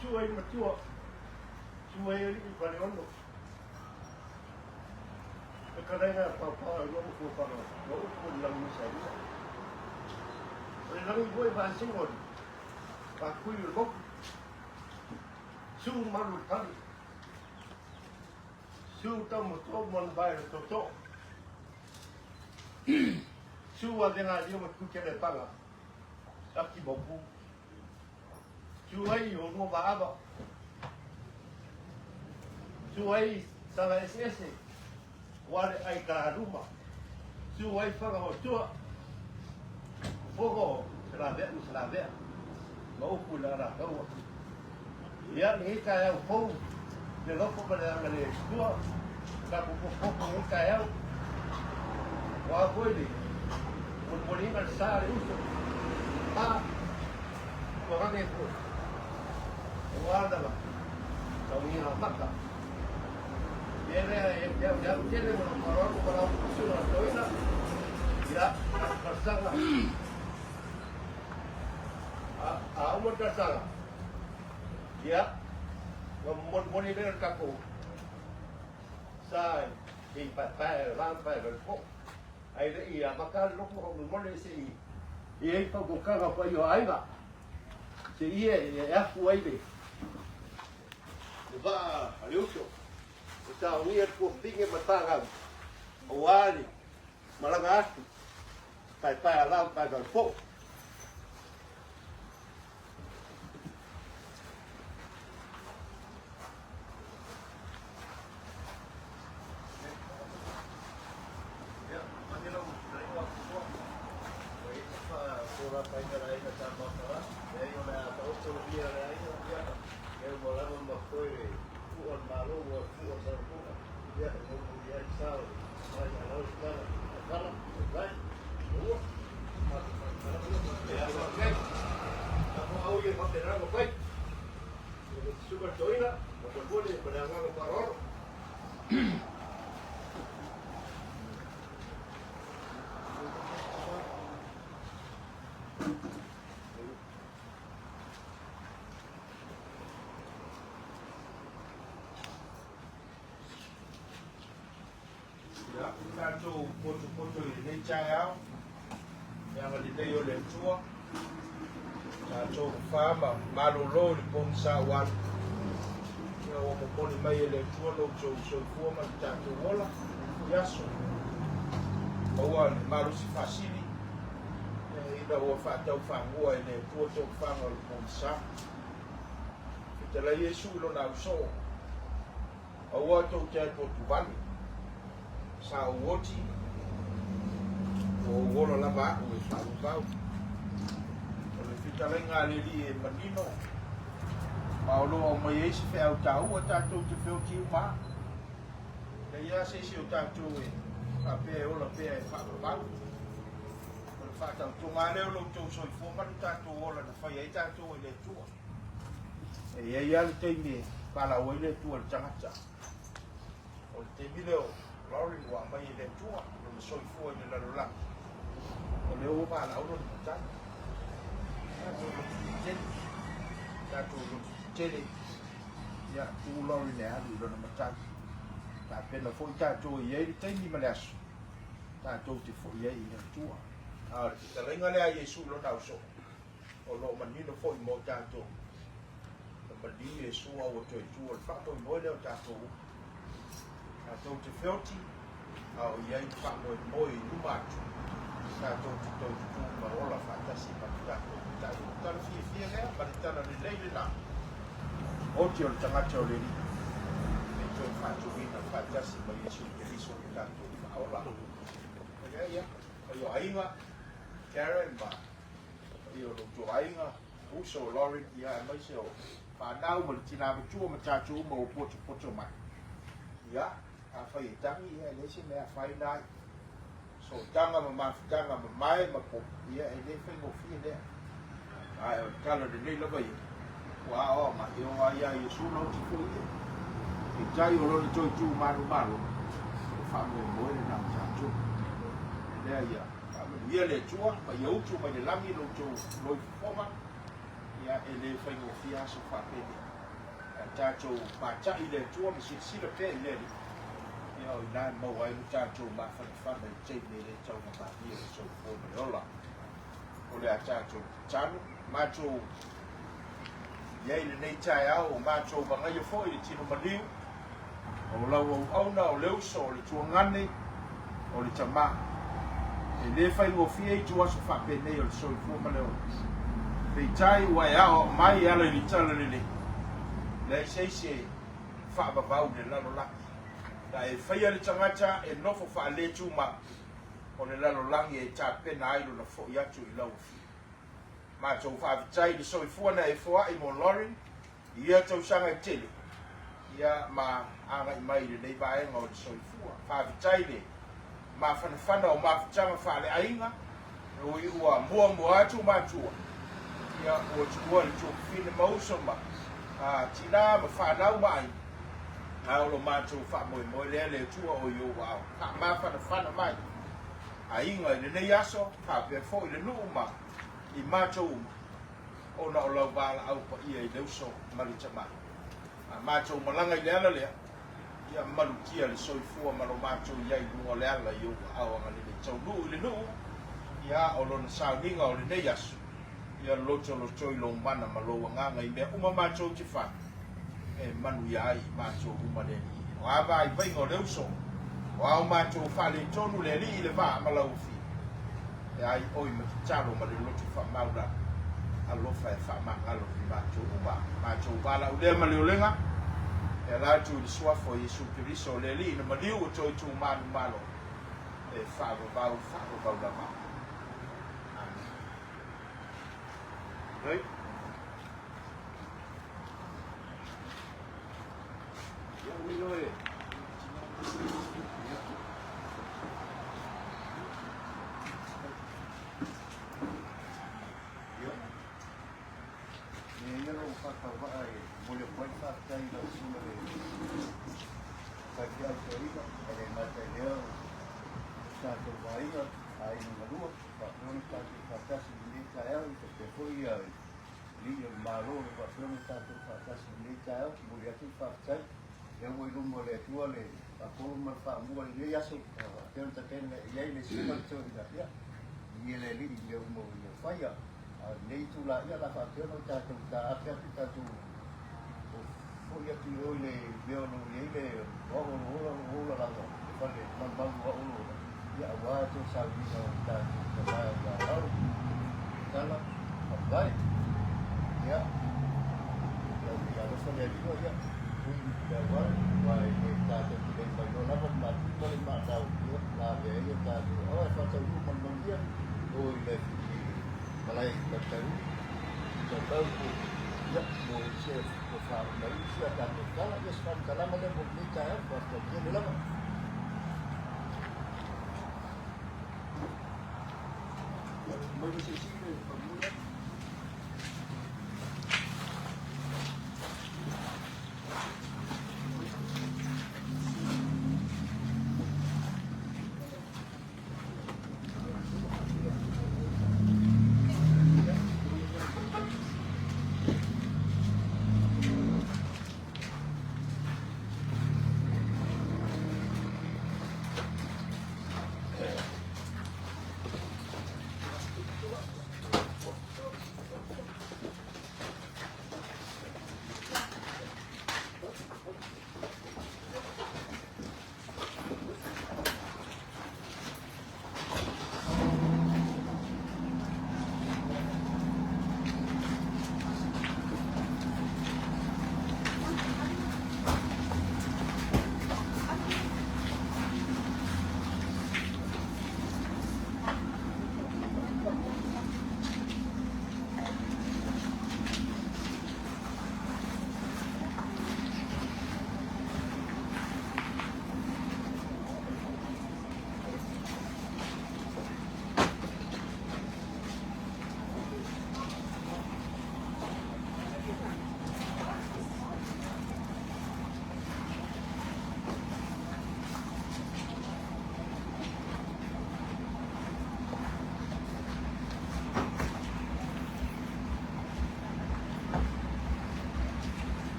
Sua i matua, sua i alii faleono. E kalaina e pāpā i lou fuafaga, ma upu o le lagi masalua. O le lagi foi vaasega o le pakui o le moku. Su malu o le fale. Su tau matua ma le vae o le tootoo. Su avega a ma kutele paga. Taki moku. Su ai o lua maava. Su ai sala eseese. Ua le ai kalaluma. Su ai faga o tua. Fogo o Salavea ma Salavea. Ma upu i le Alataua. Ia, lenei taeao fou, le alofa ma le agalelei o le Atua, tatou potopoto i lenei taeao. Aua foi le molimoliga le sa le uso, a tuagane foi. Aua lava tauiga maka. Ia lea e te au te au tele ma lou faaaloalo ma lau uso na toina. Ia, talosaga. A uma talosaga. Ia, ua molimoli lea le tatou sa i paepae o la ma paepae o po. Ae le i amata le lotu faamolemole se i i ai fautuaga paia o aiga se i e afu ai le vaa a le uso e saunia le tuafafine ma le fanau aua le malaga atu paepae a la ma paepae o po. Ia, tatou potopoto i lenei taeao, le agalelei o le Atua, tatou fa ma malolo i le pogisa ua alu. Ia ua momoli mai e le Atua lo outou soifua ma le tatou ola i aso. Maua le malosi faasili, ina ua faataufaagua e le Atua tofaga o le pogisa. Fetalai Iesu i lona ausoo. Aua tou te atuatuvale, sa ou oti, ua ou ola lava a'u e faavavau. O le fetalaiga a le Alii e manino, ma o lo o aumai ai se feau taua tatou te feoti uma a. Leai lava se isi o tatou e faapea e ola pea e faavavau. O le faatautoga lava lea o lo outou soifua ma lo tatou ola na fai ai tatou e le Atua. E i ai lava le taimi e valaau ai le Atua i le tagata. O le taimi lea o Lauren ua aumai e le Atua. ma soifua i le lalolagi, o lea ua valaau lona matai. Tatou loto tetele, tatou loto tetele, ia tuu Lauren e alu i lona matai. Tapena foi tatou e i ai le taimi ma le aso tatou te foi ai i le Atua. A o le fetalaiga lea a Iesu i lona ausoo, o lo o manino foi mo tatou. Na maliu Iesu a ua toe tu, o le faamoemoe lea o tatou uma. Tatou te feoti, a o i ai le faamoemoe i luma atu, tatou te toe tutū ma ola faatasi ma le tatou Matai. O le tala fiafia lea ma le tala lelei lena, oti o le tagata o le Alii e toe faatuina faatasi ma Iesu Keriso le tatou Faaola. O lea ia, paia o aiga, Karen ma paia o lo outou aiga, uso o Lauren, ia aemaise o fanau ma le tina matua ma tatou uma ua potopoto mai. Ia, afai e tagi, ia e leai se mea e afaina ai. Sootaga ma mafutaga mamae ma popo, ia e le faigofie lea. Ae o le tala lelei lava ia, ua aoao mai, e oo lava ia Iesu na oti foi ia. Peitai o lona toe tu manumalo, o le faamoemoe lena o tatou. O lea ia faamanuia le Atua ma ia utu mai le lagi lo outou loifofoga, ia e le faigofie aso faapenei. Ae tatou matai i le Atua ma silasila pea i le Alii, ia o i ina e maua ai lo tatou mafanafana i taimi e le taugamalie o le soifua ma le ola. O le a tatou tatalo, matou i ai lenei taeao, o matou vagaia foi le tino maliu, o lau auauna, o le uso, o le tuagane, o le tamā. E le faigofie ituaso faapenei o le soifua ma le ola. Peitai ua e aoao mai e ala i le tala lelei, leai se isi e faavavau i le lalolagi. Na e faia le tagata e nofo faaletumau o le lalolagi e tapena ai lona foi atu i lau afio. Matou faafetai i le soifua na e foai mo Lauren i ia tausaga e tele, ia ma agai mai i lenei vaega o le soifua. Faafetai le mafanafana o mafutaga faaleaiga, e ui ua muamua atu matua, ia ua tuua le tuafafine ma uso ma tina ma fanau ma aiga, a o lo matou faamoemoe lea le Atua o i ou aao. Faamafanafana mai aiga i lenei aso, faapea foi le nuu ma i matou uma, ona o lau valaau paia i le uso ma le tama. A matou malaga i le ala lea, ia malutia le soifua ma lo matou i ai i luga o le ala i ou aao agalelei. Taunuu i le nuu, ia o lona sauniga o lenei aso, ia lotolotoi lou mana ma lou agaga i mea uma matou te fai, e manuia ai i matou uma le Alii. O a vaivaiga o le uso, o a o matou faaletonu le Alii i le va ma lau afio, e ai oi ma tatalo ma le loto faamaulalo, alofa e faamagalo i matou uma. Matou valaau lea ma le olega, e ala atu i le Suafa o Iesu Keriso o le Alii na maliu o toe tu manumalo e faavavau, faavavau lava. Amene. Right. Ia, ui loa e. Ia. Ia ia lou faatauvaa e momoli atu ai le faafetai i lau Susuga i le Faifeau Toeaina, e le gata i lea o le tatou aiga, aiga galua, faapea ona tatou faatasi i lenei taeao, e faapea foi ia alii o le Malo o lo o faapea ona tatou faatasi i lenei taeao. Momoli atu le faafetai, lea ua i luma o le Atua le faapolo ma le faamua i lenei aso, faapea ona tapena i ai le Susuga i le Toeaina, ia, viia le Alii i mea uma ua ia faia. A o lenei itula, ia, o le a faapea ona tatou taape atu tatou foi atu i o i le mea o lo o i ai le o au o lo o ola, o lo o ola lava, le fale malumalu o au o lo o ola, ia, aua toe sauniga o tatou tama ia Lalo. Tala, faavae. Ia, ia, ia alofa le Atua, ia, ui le auala, aua e le tatou te le mailoa lava le matui ma le maatau, ia, lavea ai o tatou aoa e faataunuu ma le manuia, o i le malae i Latauli, Tautau, ia, mo se o faauma ai si a tatou tala, ia, se faamatalaga lea mo lenei taeao, faafetai tele lava. Ia, mai ma se isi le faamuli atu.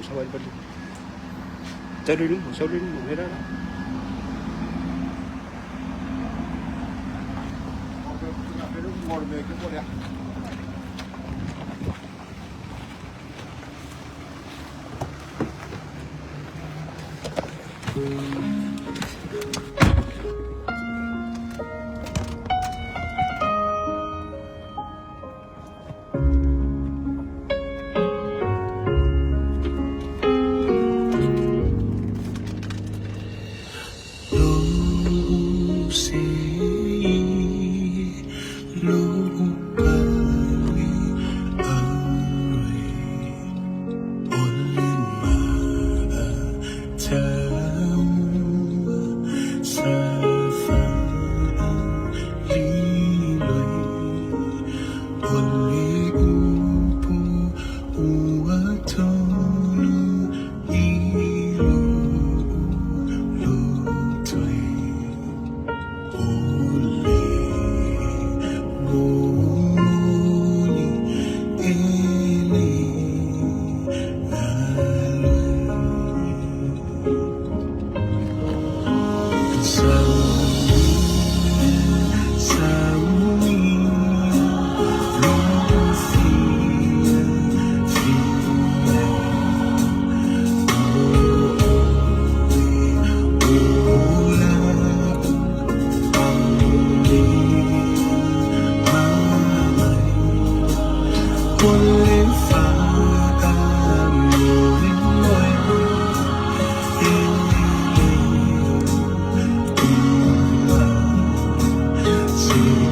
savalivali. Talu i luma, sau i luma, mea la. See.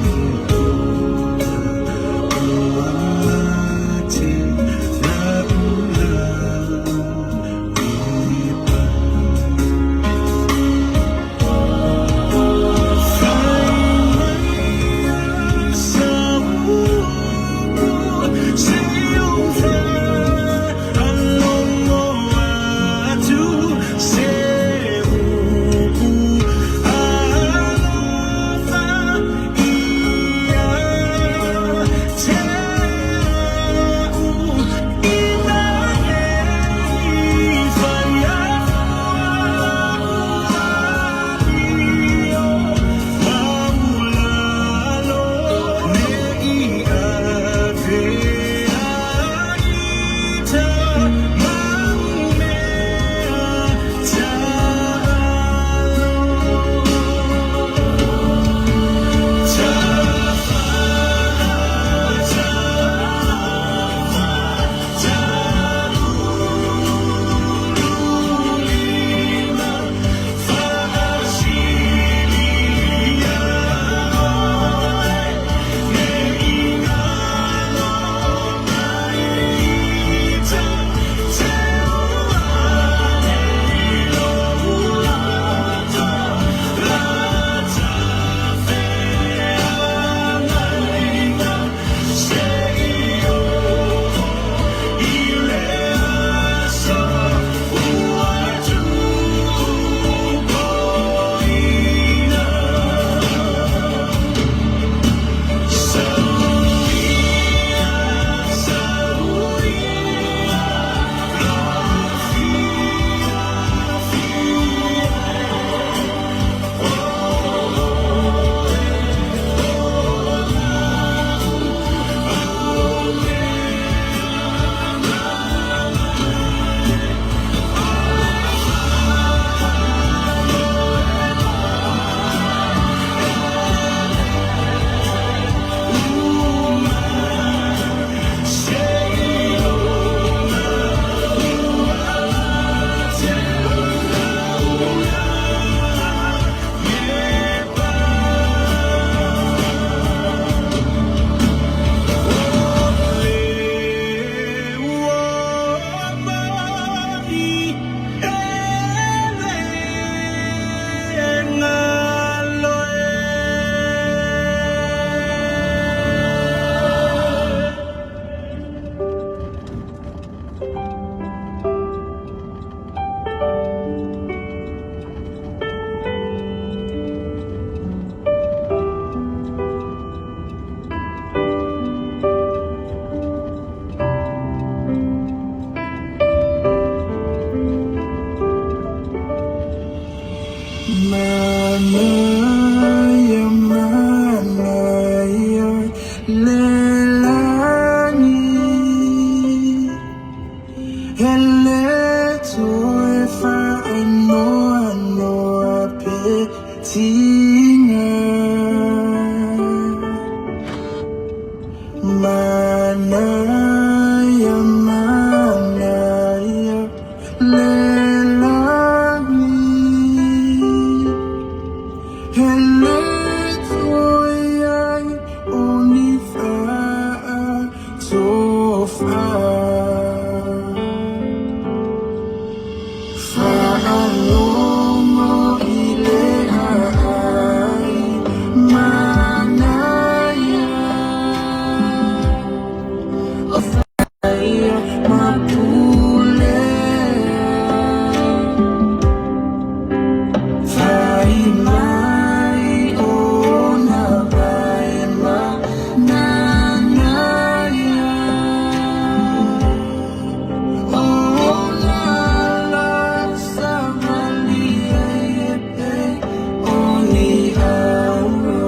Tiga Manaia manaia le lagi He le toe ai o ni faatofa Faalogo i le aai manaia O faia ma pule Fai mai ona vai ma nanaia O na la savali ai e pe o ni auro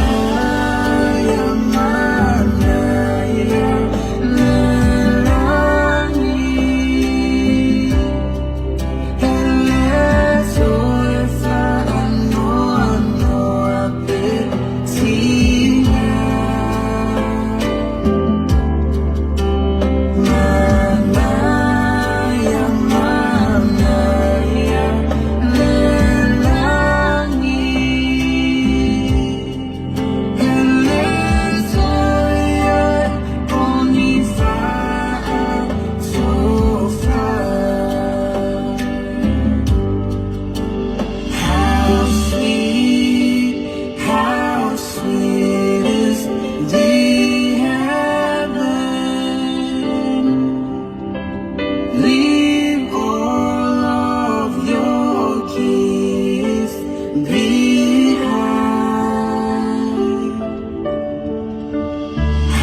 Manaia, manaia, le lagi E le toe whaanoanoa pe tina Manaia, manaia, le lagi E le toe ai o ni faatofa how sweet is the heaven. Leave all of your cares behind.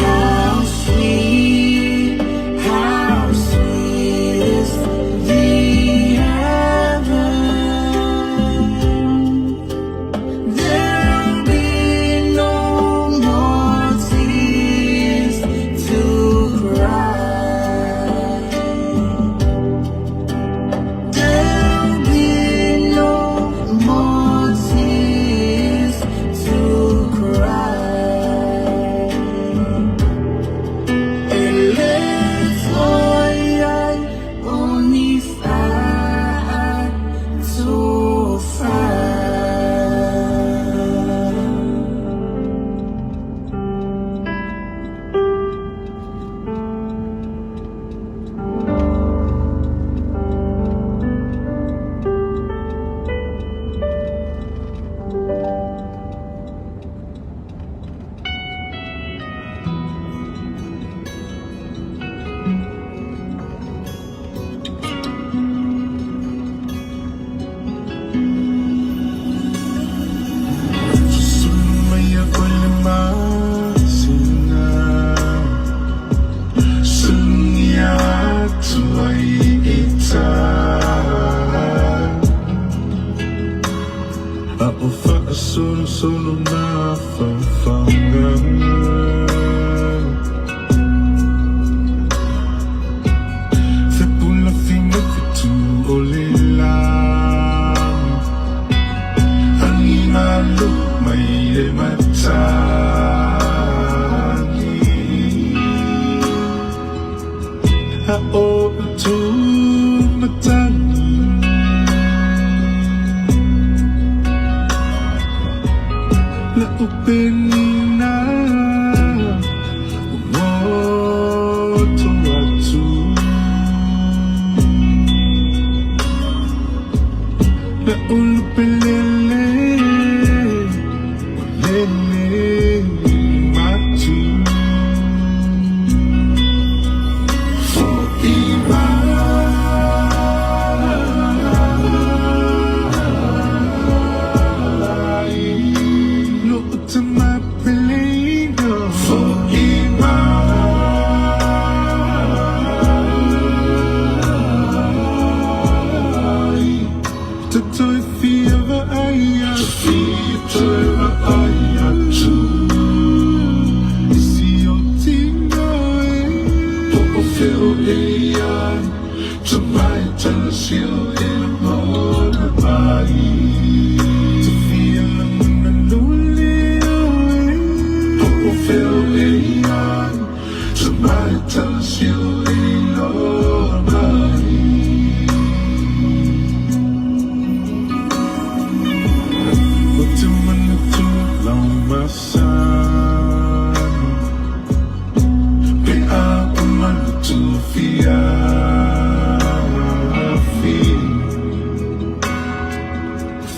How sweet is the heaven. There'll be no more tears to cry. There'll be no more tears to cry. E le toe ai o ni faatofa. Sumaya ko le masina Sunya tuai ita A o fa solo solo na fafanga Fe pula finga fitu o le lagi Angalo mai e matagi A o tu matagi La upenina Moto atu La ulupelele Lele matu Fo'i mai Lo uta mapelino Fo'i mai Te toi fia va ai a Fia toi va ai a tu. Te fia lagona lole oe Po o feo e ai Tamai sio e loa mai. O te manatu lau masani Pe a o manatu fia fi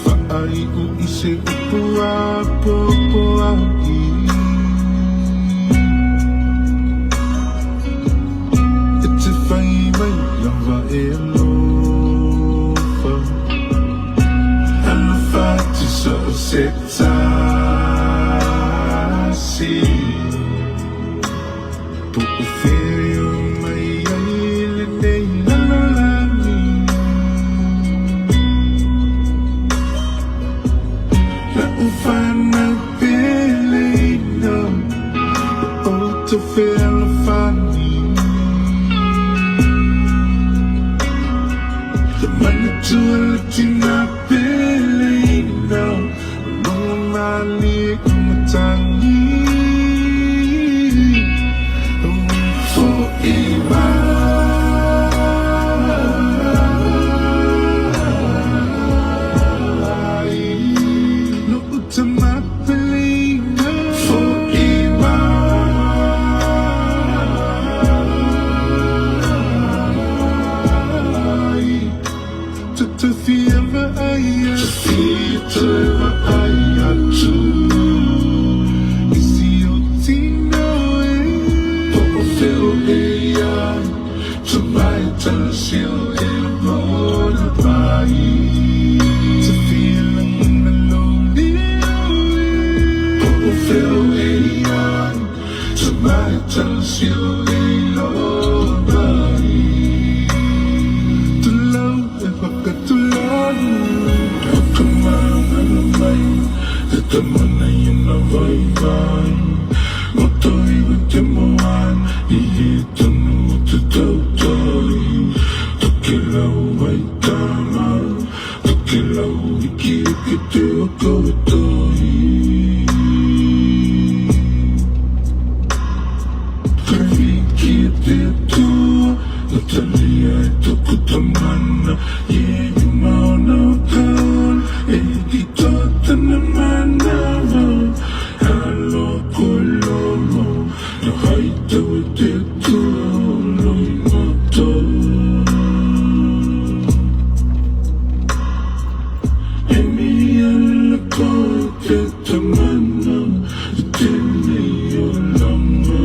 Whaai o i se upu a popo a i E te whai mai lava e alofa. Alofa te so o se tasi. Po o whio mai ai le nei lalolagi. La ufana peleina o te fealofani. Te manatua le tina peleina o longa mali i matangi. Fo'i mai no uta mapeleina. Fo'i mai Te fia vaai atu. Te vaai atu. I si o tino e Po o feo e ai Te mai talasio e lagona mai. Te fia lagona loli oe Po o feo e ai Te mai talasio e loa mai. Tulau e whakatulau Whakamangana mai Te tamana i na vai vai O toi o te moana I he tonu o te tautai. Toke lau ai tāmau Toke lau iki ki te oko e toi. Kariki e te atua Natalia e toko tamana Ye maona o kaola E hiki tōtana manawa Alo kolomo Na haitau e te atua o loi matou. E mihi ana koe te tamana I tēnei o langa.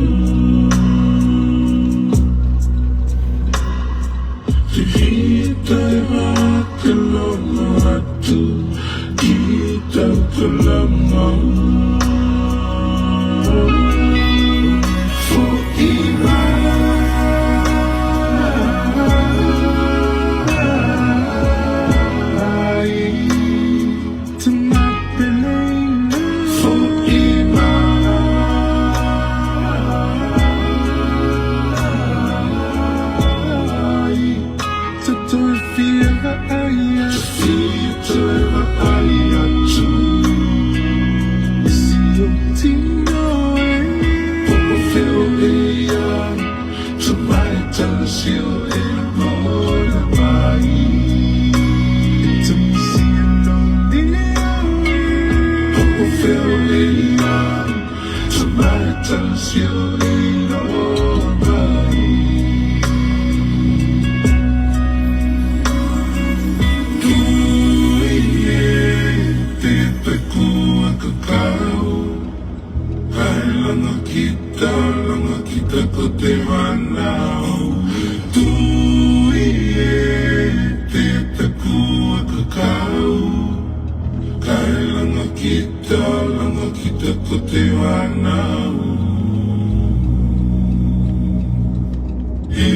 Te hita e te longo atu Ki tau kalama. Fo'i mai Te mapeleina. Fo'i mai Te toe fia vaai atu. Te fia toe vaai atu. I si o tino e Po o feo e ai Te mai talasio e lagona mai. Te misi e loli oe Po o feo e ai Te mai talasio e loa mai. Tui e te pekua kakau Kai langa kita, langa kita ko te whanau. Tui e te pekua kakau Kai langa kita ko te whanau. E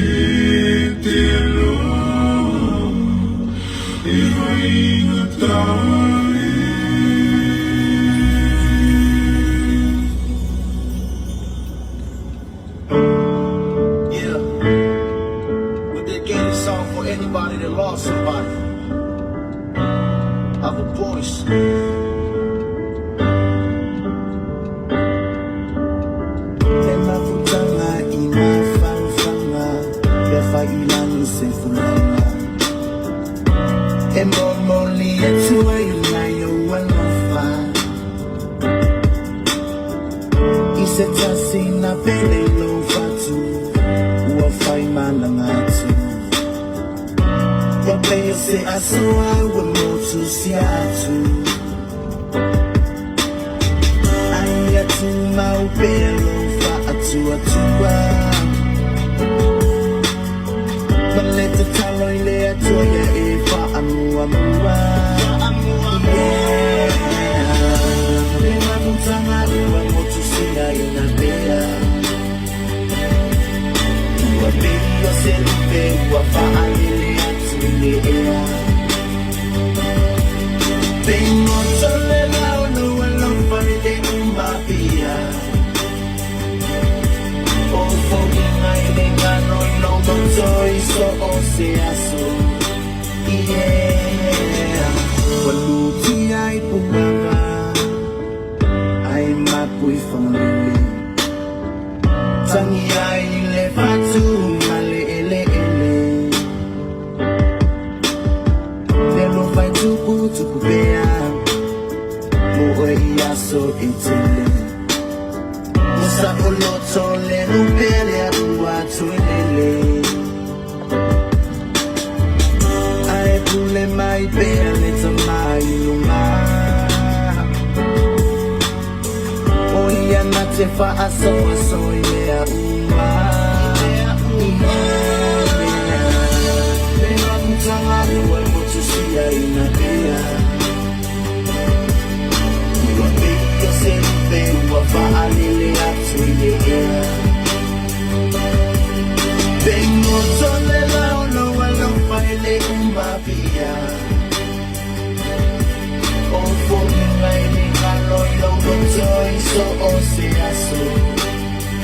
te aloha e vainga tai. Yeah, we dedicate this song for anybody that lost somebody. Le mafutanga i mafaufanga Pe whailani se fulanga E momoli e tua i nai o alofa I se tasi na pele lo fatu Ua whai malanga atu Ua peo se asoa ua motu si atu Ai atu mau pea lo fa atu atua Ma le tatalo i le atua ia e wha amua mua. Yeah. Le mafutanga ua motu sia ina pea Ua pei o se lupe ua whaalele atu i le ea Pengo tole lao no alofa i le umapia O foginga i le ngano i lo moto i so o se aso. Yeah. Walutia i pumanga ai mapu i whangalele Tangi ai le fatu ma le ele ele Le lo fai tupu tupu pea Mo oe i aso e tele Musa o loto le nupele a ua tuilele Ae pule mai pea le tamai lunga O ia na te whaaso aso i mea uma. Le mafutanga ua motu sia ina pea Ua pei o se lupe ua whaalele atu i le ea Pengo tole lao no alofa i le umapia O foginga i le ngalo i lo roto i so o se aso.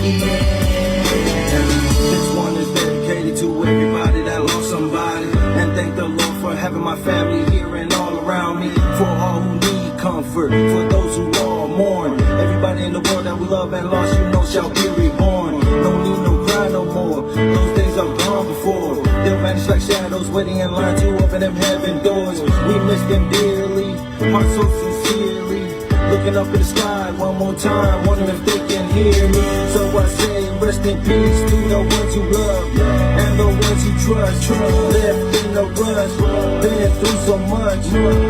Yeah. This one is dedicated to everybody that lost somebody. And thank the Lord for having my family here and all around me. For all who need comfort, for those who all mourn. Everybody in the world that we love and lost, you know, shall be reborn. No need no cry no more. Those days are gone before. They'll vanish like shadows, waiting in line to open them heaven doors. We miss them dearly, heart so sincerely. Looking up in the sky one more time, wondering if they can hear me. So I say, rest in peace to the ones you love and the ones you trust. Left in a rush, been through so much,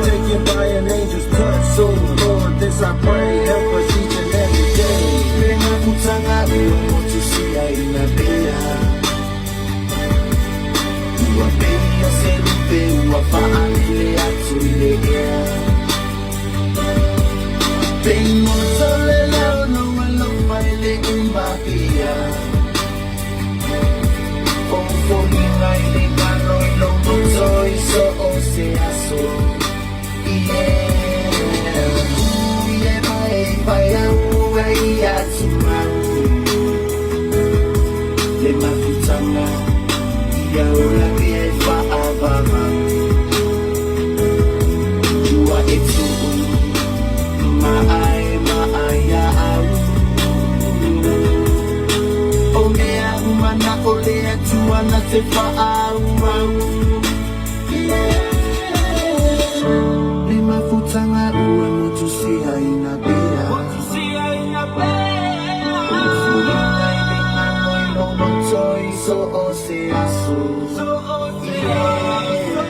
taken by an angel's touch. So Lord, this I pray, help us each and every day. Le mafutanga ua motu sia ina pea Ua pei o se lupe ua whaalele atu i le ea Pengo tole lao no alofa i le umapia O foginga i le ngalo i lo moto i so o se aso. Yeah. Ui e mai pai au e i atu mau Le mafutanga ia ola pea e whaavava Ua e tuu maae maaia au O mea umana o le atua na te whaau au. Yeah. Le mafutanga ua motu sia ina pea Fuinga i le ngano i lo moto i so o se aso. Yeah.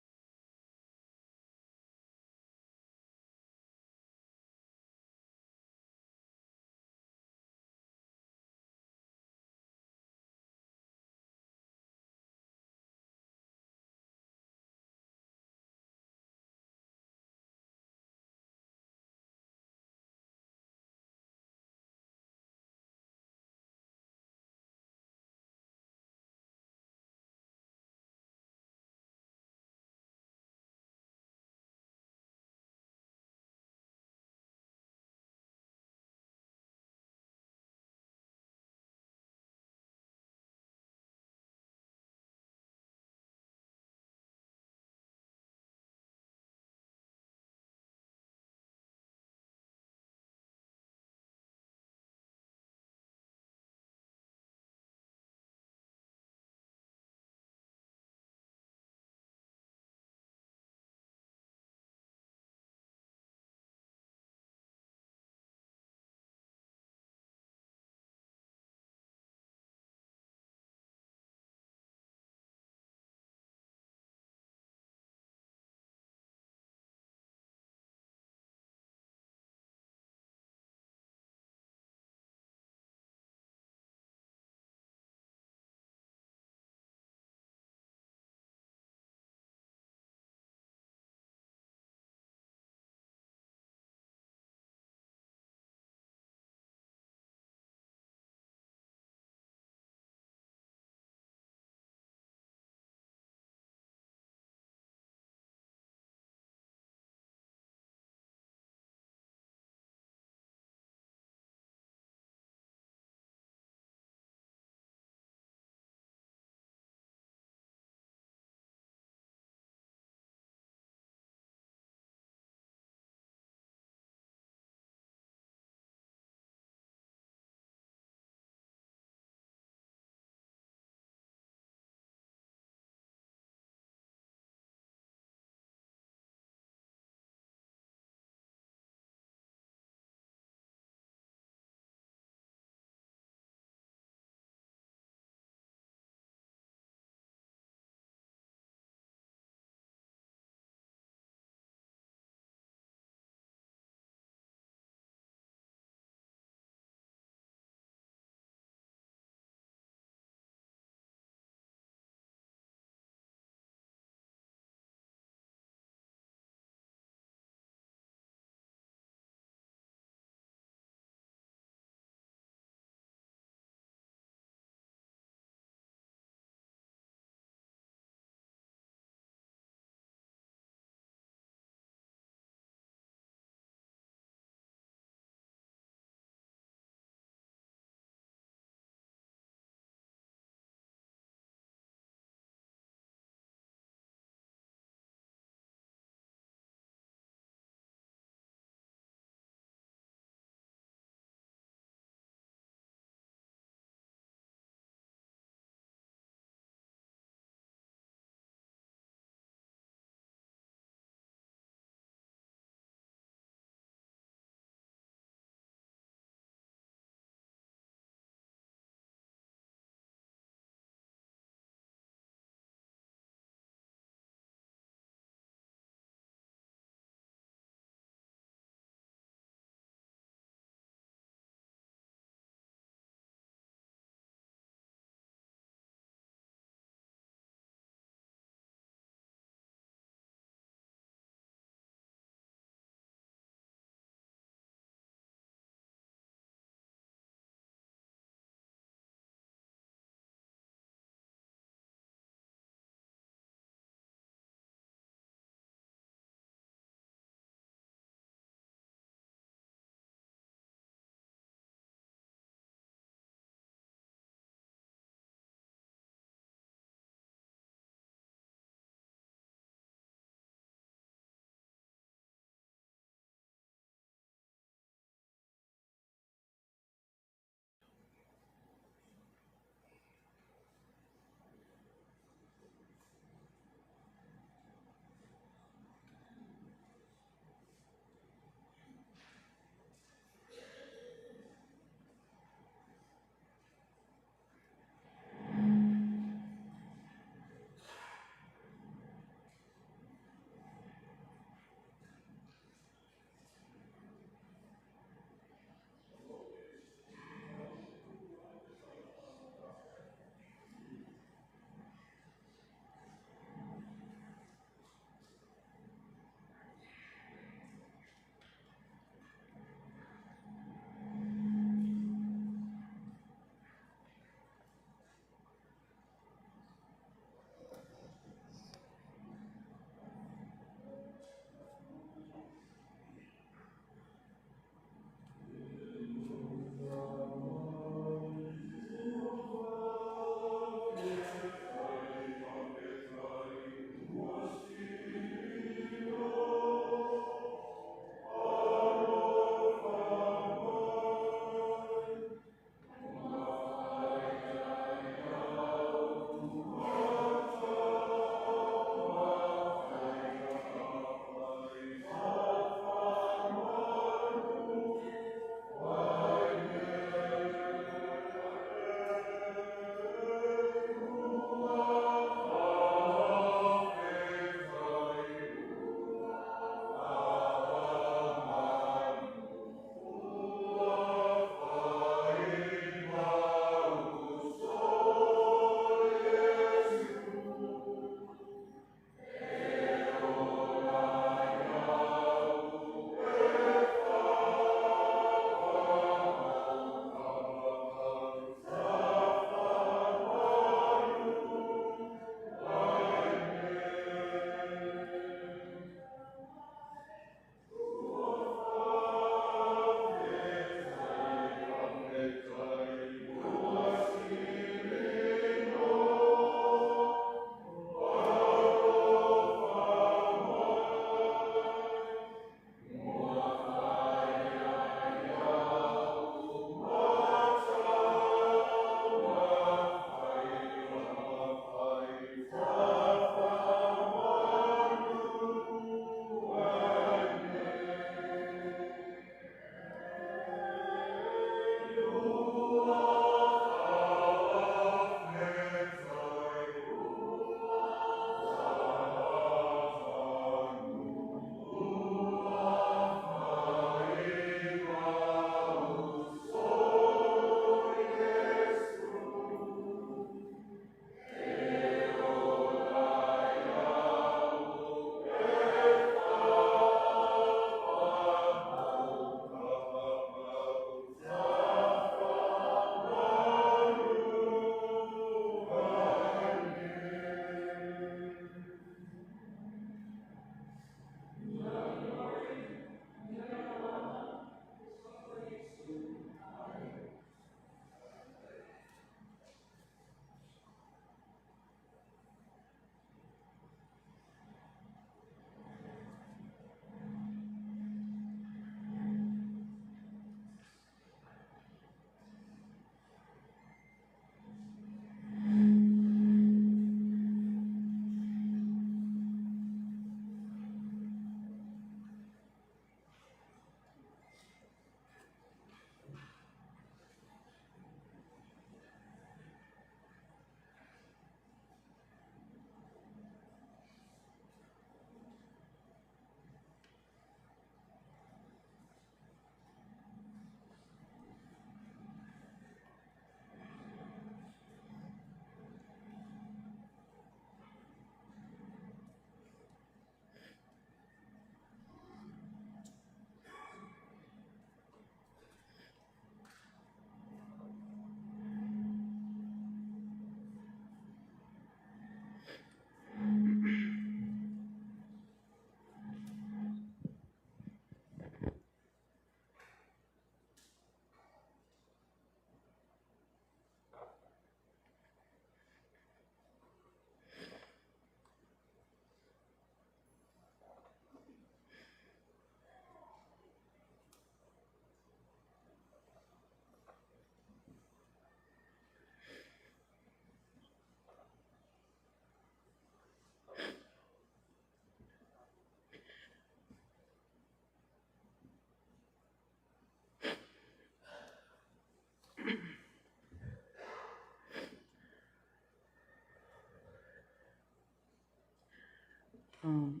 Good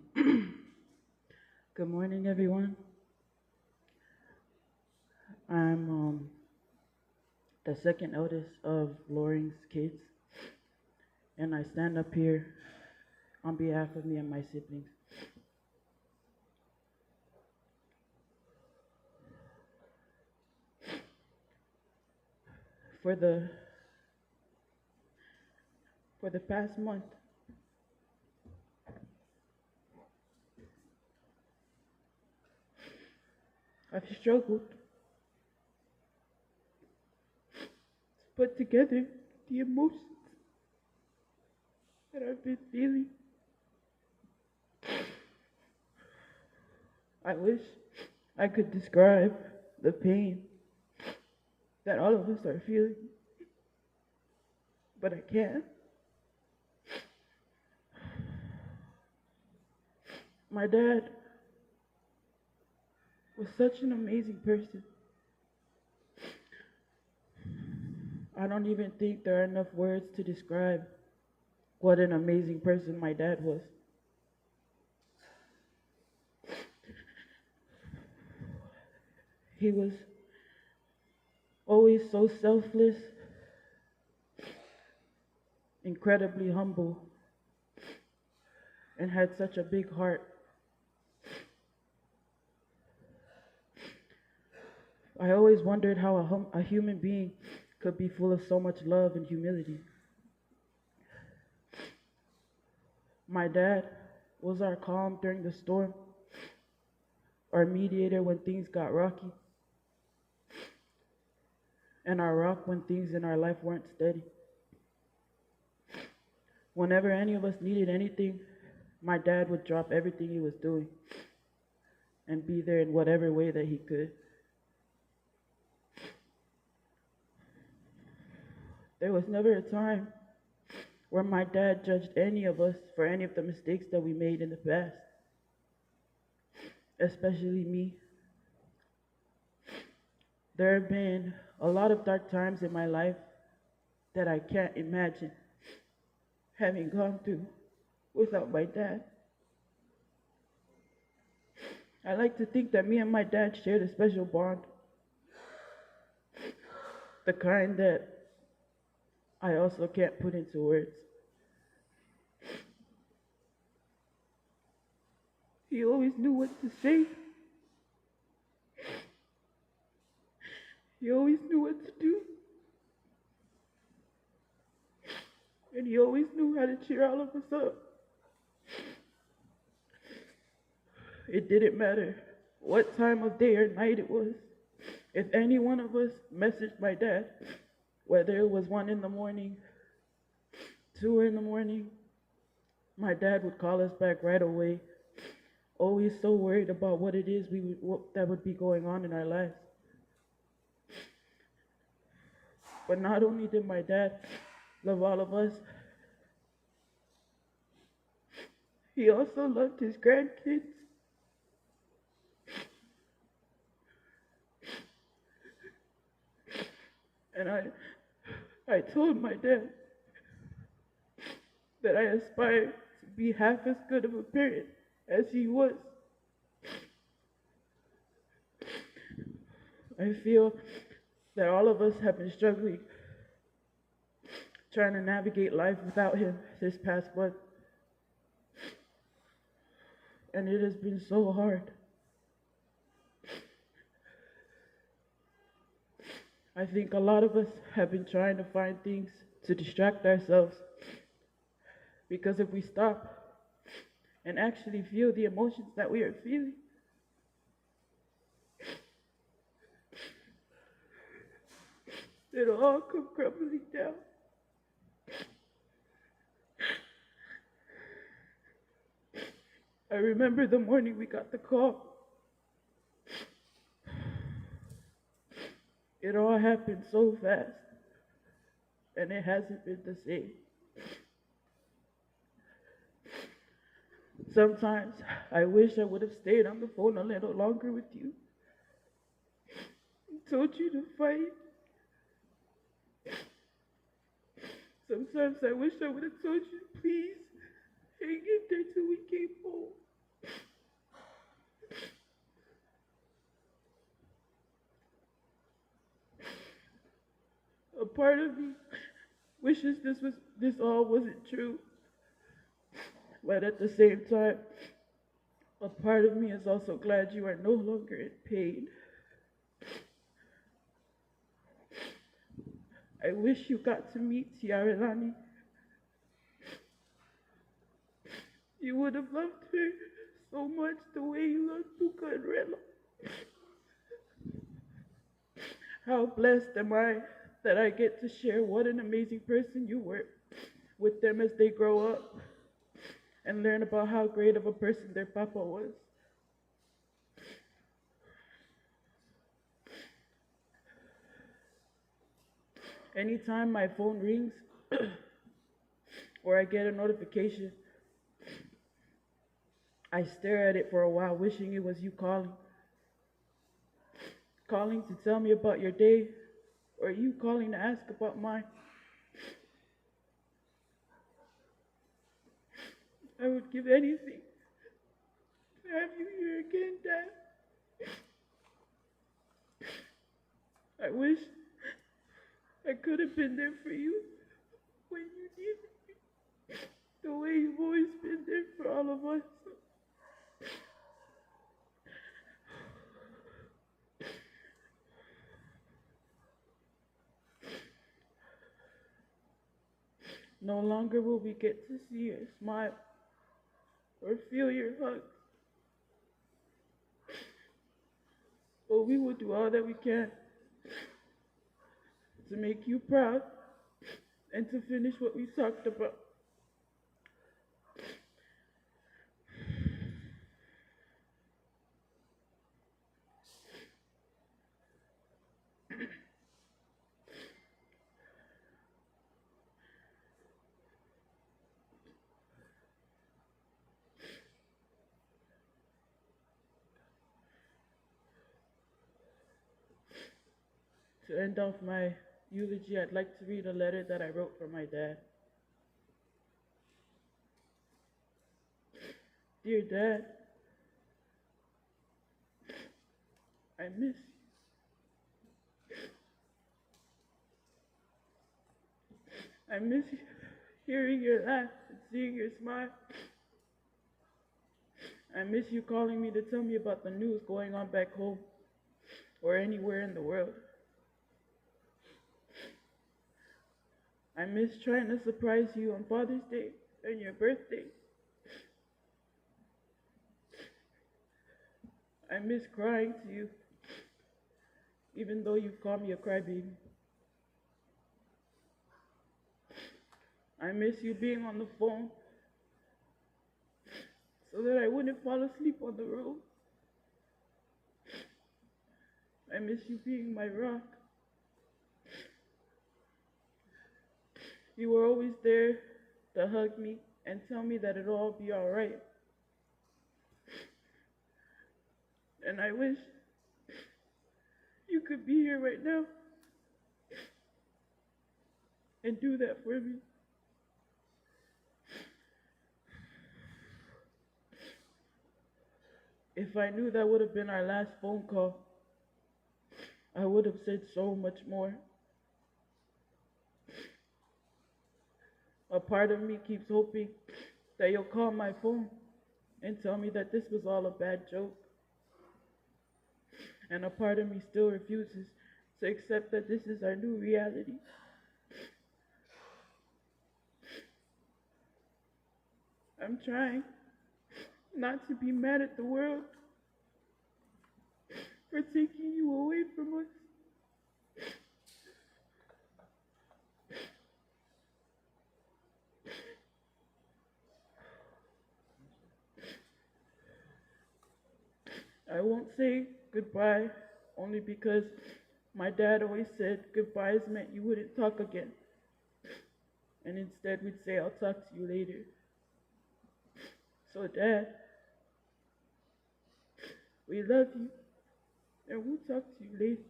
morning, everyone. I'm the second eldest of Lohring's kids, and I stand up here on behalf of me and my siblings. For the past month, I've struggled to put together the emotions that I've been feeling. I wish I could describe the pain that all of us are feeling, but I can't. My dad was such an amazing person. I don't even think there are enough words to describe what an amazing person my dad was. He was always so selfless, incredibly humble, and had such a big heart. I always wondered how a human being could be full of so much love and humility. My dad was our calm during the storm, our mediator when things got rocky, and our rock when things in our life weren't steady. Whenever any of us needed anything, my dad would drop everything he was doing and be there in whatever way that he could. There was never a time where my dad judged any of us for any of the mistakes that we made in the past, especially me. There have been a lot of dark times in my life that I can't imagine having gone through without my dad. I like to think that me and my dad shared a special bond, the kind that I also can't put into words. He always knew what to say. He always knew what to do. And he always knew how to cheer all of us up. It didn't matter what time of day or night it was. If any one of us messaged my dad, whether it was 1 in the morning, 2 in the morning, my dad would call us back right away, always so worried about what it is that would be going on in our lives. But not only did my dad love all of us, he also loved his grandkids. And I told my dad that I aspired to be half as good of a parent as he was. I feel that all of us have been struggling, trying to navigate life without him this past month. And it has been so hard. I think a lot of us have been trying to find things to distract ourselves, because if we stop and actually feel the emotions that we are feeling, it'll all come crumbling down. I remember the morning we got the call. It all happened so fast, and it hasn't been the same. Sometimes I wish I would have stayed on the phone a little longer with you and told you to fight. Sometimes I wish I would have told you, please, hang in there till we came home. A part of me wishes this all wasn't true. But at the same time, a part of me is also glad you are no longer in pain. I wish you got to meet Tiaralani. You would have loved her so much the way you loved Puka and Rela. How blessed am I that I get to share what an amazing person you were with them as they grow up and learn about how great of a person their papa was. Anytime my phone rings or I get a notification, I stare at it for a while, wishing it was you calling. Calling to tell me about your day, or you calling to ask about mine. I would give anything to have you here again, Dad. I wish I could have been there for you when you needed me, the way you've always been there for all of us. No longer will we get to see your smile or feel your hugs, but we will do all that we can to make you proud and to finish what we talked about. To end off my eulogy, I'd like to read a letter that I wrote for my dad. Dear Dad, I miss you. I miss hearing your laugh and seeing your smile. I miss you calling me to tell me about the news going on back home or anywhere in the world. I miss trying to surprise you on Father's Day and your birthday. I miss crying to you, even though you call me a crybaby. I miss you being on the phone so that I wouldn't fall asleep on the road. I miss you being my rock. You were always there to hug me and tell me that it'll all be all right. And I wish you could be here right now and do that for me. If I knew that would have been our last phone call, I would have said so much more. A part of me keeps hoping that you'll call my phone and tell me that this was all a bad joke. And a part of me still refuses to accept that this is our new reality. I'm trying not to be mad at the world for taking you away from us. I won't say goodbye only because my dad always said goodbyes meant you wouldn't talk again. And instead we'd say, I'll talk to you later. So Dad, we love you and we'll talk to you later.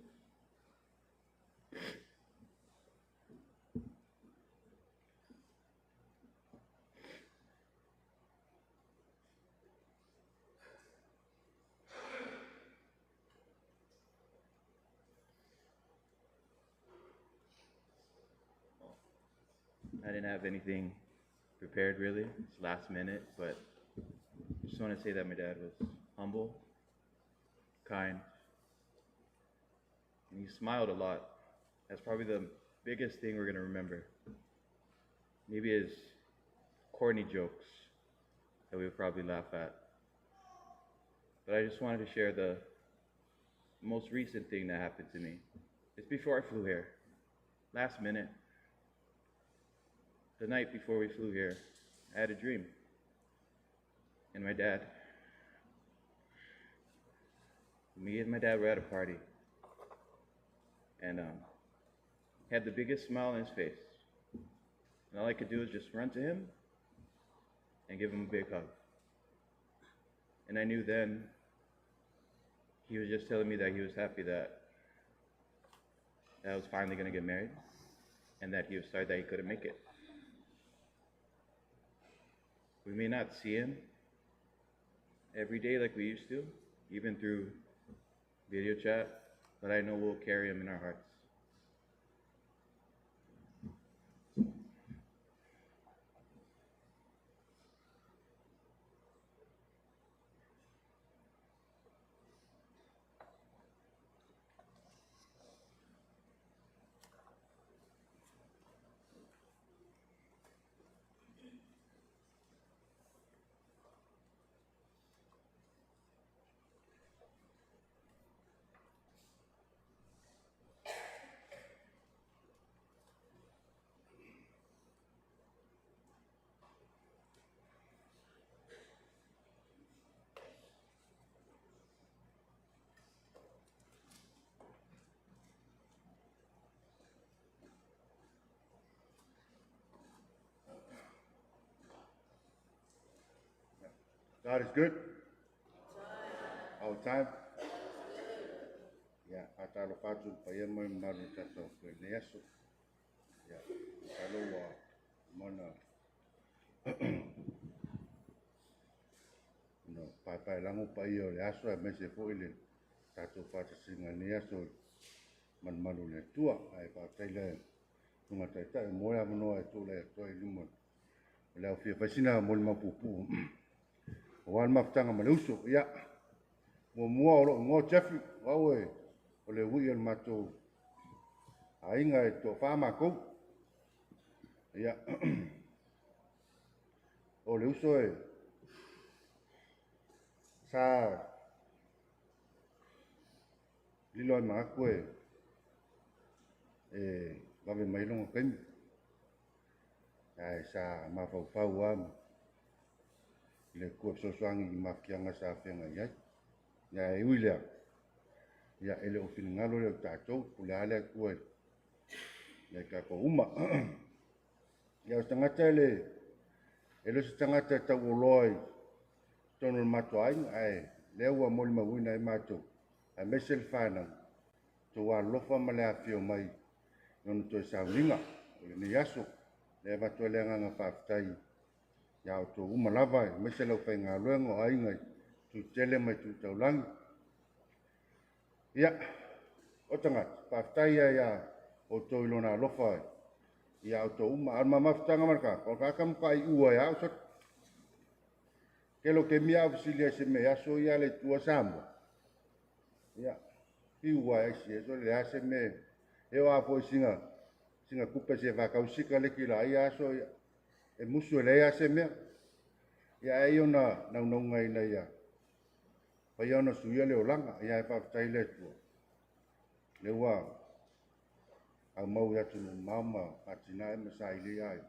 I didn't have anything prepared really. It's last minute, but I just want to say that my dad was humble, kind, and he smiled a lot. That's probably the biggest thing we're gonna remember. Maybe his corny jokes that we would probably laugh at. But I just wanted to share the most recent thing that happened to me. It's before I flew here. Last minute. The night before we flew here, I had a dream. And my dad, me and my dad were at a party. And he had the biggest smile on his face. And all I could do was just run to him and give him a big hug. And I knew then he was just telling me that he was happy that I was finally gonna get married and that he was sorry that he couldn't make it. We may not see him every day like we used to, even through video chat, but I know we'll carry him in our hearts. God is good. All the time. Ia, faatalofa atu i le paia ma le mamalu o le tatou i lenei aso. Ia, masalo ua uma ona ona paepaelago paia o le aso aemaise foi le tatou faatasiga i lenei aso i malumalu o le Atua. Ae faafetai le Susuga Taitai mo le avanoa e tulai atu ai i luma o le aufia fai sina molimau puupuu aua le mafutaga ma le uso. Ia, muamua o lou igoa o Jeffrey, o au e o le ui'i o le matou aiga e toafa makou. Ia, o le uso e sa lilo ai ma aku e e vave mai lona taimi. Ae sa mafaufau lava i le Atua e fesoasoani i mafatiaga sa feagai ai. Ia e ui i lea, ia e le o finagalo lea o tatou, pule lava le Atua i tatou uma. Ia o se tagata e le e le o se tagata e tauoloa i totonu o le matou aiga, ae lea ua molimauina ai matou, aemaise le fanau, outou alolofa ma le afifio mai i ona toe sauniga o lenei aso. Lea e avatu ai le agaga faafetai ia outou uma lava, aemaise le aufaigaluega o aiga i Tutele ma i Tutaulagi. Ia, o tagata, faafetai ia ia outou i lona alofa ia outou uma. A o le mamafutaga ma le tagata, o le tagata matua ua ia au sa tele o taimi a fesili ai se mea aso ia le Atua Samoa. Ia, fiu ai si e so le a se mea e o a foi sina sina tupe se faatau sikaleki la ia aso ia e musu e leai lava se mea. Ia ai ona naunauga ina ia faia ona suia le olaga. Ia ae faafetai i le Atua lea ua aumau i atunuu mamao ma atinae ma saili ai.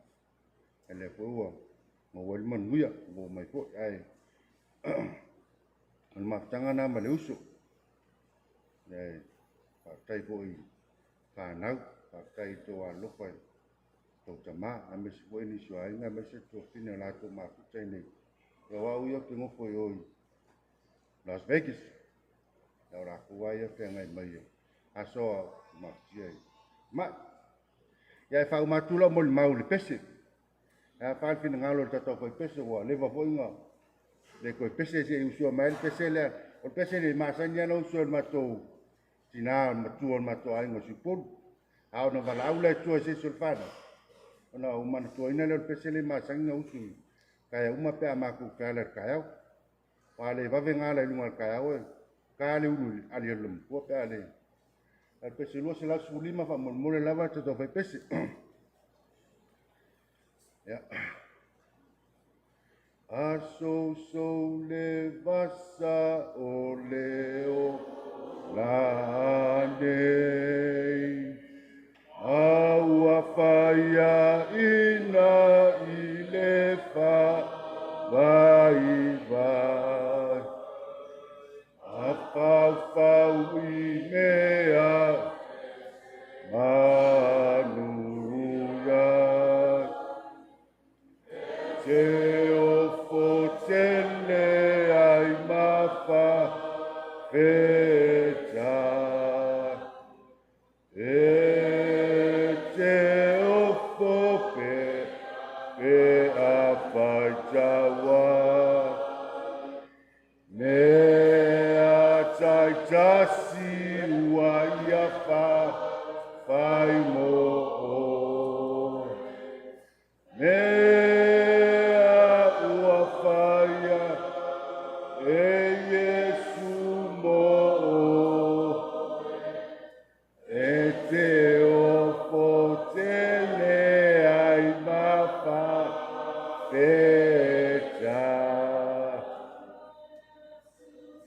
Ae lea foi ua maua ai le manuia ua oo mai foi. Ae o le mafutaga lena ma le uso. Ae faafetai foi i fanau, faafetai i tou alolofa i tou tama, aemaise foi nisi o aiga, aemaise tuafafine o latou mafuta i nei. Ia o au ia ou te nofo i o i Las Vegas. Ia o latou lava ia feagai mai e aso a mafutia i mai. Ia e faauma atu lau molimau i le pese. E a fa le finagalo o le tatou fai pese ua leva foi na le toe pese se i usua mai le pese lea. O le pese le masani lava na usu e le matou tina o le matua o le matou aiga o Siupolu. A ona valaau le Atua i se isi o le fanau. Ona ou manatuaina lea o le pese lea e masani ona usu i taeao uma pe a matou feala i le taeao. Aua a le vave ona ala i luga i le taeao e ta le ulu i le aliali loomatua pe a le. A o le pese 215 faamolemole lava tatou fai pese. Ia. Asousou le vasa o le ola nei, a ua faiaina i le faavaivai, a faufau i mea manuia. Te ofo tele ai mafafeta. E te ofo pe pe a faitaua. Mea taitasi ua ia fai mo o. Mea ua faia e Iesu mo o. E te ofo tele ai mafafeta.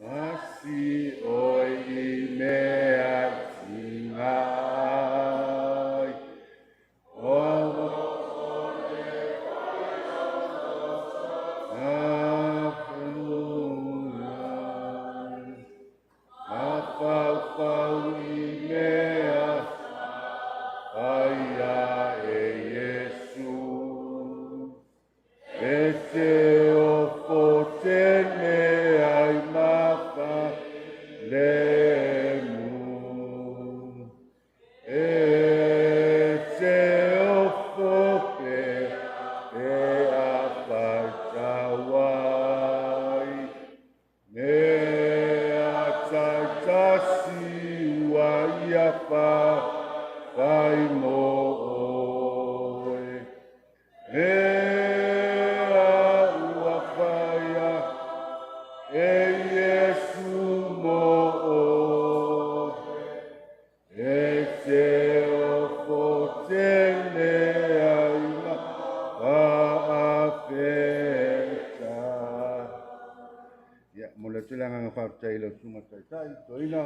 Pasi oe i mea tinga ai. O Mafaufau i mea faia e Iesu. E te ofo tele ai mafalemu. E te ofo pe pe a faitau ai. Mea taitasi ua ia fai mo oe. Mea ua faia e Iesu mo oe. E te ofo tele ai ma faafeta. Ia, momoli atu le agaga faafetai i lau Susuga Taitai, Toeaina,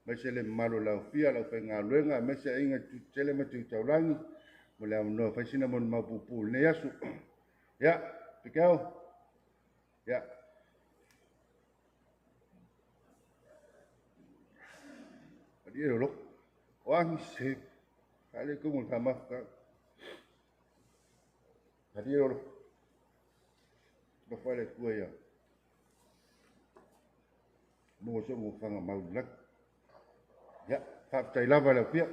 aemaise le mamalu o le aofia, le aufaigaluega, aemaise aiga Tutele ma Tu Taulagi, mo le avanoa e fai sina molimau puupuu i lenei aso. Ia, Pikeo, ia. Malie lolo. O agi se. Ka le kongo ka mafu ka. Malie lolo. Alofa le Atua ia. Maua se ogafaga mau i le lagi. Ia, faafetai lava i le aofia.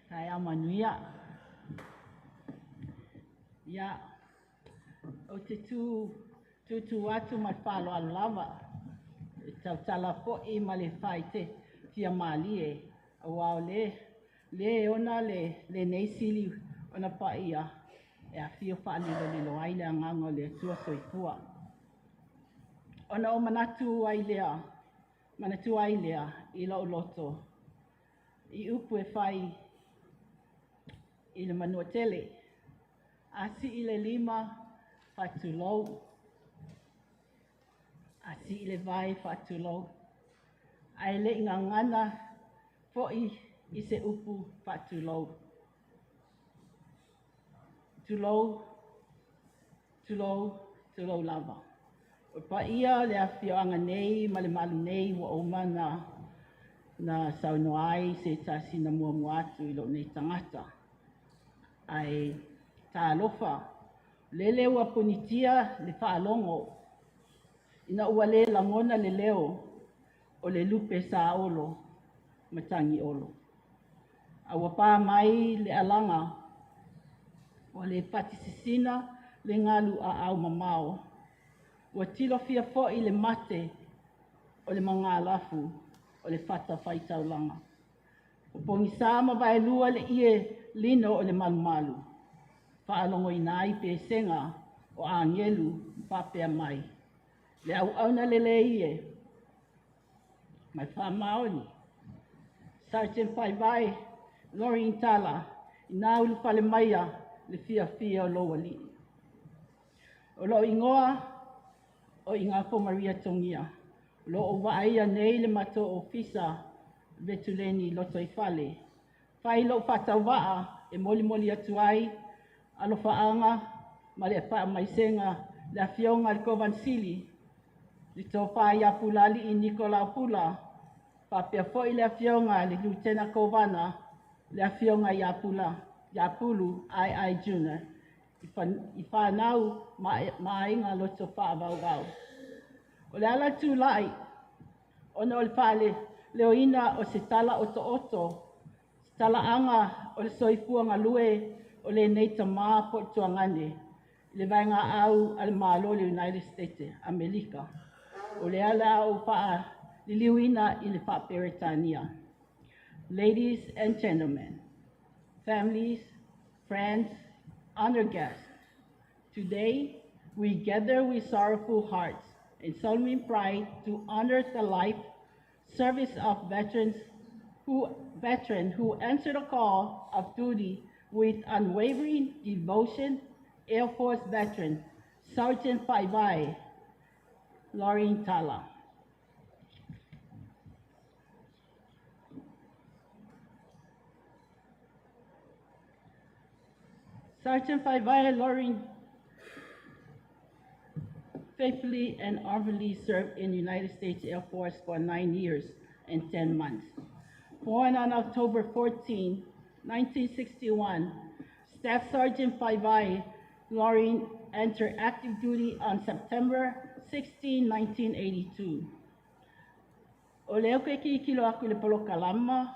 Taeao manuia. Ia, ou te tu tutu atu ma le faaaloalo lava e tautala foi ma le faaitiitia malie, aua o le le e ona lenei sili ona paia e afio faalilolilo ai le agaga o le Atua Soifua. Ona ou manatu ai lea, manatua ai lea i lou loto i upu e fai i le Manuatele. A sii le lima, faatulou. A sii le vae, faatulou. Ae le i gagana foi i se upu faatulou. Tulou, tulou, tulou lava. O paia o le afioaga nei ma le malu nei ua uma ona na saunoa ai se tasi na muamua atu i lou nei tagata. Ae talofa, lele ua punitia le faalogo ina ua le lagona le leo o le lupe saolo matagiolo. A ua pa mai le alaga ua le fati sisina le galu aau mamao. Ua tilofia foi le mate o le magalafu o le fatafaitaulaga. Ua pogisa ma vaelua le ie lino o le malumalu, faalogoina ai pesega o agelu faapea mai. Le auauna lelei e, mai faamaoni. Sergeant Faivae, Lorraine Tala, ina ulufale maia le fiafia o lou alii. O lou igoa o Igafo Maria Togia. O lo o vaaia nei le matou ofisa Vetuleni Lotoifale. Fai lou faatauvaa e molimoli atu ai alofaaga ma le faamaisega le afioga i le Kovana Sili, le tofa ia Pulaalii Nikolao Pula, faapea foi le afioga i le Lutena Kovana, le afioga ia Pula ia Pulu Ai Jr. i fanau ma aiga loto faavauvau. O le ala tulai, ona o le faaleoina o se tala otooto, se talaaga o le soifua galue o lenei tamā po o tuagane, le vaegaau a le Malo o le United States Amerika. O le ala o faaliliuina i le faa-Peretania. Ladies and gentlemen, families, friends, honored guests, today we gather with sorrowful hearts and solemn pride to honor the life service of veteran who answered the call of duty with unwavering devotion, Air Force veteran, Sergeant Faivae, Lorraine Tala. Sergeant Faivae Lorraine faithfully and honorably served in the United States Air Force for 9 years and 10 months. Born on October 14, 1961, Staff Sergeant Faivae Lorraine entered active duty on September 16, 1982. O lea koe ki kilo aku le polokalama,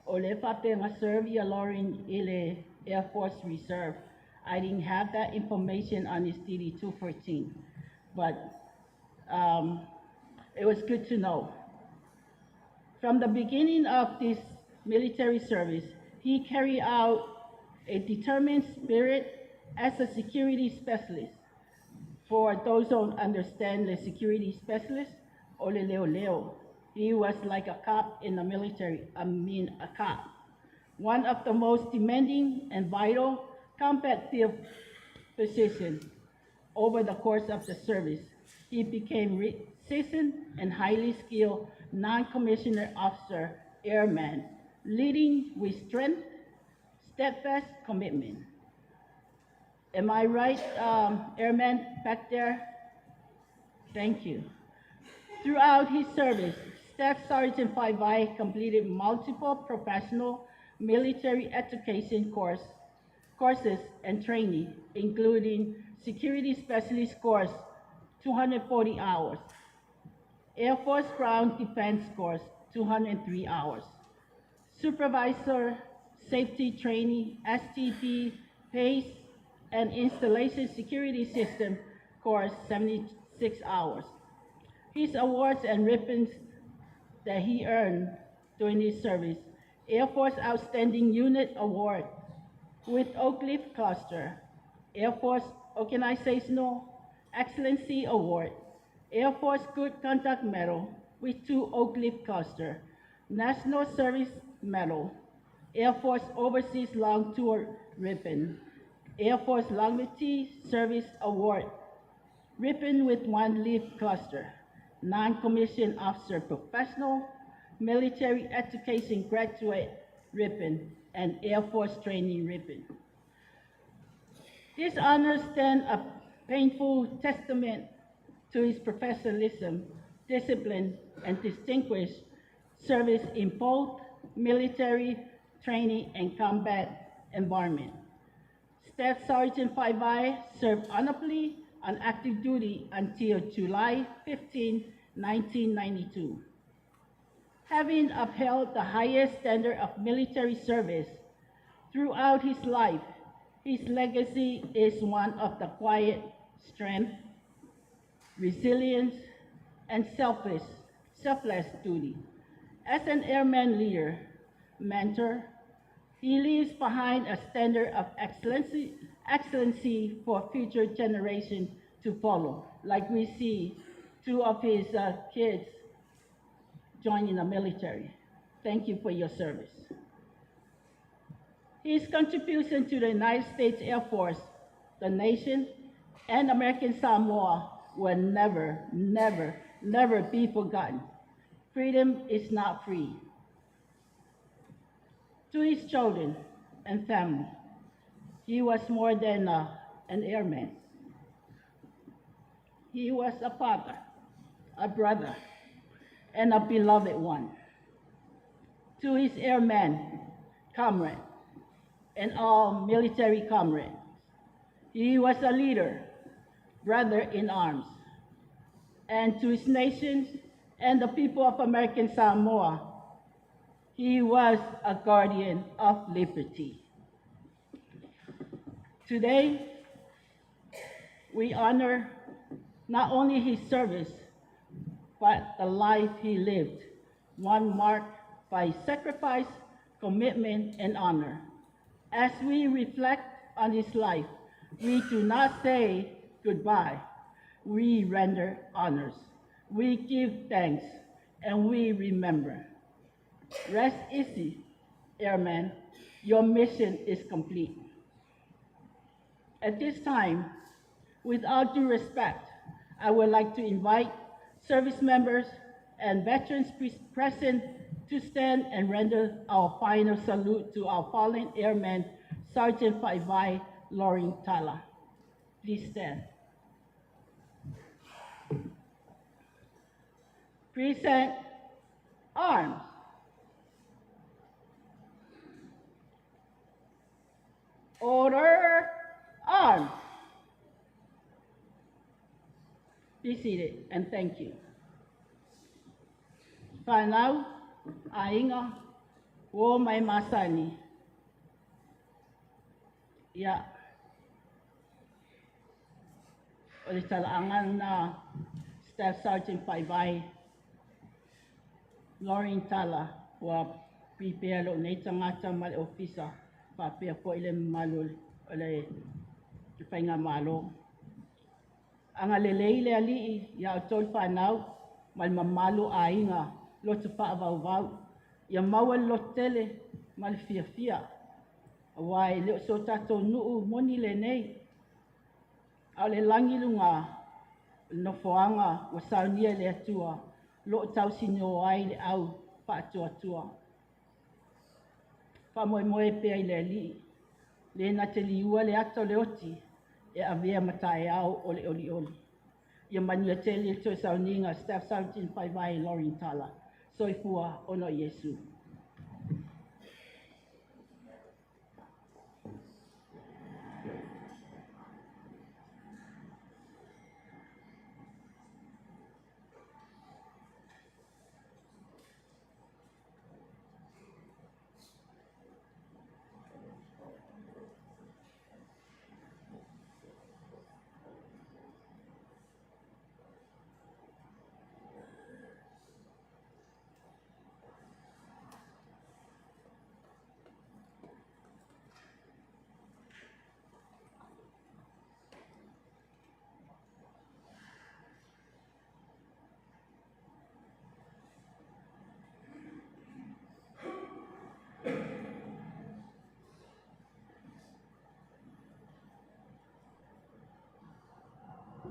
o le faapea serve ia Lorraine i le Air Force Reserve. I didn't have that information on his DD 214, but it was good to know. From the beginning of this military service, he carried out a determined spirit as a security specialist. For those who don't understand the security specialist, ole leo leo. He was like a cop in the military, I mean a cop. One of the most demanding and vital combat field positions over the course of the service. He became seasoned and highly skilled non-commissioned officer airman, leading with strength, steadfast commitment. Am I right, airman back there? Thank you. Throughout his service, Staff Sergeant Faivae completed multiple professional military education courses and training, including Security Specialist course, 240 hours, Air Force Ground Defense course, 203 hours, Supervisor Safety Training, STP, PACE, and Installation Security System course, 76 hours. His awards and ribbons that he earned during his service: Air Force Outstanding Unit Award with Oak Leaf Cluster, Air Force Organizational Excellency Award, Air Force Good Conduct Medal with 2 Oak Leaf Cluster, National Service Medal, Air Force Overseas Long Tour Ribbon, Air Force Longevity Service Award, ribbon with 1 leaf cluster, non-commissioned officer professional, military education graduate ribbon, and Air Force training ribbon. These honors stand a painful testament to his professionalism, discipline, and distinguished service in both military training and combat environment. Staff Sergeant Faivae served honorably on active duty until July 15, 1992. Having upheld the highest standard of military service throughout his life, his legacy is one of the quiet strength, resilience, and selfless duty. As an airman leader, mentor, he leaves behind a standard of excellency for future generations to follow, like we see two of his kids joining the military. Thank you for your service. His contribution to the United States Air Force, the nation, and American Samoa will never, never, never be forgotten. Freedom is not free. To his children and family, he was more than an airman. He was a father, a brother, and a beloved one. To his airman comrade and all military comrades, he was a leader, brother in arms. And to his nation and the people of American Samoa, he was a guardian of liberty. Today, we honor not only his service, but the life he lived, one marked by sacrifice, commitment, and honor. As we reflect on his life, we do not say goodbye. We render honors. We give thanks, and we remember. Rest easy, airman. Your mission is complete. At this time, with all due respect, I would like to invite service members and veterans present to stand and render our final salute to our fallen airman, Sergeant Faivae Loring Tala. Please stand. Present arms. Order arms. Be seated, and thank you. Whanau, ainga, o mai masani. Ia, o le talaanga na Staff Sergeant Faivae Loring Tala, ua prepare lo nei tangata ma le ofisa, whapea po ile malu o le whainga malo. Anga lelei le alii ia o tolu whanau, ma le mamalu ainga lotu whaavauvau. Ia maua le lotu tele ma le fiafia. Wai leo so tātou nuu moni le nei. Au le langi lunga nofoanga wa saunia le atua. Lo tau sinio ai le au whaatuatua. Wha moe moe pea i le alii. Le na te liua le ato le oti. E avea matai au ole oli oli. Ia mania tele le toi sauninga Staff Sergeant Faivae Loring Tala. Soifua ono Yesu.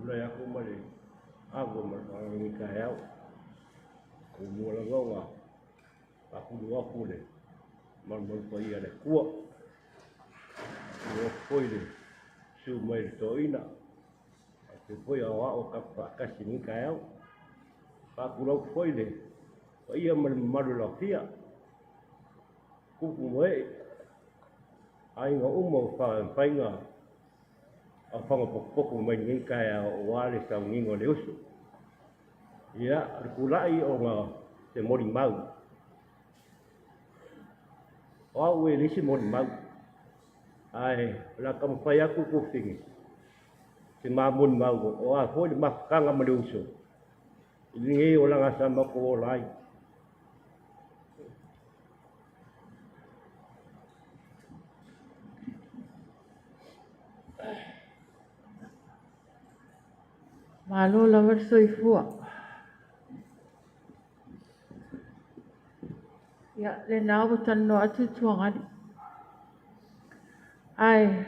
Tulai aku ma le ava ma le faalagi taeao. O mua lava ua faapulu aku le malumalu paia le Atua. Ua atu foi le susu mai le toeaina, faapea foi aoao tatou faatasi i lenei taeao. Faatulou atu foi le Paia ma le mamalu o le aofia, tupu ma ee, aiga uma o faiga aofaga potopoto mai lenei taeao aua le sauniga o le uso. Ia, o le tulai ona se molimau. O au e leai se molimau, ae o le a taumafai atu Tuafafine se ma molimau o a foi le mafutaga ma le uso i lenei olaga sa matou ola ai. Malo lava le soifua. Ia, lena ua talanoa atu le tuagali. Ae,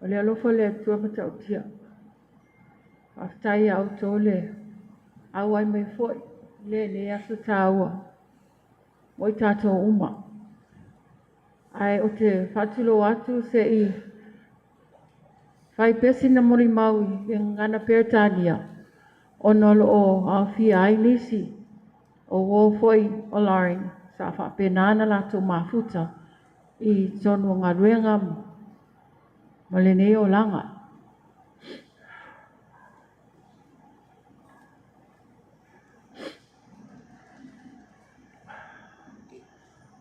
o le alofa o le Atua matautia. Faafetai ia outou le auai mai foi i lenei aso taua mo i tatou uma. Ae ou te faatulou atu se i fai pea sina molimau i le gagana Peretania ona o lo o aofia ai nisi o uo foi o Loring sa faapena ona latou mafuta i totonu o galuega ma lenei olaga.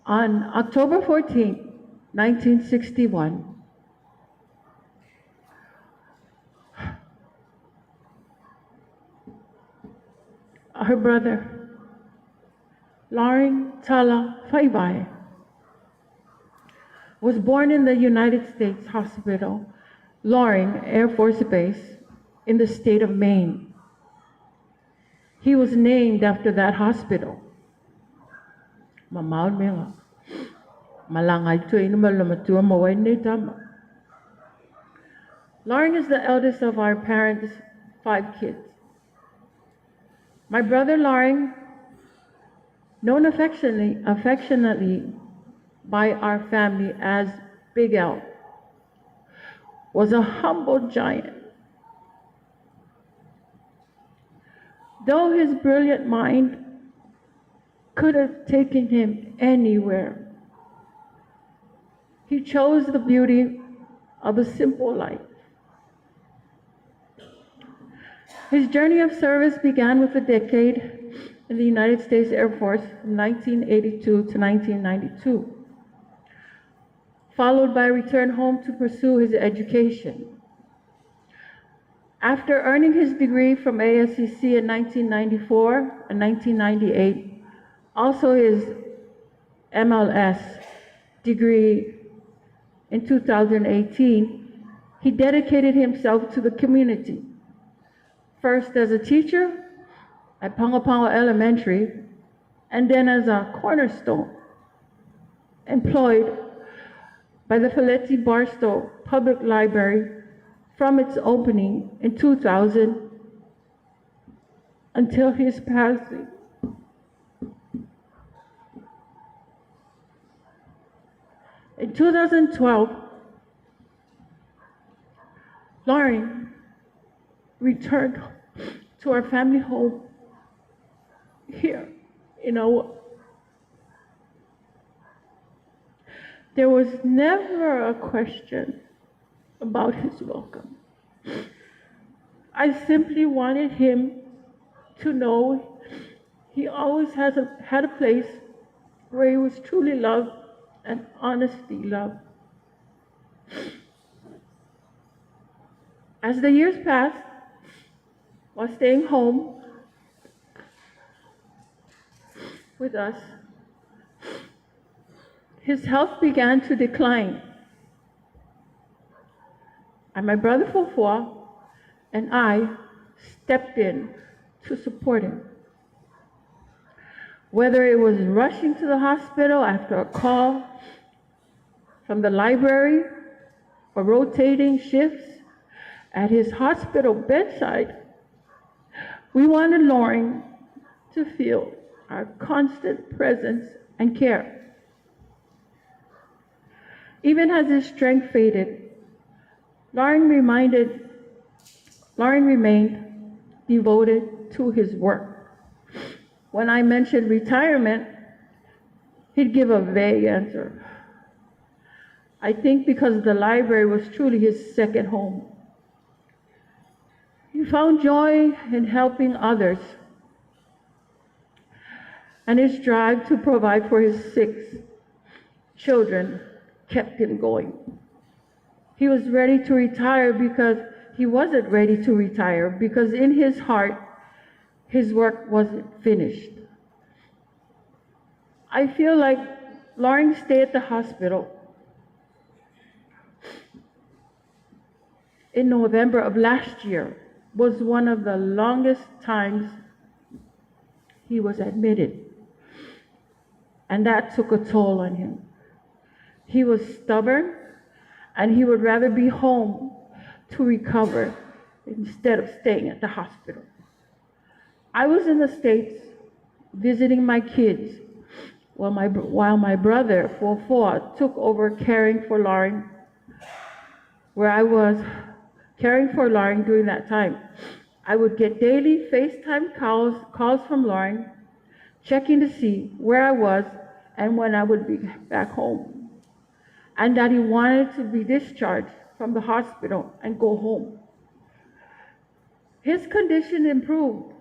On October 14, 1961, her brother, Loring Tala Faivae, was born in the United States Hospital, Loring Air Force Base, in the state of Maine. He was named after that hospital. Mamao le mea malaga ai toeaina ma lona matua maua ai lenei tama. Loring is the eldest of our parents' 5 kids. My brother Loring, known affectionately by our family as Big L, was a humble giant. Though his brilliant mind could have taken him anywhere, he chose the beauty of a simple life. His journey of service began with a decade in the United States Air Force from 1982 to 1992, followed by a return home to pursue his education. After earning his degree from ASCC in 1994 and 1998, also his MLS degree in 2018, he dedicated himself to the community, first as a teacher at Pago Elementary, and then as a cornerstone employed by the Feleti Barstow Public Library from its opening in 2000 until his passing. In 2012, Loring returned to our family home here in Aua. There was never a question about his welcome. I simply wanted him to know he always had a place where he was truly loved and honestly loved. As the years passed, while staying home with us, his health began to decline. And my brother Fofua and I stepped in to support him. Whether it was rushing to the hospital after a call from the library or rotating shifts at his hospital bedside, we wanted Loring to feel our constant presence and care. Even as his strength faded, Loring remained devoted to his work. When I mentioned retirement, he'd give a vague answer. I think because the library was truly his second home. He found joy in helping others and his drive to provide for his 6 children kept him going. He was ready to retire because he wasn't ready to retire because in his heart, his work wasn't finished. I feel like Loring's stay at the hospital in November of last year was one of the longest times he was admitted. And that took a toll on him. He was stubborn, and he would rather be home to recover instead of staying at the hospital. I was in the States visiting my kids while my brother, Four, took over caring for Loring, where I was caring for Loring during that time. I would get daily FaceTime calls from Loring, checking to see where I was and when I would be back home, and that he wanted to be discharged from the hospital and go home. His condition improved,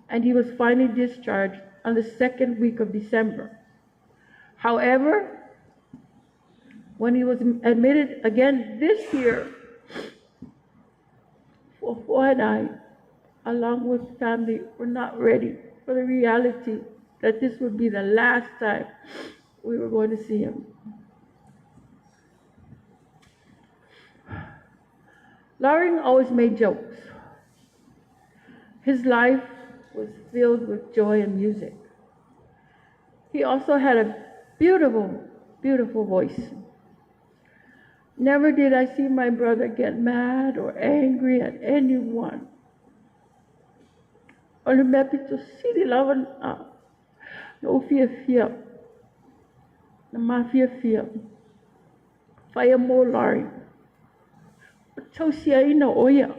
and he was finally discharged on the second week of December. However, when he was admitted again this year, Fofo and I, along with family, were not ready for the reality that this would be the last time we were going to see him. Loring always made jokes. His life was filled with joy and music. He also had a beautiful, beautiful voice. Never did I see my brother get mad or angry at anyone. O le mea pito sili lava na o fia fia, na ma fia fia, whaia mō Loring. O tausia ina o ia.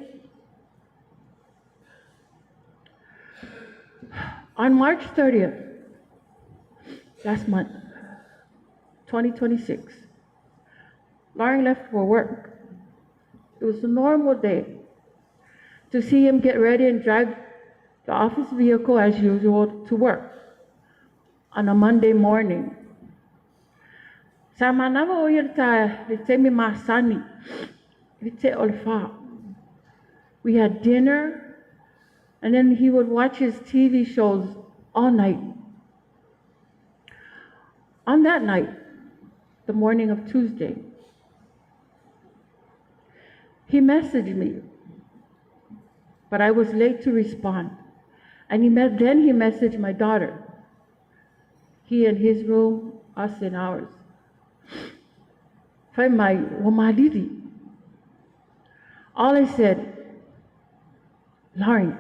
On March 30th, last month, 2026, Loring left for work. It was a normal day to see him get ready and drive the office vehicle as usual to work on a Monday morning. Sa manawa o ia le temi masani, le te o le wha. We had dinner, and then he would watch his TV shows all night. On that night, the morning of Tuesday, he messaged me, but I was late to respond. And then he messaged my daughter. He in his room, us in ours. Fai mai, o maliri. All I said, Loring,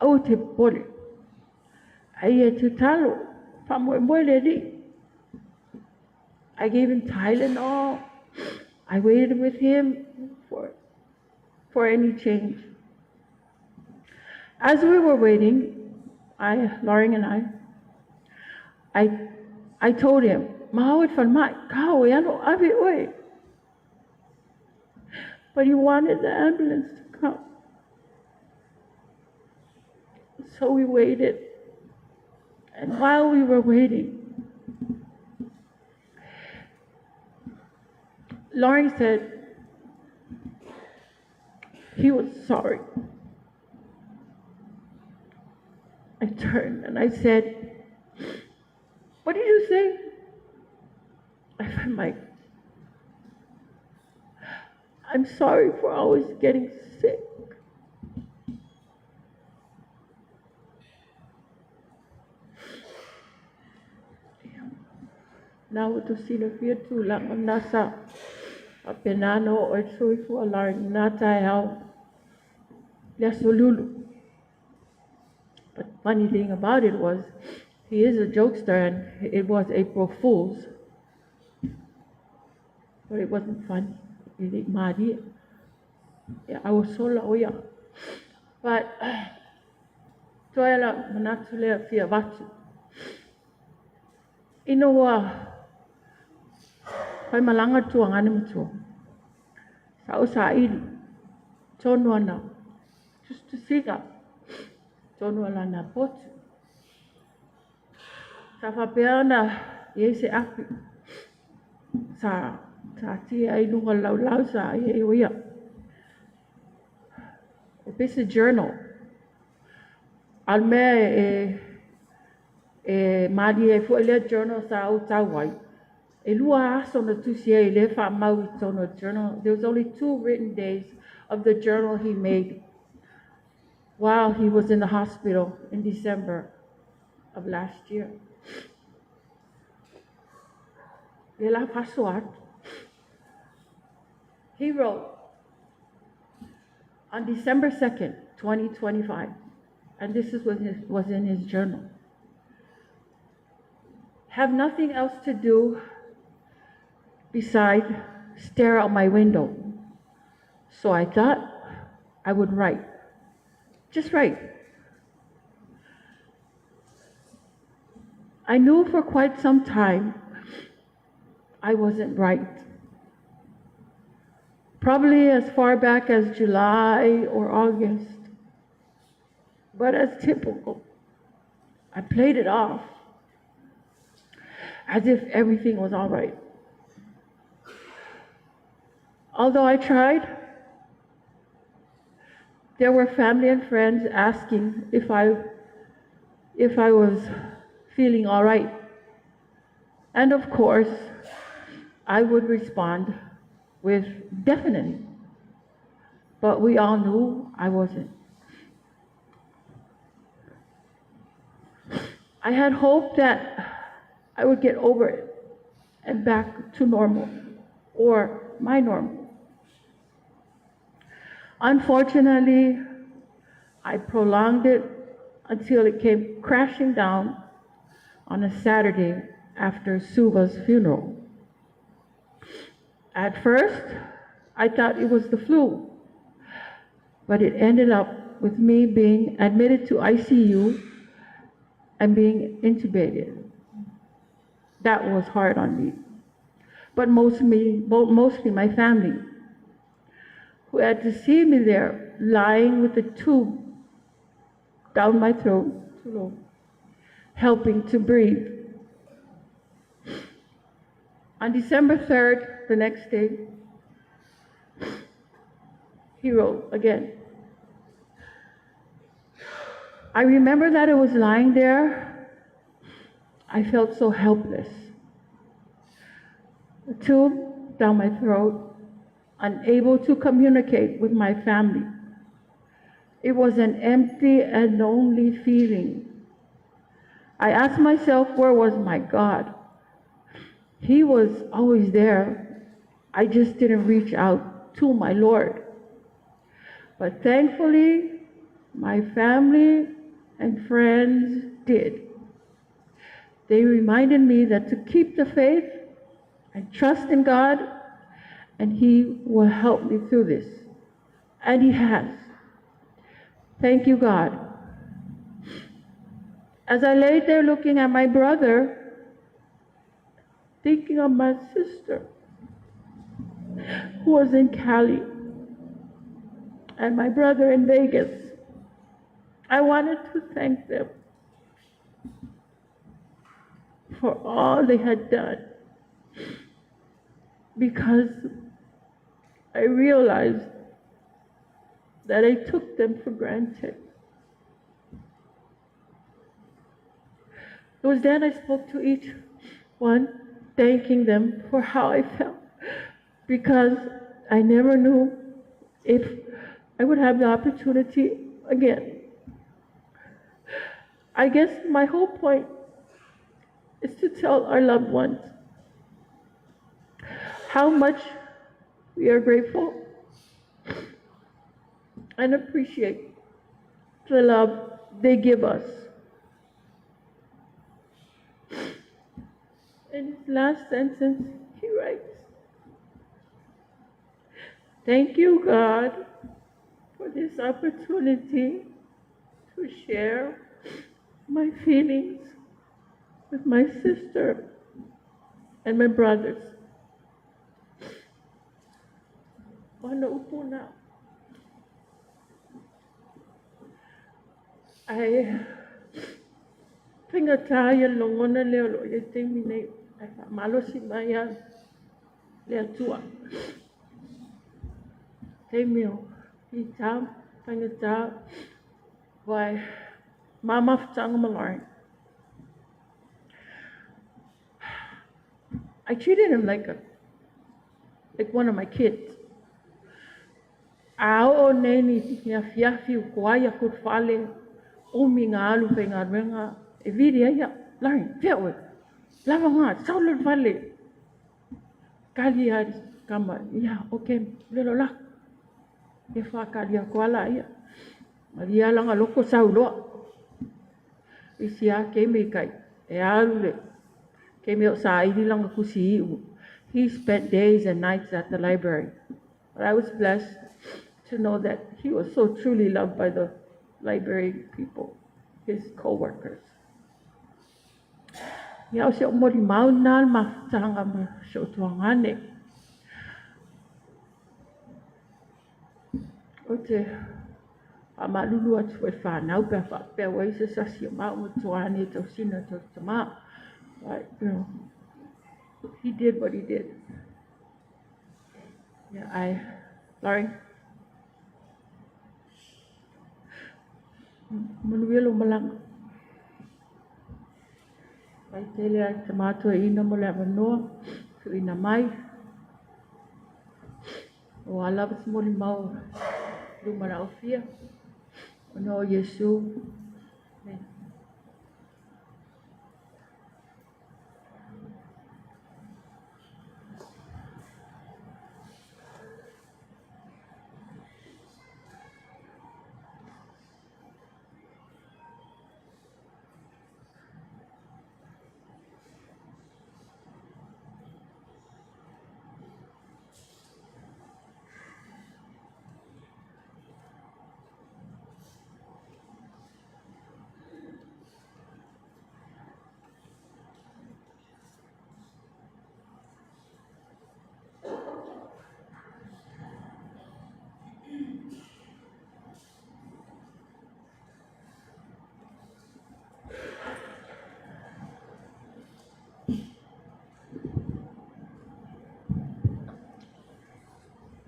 au te pole. Ai e te talo, pa moe moe le ri. I gave him Tylenol. I waited with him for any change. As we were waiting, Loring and I told him, Mahawit fan mai, kao e ano ave oe. But he wanted the ambulance to come. So we waited. And while we were waiting, Loring said he was sorry. I turned and I said, what did you say? I said, Mike, I'm sorry for always getting sick. Now to see the fear to lang nasa penano or soifu alarm nata hau lesolulu. But funny thing about it was, he is a jokester, and it was April Fool's. But it wasn't funny. Yeah, I was so low, yeah. But Toe lau manatu lea fia avatu. Ina ua faimalaga le tuagana matua, sa ou saili tonu ana tusitusiga tonu o lana potu. Sa faapea ona i ai se api sa taatia ai i luga o le laulau sa i ai o ia. E pei se journal. A o le mea e, e malie ai foi lea journal sa ou tau ai, e lua aso na tusi ai lea faamau i totonu o le journal. There was only two written days of the journal he made while he was in the hospital in December of last year. Le la faasoa atu. He wrote on December 2nd, 2025, and this is what was in his journal. Have nothing else to do beside stare out my window. So I thought I would write. Just write. I knew for quite some time I wasn't right. Probably as far back as July or August. But as typical, I played it off as if everything was all right. Although I tried, there were family and friends asking if I, if I was feeling all right. And of course, I would respond with definitely. But we all knew I wasn't. I had hoped that I would get over it and back to normal, or my normal. Unfortunately, I prolonged it until it came crashing down on a Saturday after Suva's funeral. At first, I thought it was the flu, but it ended up with me being admitted to ICU and being intubated. That was hard on me, but mostly, mostly my family, who had to see me there lying with a tube down my throat, helping to breathe. On December 3rd, the next day, he wrote again. I remember that I was lying there. I felt so helpless. A tube down my throat, unable to communicate with my family. It was an empty and lonely feeling. I asked myself, where was my God? He was always there. I just didn't reach out to my Lord. But thankfully, my family and friends did. They reminded me that to keep the faith and trust in God, and He will help me through this. And He has. Thank you, God. As I lay there looking at my brother, thinking of my sister who was in Cali and my brother in Vegas, I wanted to thank them for all they had done, because I realized that I took them for granted. It was then I spoke to each one, thanking them for how I felt, because I never knew if I would have the opportunity again. I guess my whole point is to tell our loved ones how much we are grateful and appreciate the love they give us. In his last sentence, he writes, "Thank you, God, for this opportunity to share my feelings with my sister and my brothers. Ona upu na. Ae faigata ia le logona lea o lo o i ai taimi nei, ae faamalosi mai lava le Atua. Taimi o fita, faigata, aua e ma mafutaga ma Lauren. I treated him like a like one of my kids. A oo nei ni afiafi ua toai aku i le fale, umi na alu faigaluega, e vili ai au, Lauren, fea oe? Lava na, sau loa i le fale. Kali lava le tama, ia, ok, lelo la. Ia faakali atu lava laia. Malie lava lana loto sau loa. Isi lava taimi tai e alu le taimi o saili lana tusi iu. He spent days and nights at the library. But I was blessed to know that he was so truly loved by the library people, his co-workers. Ia, o si ou molimau lena le mafutaga ma si ou tuagane. Ou te faamalulu atu foi i le fanau pe a faapea ua i ai se sasi o maua ma tuaane e tausina e tau tama. But, you know, he did what he did. Yeah, I, sorry. Manuia lou malaga. Mai tele ai te mātua ina mo le avanoa, tuuina mai. O a lava se molimau luma la ofia, ona o Iesu. Amen.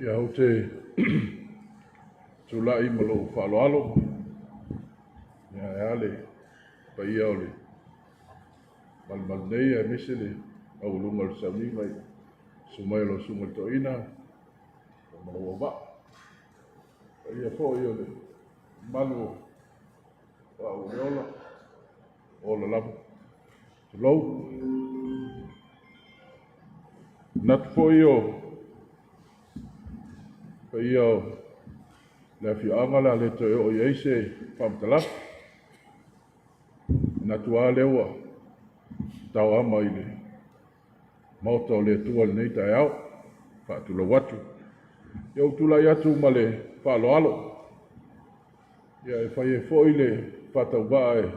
Ia, ou te tulai ma lou faaaloalo, ia e a le paia o le malumalu nei aemaise le maualuga o le sauniga i susu mai o lau Susuga i le Toeaina ma lou auvaa. Paia foi o le mamalu o au o le ola, ola lava. Tulou. Manatu foi o paia o le afioaga o le a le toe oo i ai se faamatalaga. Manatu lava lea ua taoama i le Maota o le Atua i lenei taeao. Faatulou atu. Ia ou tulai atu ma le faaaloalo ia e fai ai foi le faatauvaa e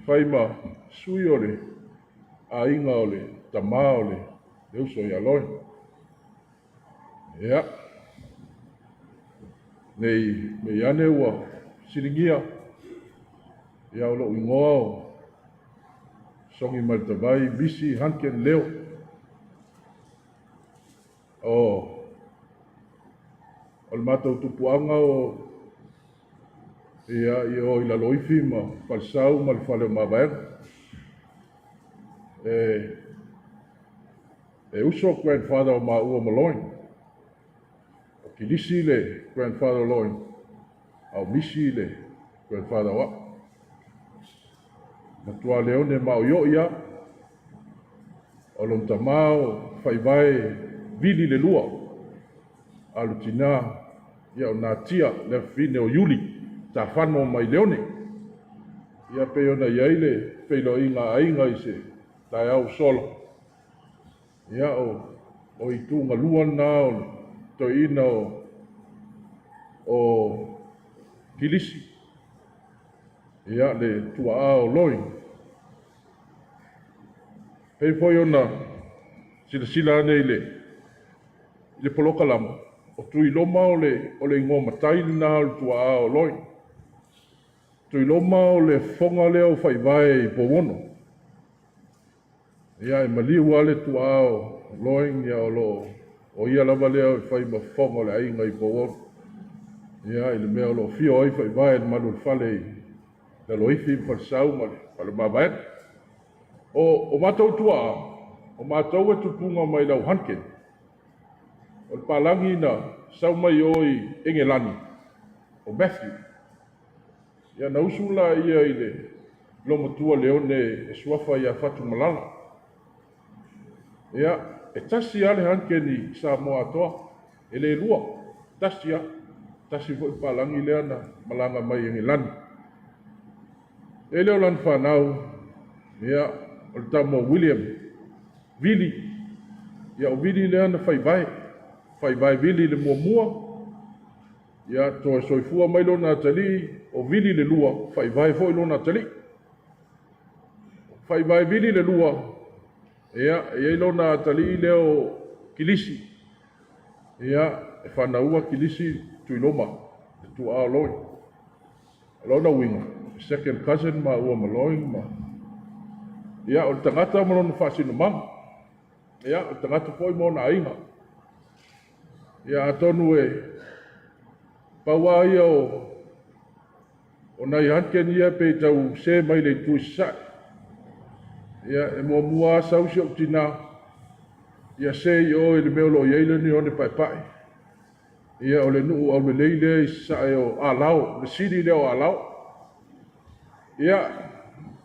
fai ma sui o le aiga o le tama o le uso ia Loy. Ia, nei mei ane ua fesiligia ia o lou igoa o Songi Malitavai Misi Hunkin Leo. O o le matou tupuaga o ia i o i Laloifi ma Falesau ma le fale o Mavaega. E E uso grandfather o maua ma Loin. O Kilisi le grandfather o Loin, a o Misi le grandfather o a'u. Matua Leone maoioi a o lona tama o Faivae Vili le lua, a lo tina ia o Natia le afafine o Iuli Tafano mai Leone. Ia pei ona i ai le feiloaiga a aiga i se taeao ua sola. Ia, o, o itu galua lena o le toeaina o, o Kilisi. Ia, le tuaa o Loy. Pei foi ona silasila ane i le polokalama, o Tuiloma o le igoa matai lena o le tuaa o Loy. Tuiloma o le fofoga lea o Faivae i Pouono. Ia, e maliu lava le tuaa o Loy, ia o lo o ia lava lea e fai ma fofoga o le aiga i Pouono. Ia, i le mea o lo o fio ai Faivae i le malu o le fale i Laloifi ma Falesau ma le Falemavaega. O matou tuaa, o matou e tupuga mai lau Hunkin. O le palagi na sau mai o i Engelani, o Matthew. Ia na usu la ia i le lomatua Leone e suafa ia Fatumalala. Ia, e tasi lava le Hunkin i Samoa atoa, e le lua, tasi lava. Tasi foi palagi lea na malaga mai Engelani. E le o lana fanau, ia, o le tama o William, Vili. Ia o Vili lea na faivae, faivae Vili le muamua, ia toe soifua mai lona atalii, o Vili le lua, faivae foi lona atalii. Faivae Vili le lua, ia, e i ai lona atalii lea o Kilisi. Ia, e fanaua Kilisi Tuiloma, le tuaa o Loy. O lona uiga, second cousin ma ua ma Loy ma... Ia, o le tagata ma lona faasinomaga. Ia, o le tagata foi ma ona aiga. Ia, atonu e pau lava ia o nai Hunkin ia pe tau se mai le itu i Sasae. Ia, e muamua lava sau si ou tinā, ia se i o i le mea o lo o i ai le nione paepae. Ia, o le nuu aulelei lea i Sasae o Alao, le sili lea o Alao. Ia,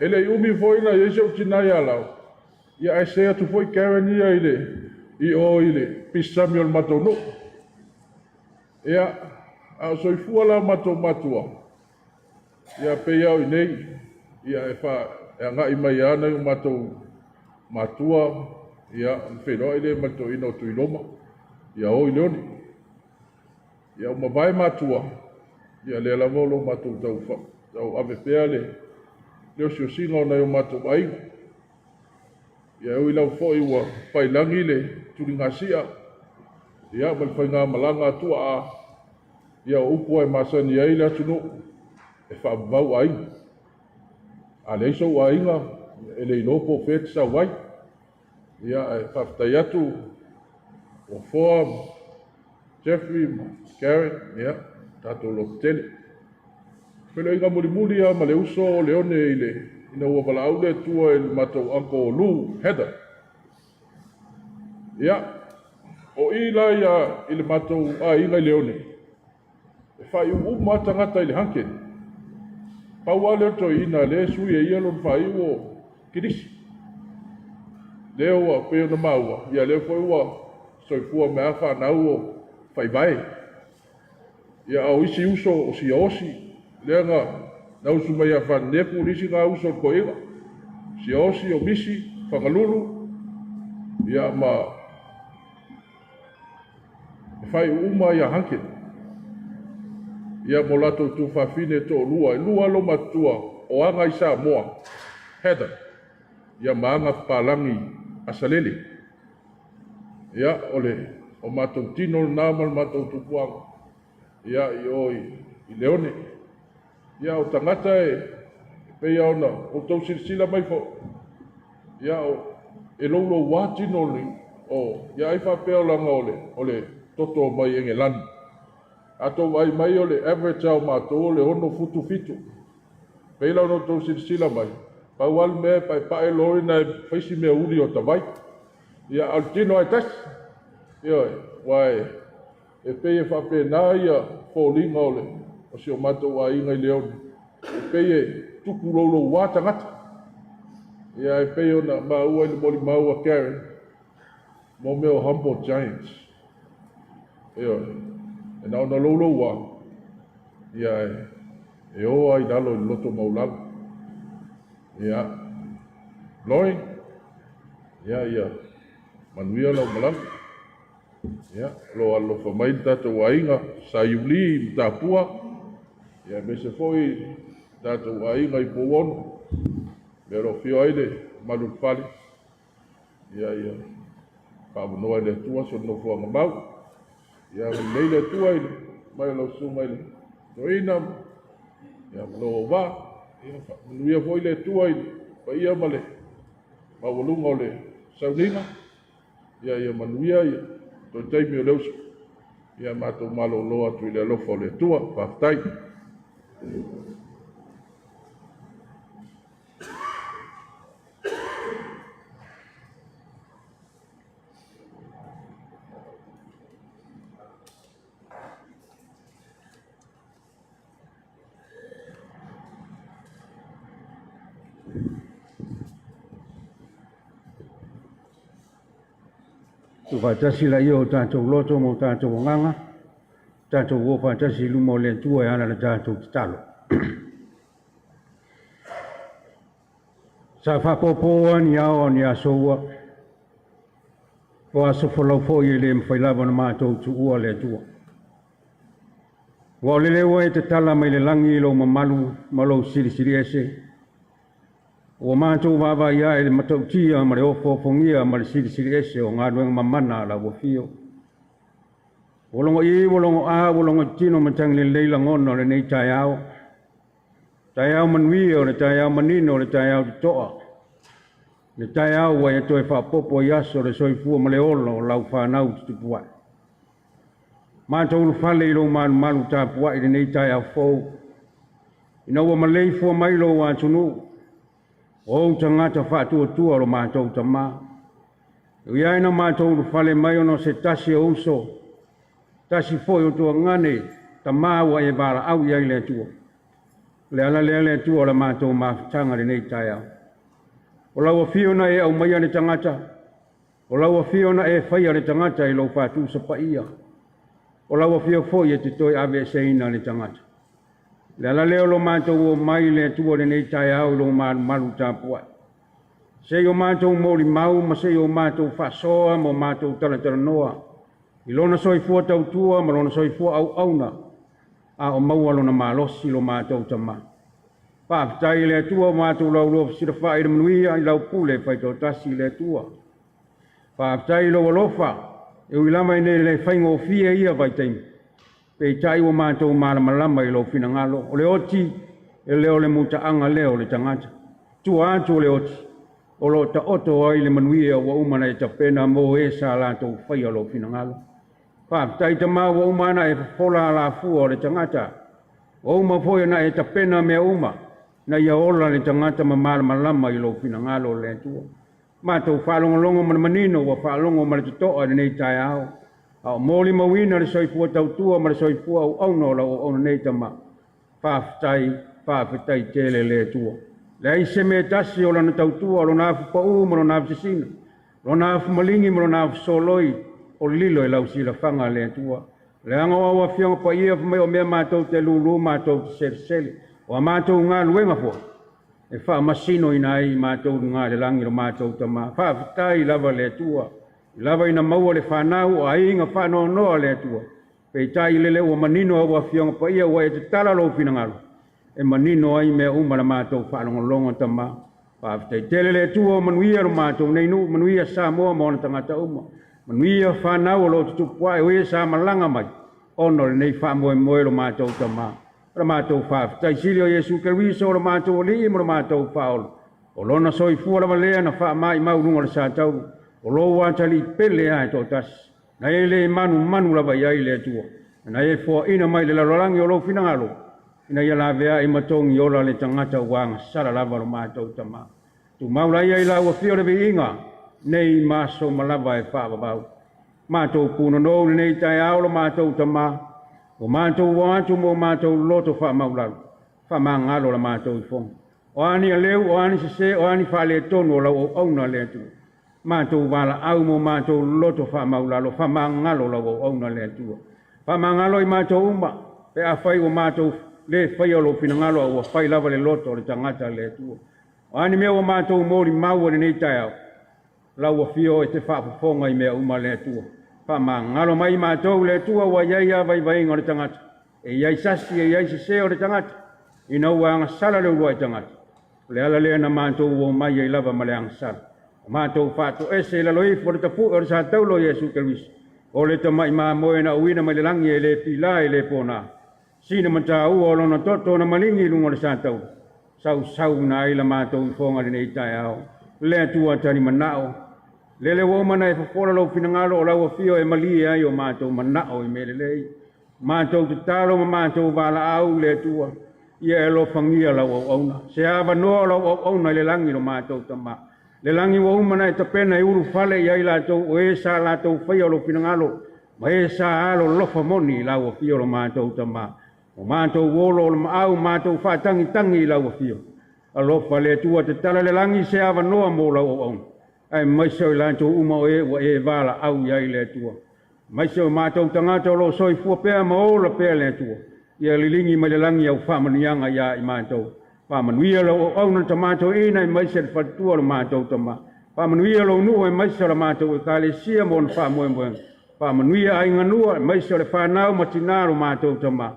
e le i umi foi na i ai si ou tinā i Alao, ia ae se atu foi Karen ia i o i le pisami o le matou nuu. Ia, a o soifua la matou matua, ia pei au i nei, ia e agai mai lava nai o matou matua, ia ona feiloai lea ma le toeaina o Tuiloma, ia o i Leone. Ia ua mavae matua, ia lea lava o lo matou tau ave pea le osiosiga o nai o matou aiga. Ia ui lava foi ua pailagi le tuligasia, ia ma le faigamalaga a tuaa, ia o upu e masani ai le atunuu, e faavavau aiga. A leai sou aiga, e le iloa po o fea e te sau ai. Ia, e faafetai atu o Foa, Jeffrey ma Karen, ia, tatou lototele. Feloaiga mulimuli lava ma le uso o Leone i le ina ua valaau le Atua i le matou uncle Lou Heather. Ia, o i la ia i le matou aiga i Leone, e faaiu uma tagata i le Hunkin. Pau lava lea o le toeaina lea e sui e ia lona faaiu o Kilisi. Lea ua pei ona maua, ia lea foi ua soifua mai lava fanau o Faivae. Ia a o isi uso o Siaosi, lea na usu mai ia Fanenefu le isi na uso o le toeaina. Siaosi o Misi, Fagalulu, ia ma e faaiu uma ia Hunkin. Ia mo latou tuafafine toalua, e lua lo matua o aga i Samoa, Heather, ia ma aga papalagi Asalele. Ia, o le o matou tino lena ma le matou tupuaga, ia i o i Leone. Ia o tagata e pei ona outou silasila mai foi, ia o e louloua tino o ia ai faapea o laga o le toto mai Engelani. A tou ai mai o le average ao matou o le 6 futu 7. Pei la ona outou silasila mai, pau lava le mea e paepae loa na e faisi mea uli o tavai. Ia, a o le tino ai tasi. Ioe, ua e pei e faapena ia foliga o le o si o matou aiga i Leone. E pei e tupu louloua tagata. Ia e pei ona maua i le molimau a Karen, mo mea o humble giants. Ioe, e na ona louloua, ia e o ai lalo i le loto maulalo. Ia, Loi, ia, manuia lau malaga. Ia, lo alofa mai le tatou aiga, sa Iuli ma Tapua, ia aemaise foi tatou aiga i Pouono, lea o lo o afio ai le mamalu o le fale, ia ia faavanoa e le Atua so nofoaga mau. Ia agalelei le Atua i le mai o lau susuga i le toeaina, ia ma lou auvaa. Ia faamanuia foi le Atua i le paia ma le maualuga o le sauniga. Ia ia manuia ia toe taimi o le uso. Ia matou malolo atu i le alofa o le Atua. Faafetai. Tuufaatasi laia o tatou loto ma o tatou agaga, tatou o faatasi i luma o le Atua e ala i le tatou tatalo. Sa faapopo lava ni ao a ni aso ua, o aso folau foi e le mafai lava ona matou tuua le Atua. Ua o lele ua e tatala mai le lagi i lou mamalu ma lou silisili ese, ua matou vaavaai ae i le matautia ma le ofoofogia ma le silisili ese o galuega mamana a lau afio. Ua logo i, ua logo a, ua logo i tino matagi lelei lagona o lenei taeao. Taeao manuia o le taeao manino o le taeao totoa. Le taeao ua e toe faaopoopo i aso o le soifua ma le ola o lau fanau tutupu ae. Matou ulufale i lou malumalu tapuai i lenei taeao fou, ina ua maleifua mai lou atunuu, o ou tagata faatuatua o lo matou Tama. E ui lava ina matou ulufale mai ona o se tasi o uso, tasi foi o tuagane, Tama ua e valaau i ai le Atua. O le ala lea le Atua o la matou mafutaga i lenei taeao. O lau afio na e aumaia le tagata, o lau afio na e faia le tagata i lou faatusa paia, o lau afio foi e te toe aveeseina le tagata. O le ala lea o lo matou omai i le Atua i lenei taeao i lou malumalu tapuai. Se i o matou molimau ma se i o matou faasoa ma o matou talatalanoa i lona soifua tautua ma lona soifua auauna, a o maua lona malosi lo matou Tama. Faafetai i le Atua ua matou laulua fesilafai i le manuia i lau pule faitoatasi i le Atua. Faafetai i lou alofa, e ui lava ina e le faigofie ia vaitaimi, peitai ua matou malamalama i lou finagalo. O le oti, e le o le mutaaga lea o le tagata. Tua atu o le oti, o lo o taoto ai le manuia ua uma ona e tapena mo e sa latou faia lou finagalo. Faafetai Tama ua uma ona e fofola alafua o le tagata, ua uma foi ona e tapena mea uma, ina ia ola le tagata ma malamalama i lou finagalo le Atua. Matou faalogologo ma le manino ua faalogo ma le totoa i lenei taeao, a o molimauina le soifua tautua ma le soifua auauna o lau auauna nei Tama. Faafetai, faafetai tele le Atua. Leai se mea e tasi o lana tautua, o lona afu pau ma lona afu sisina, lona afu maligi ma lona afu soloi, o lilo i lau silafaga le Atua. Leaga o au afioga paia fai mai o mea matou te lulu matou te selesele, o a matou galuega foi, e faamasinoina ai matou i luga i le lagi lo matou Tama. Faafetai lava le Atua, i lava ina maua le fanau o aiga faanoanoa le Atua. Peitai lele ua manino au afioga paia ua e tatala lou finagalo, e manino ai mea uma la matou faalogologo Tama. Faafetai tele le Atua o manuia lo matou nei nuu, manuia Samoa ma ona tagata uma, manuia fanau o lo o tutupu ae o e sa malaga mai ona o lenei faamoemoe lo matou Tama. O la matou faafetai sili o Iesu Keriso o lo matou Alii ma lo matou Faaola, o lona soifua lava lea na faamaimau i luga o le satauru, o lou atalii pele lava e toatasi, na e le manumanu lava i ai le Atua, na e foaina mai le lalolagi o lou finagalo, ina ia laveai ma togi ola le tagata ua agasala lava lo matou Tama. Tumau laia i lau afio le viiga, nei ma aso uma lava e faavavau. Matou punonou i lenei taeao lo matou Tama, ua matou o atu ma o matou loto faamaulalo, faamagalo la matou ifoga. O a ni aleu, o a ni sese, o a ni faaletonu o lau auauna le Atua, matou valaau ma o matou loto faamaulalo, faamagalo lau auauna le Atua. Faamagalo i matou uma, pe afai ua matou le faia lou finagalo, a ua fai lava le loto o le tagata le Atua. O a ni mea ua matou molimau i lenei taeao, lau afio e te faafofoga i mea uma le Atua. Faamagalo mai i matou le Atua ua i ai lava vaivaiga o le tagata, e i ai sasi, e i ai sese o le tagata. Ina ua agasala le uluai tagata, o le ala lea na matou omai ai lava ma le agasala. O matou faatoese i lalo ifo o le tapu'e o le sataula o Iesu Keriso, o le tama'i mamoe na auina mai le lagi e le pila e le pona. Sina mataua o lona toto na maligi i luga o le sataula, sausauina ai la matou ifoga i lenei taeao. Le Atua talimanao, lele ua uma ona e fofola lou finagalo o lau afio e malie ai o matou manao i mea lelei. Matou tatalo ma matou valaau i le Atua, ia e alofagia lau auauna. Se avanoa o lau auauna i le lagi lo matou Tama. Le lagi ua uma ona e tapena e ulufale i ai latou o e sa latou faia o lou finagalo, ma e sa alolofa moni i lau afio lo matou Tama. O matou olo o le maau matou faatagitagi i lau afio. Alofa le Atua tatala le lagi se avanoa mo lau auauna. Aemaise o i latou uma o e ua e valaau i ai le Atua. Aemaise o matou tagata o lo o soifua pea ma ola pea le Atua. Ia liligi mai le lagi au faamanuiaga ia i matou. Faamanuia lau auauna le Tama Toeaina aemaise le faletua o le matou Tama. Faamanuia lou nuu aemaise o le matou Ekalesia ma ona faamoemoega. Faamanuia aiga aemaise o le fanau ma tinā lo matou Tama.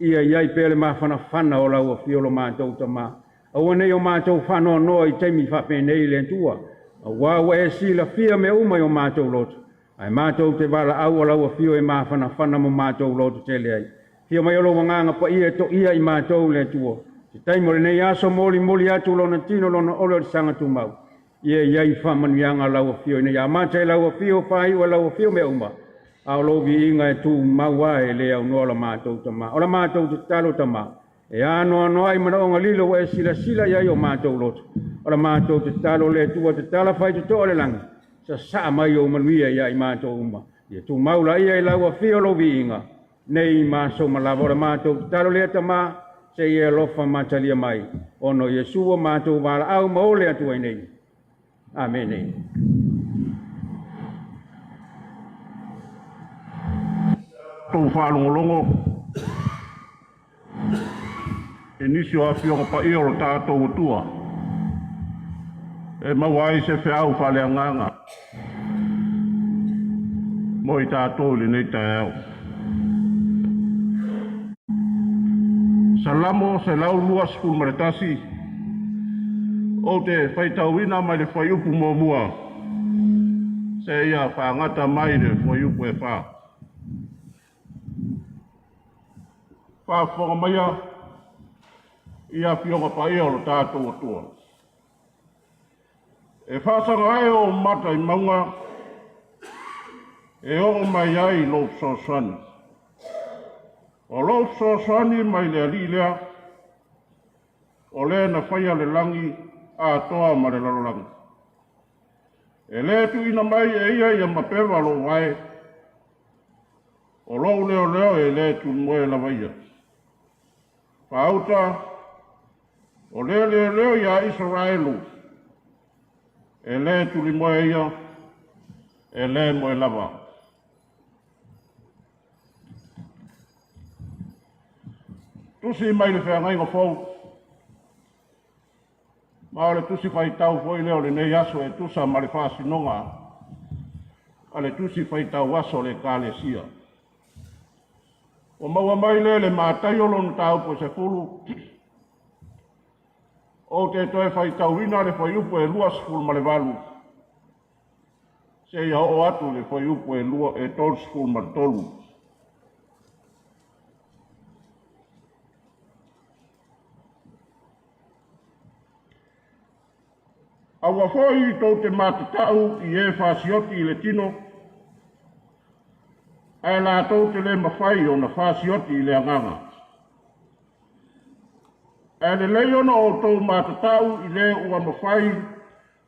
Ia i ai pea le mafanafana o lau afio lo matou Tama. Aua nei o matou faanoanoa i taimi faapenei le Atua. Auā ua e silafia mea uma i o matou loto. Ae matou te valaau o lau afio e mafanafana mo matou loto tele ai. Fia mai o lou agaga paia e toia i matou le Atua. Se taimi o lenei aso molimoli atu lona tino lona ole o le saga tumau. Ia i ai faamanuiaga lau afio ina ia amata e lau afio faaiu e lau afio mea uma. A o lou viiga e tumau lava e le aunoa la matou Tama. O la matou tatalo Tama, e anoanoai manaoga lilo ua e silasila i ai o matou loto. O la matou tatalo le Atua tatala faitotoa le lagi, sasaa mai ou manuia ia i matou uma. Ia tumau laia i lau afio lou viiga, nei ma aso uma lava. O la matou tatalo lea Tama, seia e alofa ma talia mai, ona o Iesu ua matou valaau ma ole atu ai nei. Amene. Tou faalogologo i nisi o afioga paia o le tatou Atua e maua ai se feau faaleagaga mo i tatou i lenei taeao. Salamo 121, ou te faitauina mai le fuaiupu 1 seia faagata mai le fuaiupu e 4. Faafofoga maia i afioga paia o le tatou Atua. E faasaga ai ou mata i mauga e oo mai ai lou fesoasoani. O lou fesoasoani mai le Alii lea, o le na faia le lagi atoa ma le lalolagi. E le tuuina mai e ia ia mapeva lou vae, o lou leoleo e le tulimoe lava ia. Faauta, o le leoleo ia Isaraelu, e le tulimoe ia, e le moe lava. Tusi mai le feagaiga fou, ma o le tusi faitau foi lea o lenei aso e tusa ma le faasinoga a le tusi faitau aso o le Ekalesia. Ua maua mai lea le Mataio lona mataupu e 10, ou te toe faitauina le fuaiupu e 28, seia oo atu le fuaiupu e 33. Aua foi tou te matatau i e fasioti i le tino, ae latou te le mafai ona fasioti i le agaga. Ae lelei ona outou matatau i le ua mafai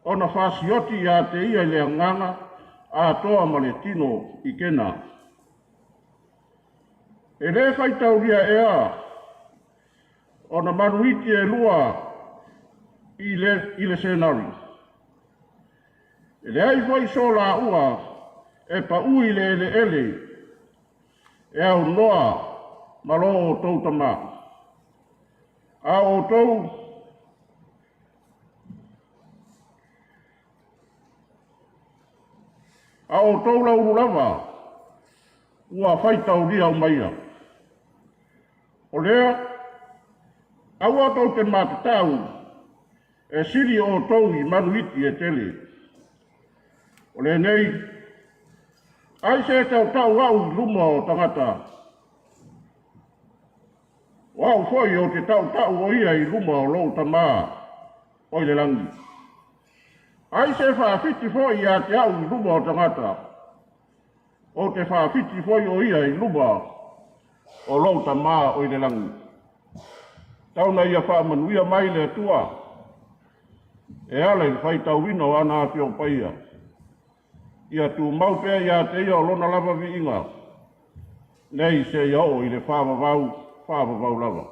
ona fasioti ia te ia i le agaga atoa ma le tino i kena. E le faitaulia ea ona manuiti e lua i le senari. E leai foi so laua e paui le eleele e aunoa ma lo outou Tama. A outou laulu lava ua faitaulia umaia. O lea Aua tou te matatau e sili outou i manu iti e tele. O lenei, ai se tautau au i luma o tagata. O au foi ou te tautau o ia i luma o lou Tamā o i le lagi. Ai se faafiti foi ia te au i luma o tagata, ou te faafiti foi o ia i luma o lou Tamā o i le lagi. Tau na ia faamanuia mai le Atua e ala i le faitauina o ana Afioga Paia. Ia tumau pea ia te ia o lona lava viiga, nei seia oo i le faavavau, faavavau lava.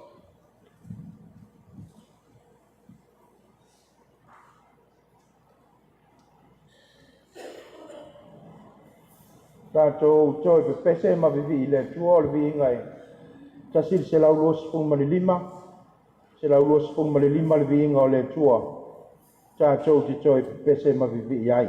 Tatou toe pepese ma vivii i le Atua o le viiga e 125, 125 le viiga o le Atua tatou te toe pepese ma vivii ai.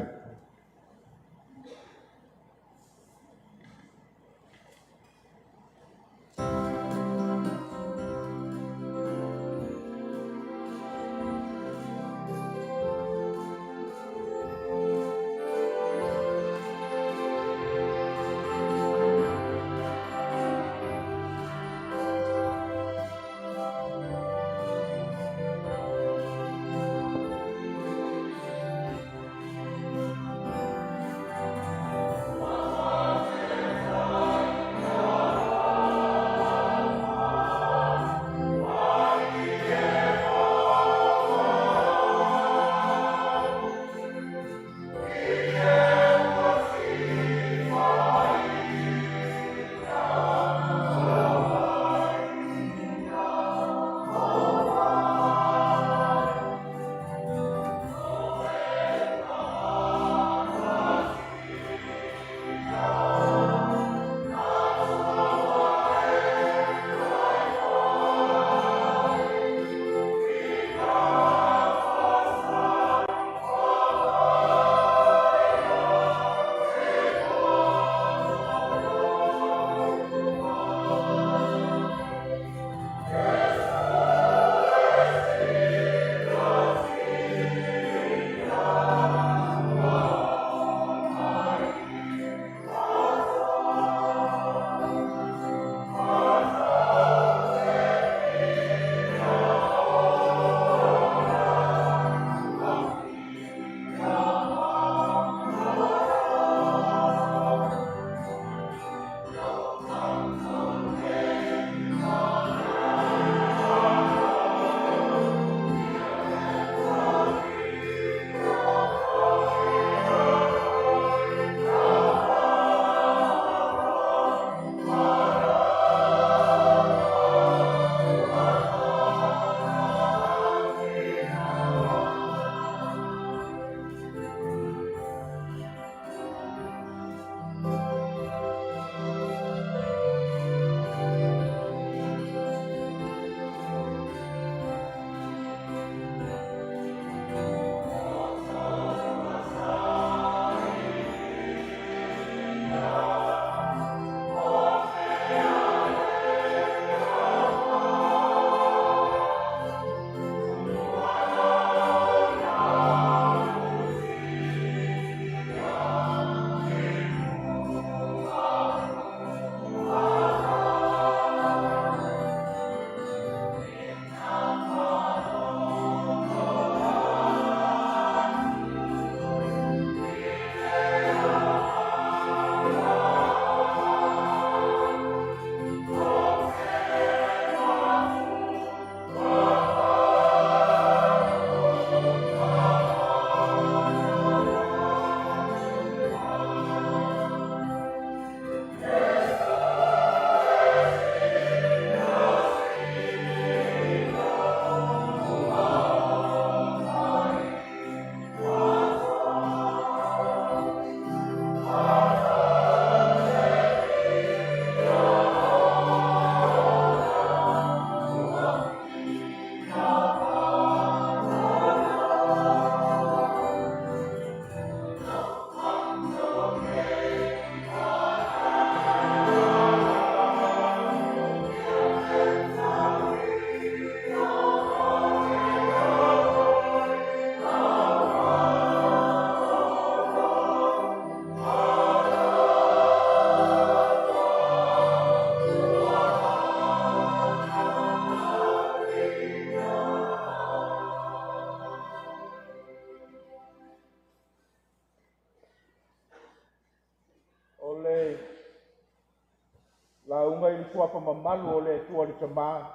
le suafa mamalu o le Atua le Tamā,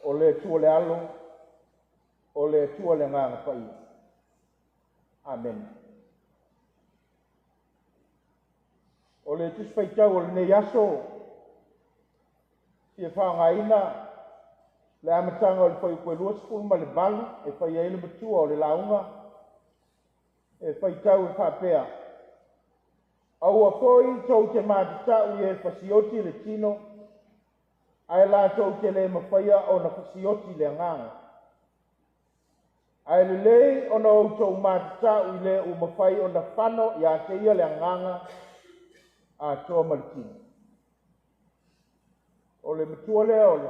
o le Atua le Alo, o le Atua le Agaga Paia. Amene. O le Tusi Faitau o lenei aso, fia faaaogaina le amataga o le fuaiupu e 28 e fai ai le matua o le lauga e faitau e faapea: Aua foi tou te matatau i e fasioti le tino, ae latou te le mafaia ona fasioti le agaga. Ae lelei ona outou matatau i le ua mafai ona fano ia te ia le agaga atoa ma le tino. O le matua lea o le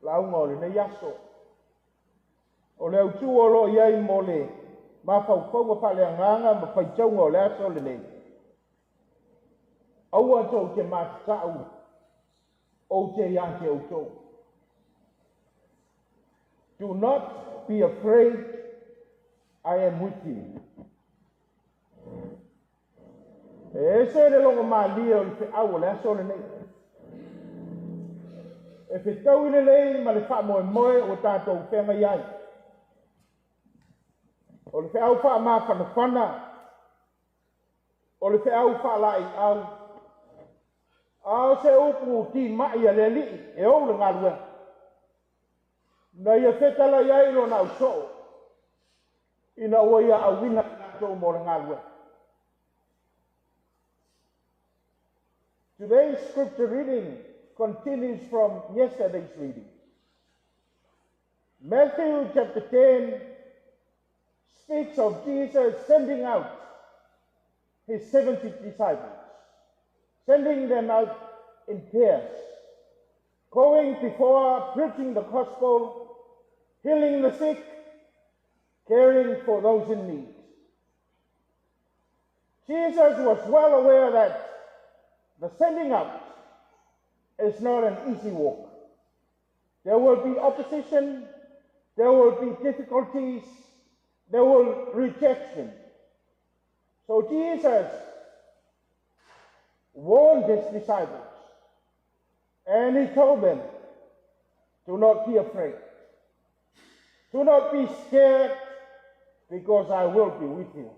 lauga o lenei aso. O le autū o lo o i ai mo le mafaufauga faaleagaga ma faitauga o le aso lenei. Aua tou te matatau ou te ia te outou. Do not be afraid, I am with you. E ese le logo malie o le feau o le aso lenei. E fetaui lelei ma le faamoemoe ua tatou feagai ai. O le feau faamafanafana, o le feau faalaeiau, a o se upu timai a le Alii e ou le galuega. Na ia fetalai ai lona ausoo, ina ua ia auina i latou mo le galuega. Today's scripture reading continues from yesterday's reading. Matthew chapter 10 speaks of Jesus sending out his 70 disciples, sending them out in pairs, going before, preaching the gospel, healing the sick, caring for those in need. Jesus was well aware that the sending out is not an easy walk. There will be opposition, there will be difficulties, there will be rejection. So Jesus warned his disciples and he told them, do not be afraid. Do not be scared, because I will be with you.